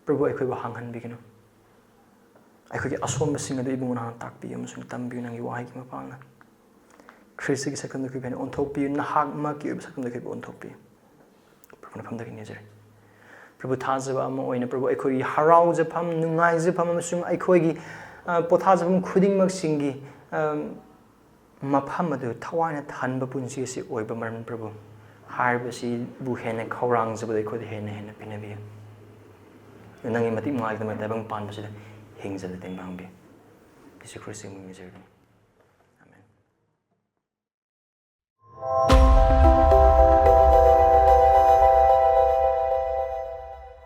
ꯄ꯭ꯔꯚꯨ ꯑꯩꯈꯣꯏꯕꯨ ꯍꯥꯡꯍꯟꯕꯤꯒꯅꯨ꯫ ꯑꯩꯈꯣꯏꯒꯤ ꯑꯁꯣꯟꯕꯁꯤꯡ ꯑꯗꯨ ꯏꯕꯨꯡꯉꯣ ꯅꯍꯥꯛꯅ ꯇꯥꯛꯄꯤꯌꯨ ꯑꯃꯁꯨꯡ ꯇꯝꯕꯤꯌꯨ ꯅꯪꯒꯤ ꯋꯥꯍꯩꯒꯤ ꯃꯄꯥꯜꯅ꯫ ꯈ꯭ꯔꯤꯁꯇꯒꯤ ꯁꯛꯇꯝꯗ ꯑꯩꯈꯣꯏꯕꯨ ꯍꯦꯟꯅ ꯑꯣꯟꯊꯣꯛꯄꯤꯌꯨ, ꯅꯍꯥꯛꯃꯛꯀꯤ ꯑꯣꯏꯕ ꯁꯛꯇꯝꯗ ꯑꯩꯈꯣꯏꯕꯨ ꯑꯣꯟꯊꯣꯛꯄꯤꯌꯨ꯫ ꯄ꯭ꯔꯚꯨ ꯅꯐꯝꯗꯒꯤ ꯅꯤꯖꯔꯤ꯫ ꯄ꯭ꯔꯚꯨ ꯊꯥꯖꯕ ꯑꯃ ꯑꯣꯏꯅ ꯄ꯭ꯔꯚꯨ ꯑꯩꯈꯣꯏꯒꯤ ꯍꯔꯥꯎꯖꯐꯝ, ꯅꯨꯡꯉꯥꯏꯖꯐꯝ ꯑꯃꯁꯨꯡ ꯑꯩꯈꯣꯏꯒꯤ, ꯑ, ꯄꯣꯊꯥꯖꯐꯝ ꯈꯨꯗꯤꯡꯃꯛꯁꯤꯡꯒꯤ, ꯑ, ꯃꯐꯝ ꯑꯗꯨ ꯊꯋꯥꯏꯅ ꯊꯟꯕ ꯄꯨꯟꯁꯤ ꯑꯁꯤ ꯑꯣꯏꯕ ꯃꯔꯝ ꯄ꯭ꯔꯚꯨ ꯍꯥꯏꯔꯤꯕꯁꯤꯕꯨ ꯍꯦꯟꯅ ꯈꯧꯔꯥꯡꯖꯕꯗ ꯑꯩꯈꯣꯏꯗ ꯍꯦꯟꯅ ꯍꯦꯟꯅ ꯄꯤꯅꯕꯤꯌꯨ꯫ ꯅꯪꯒꯤ ꯃꯇꯤꯛ ꯃꯉꯥꯏꯗꯃꯛ ꯇꯥꯏꯕꯪ ꯄꯥꯟꯕꯁꯤꯗ ꯍꯤꯡꯖꯕ ꯇꯦꯡꯕꯥꯡꯕꯤꯌꯨ꯫ ꯌꯦꯁꯨ ꯈ꯭ꯔꯤꯁꯇꯒꯤ ꯃꯤꯡ ꯅꯤꯖꯔꯤ꯫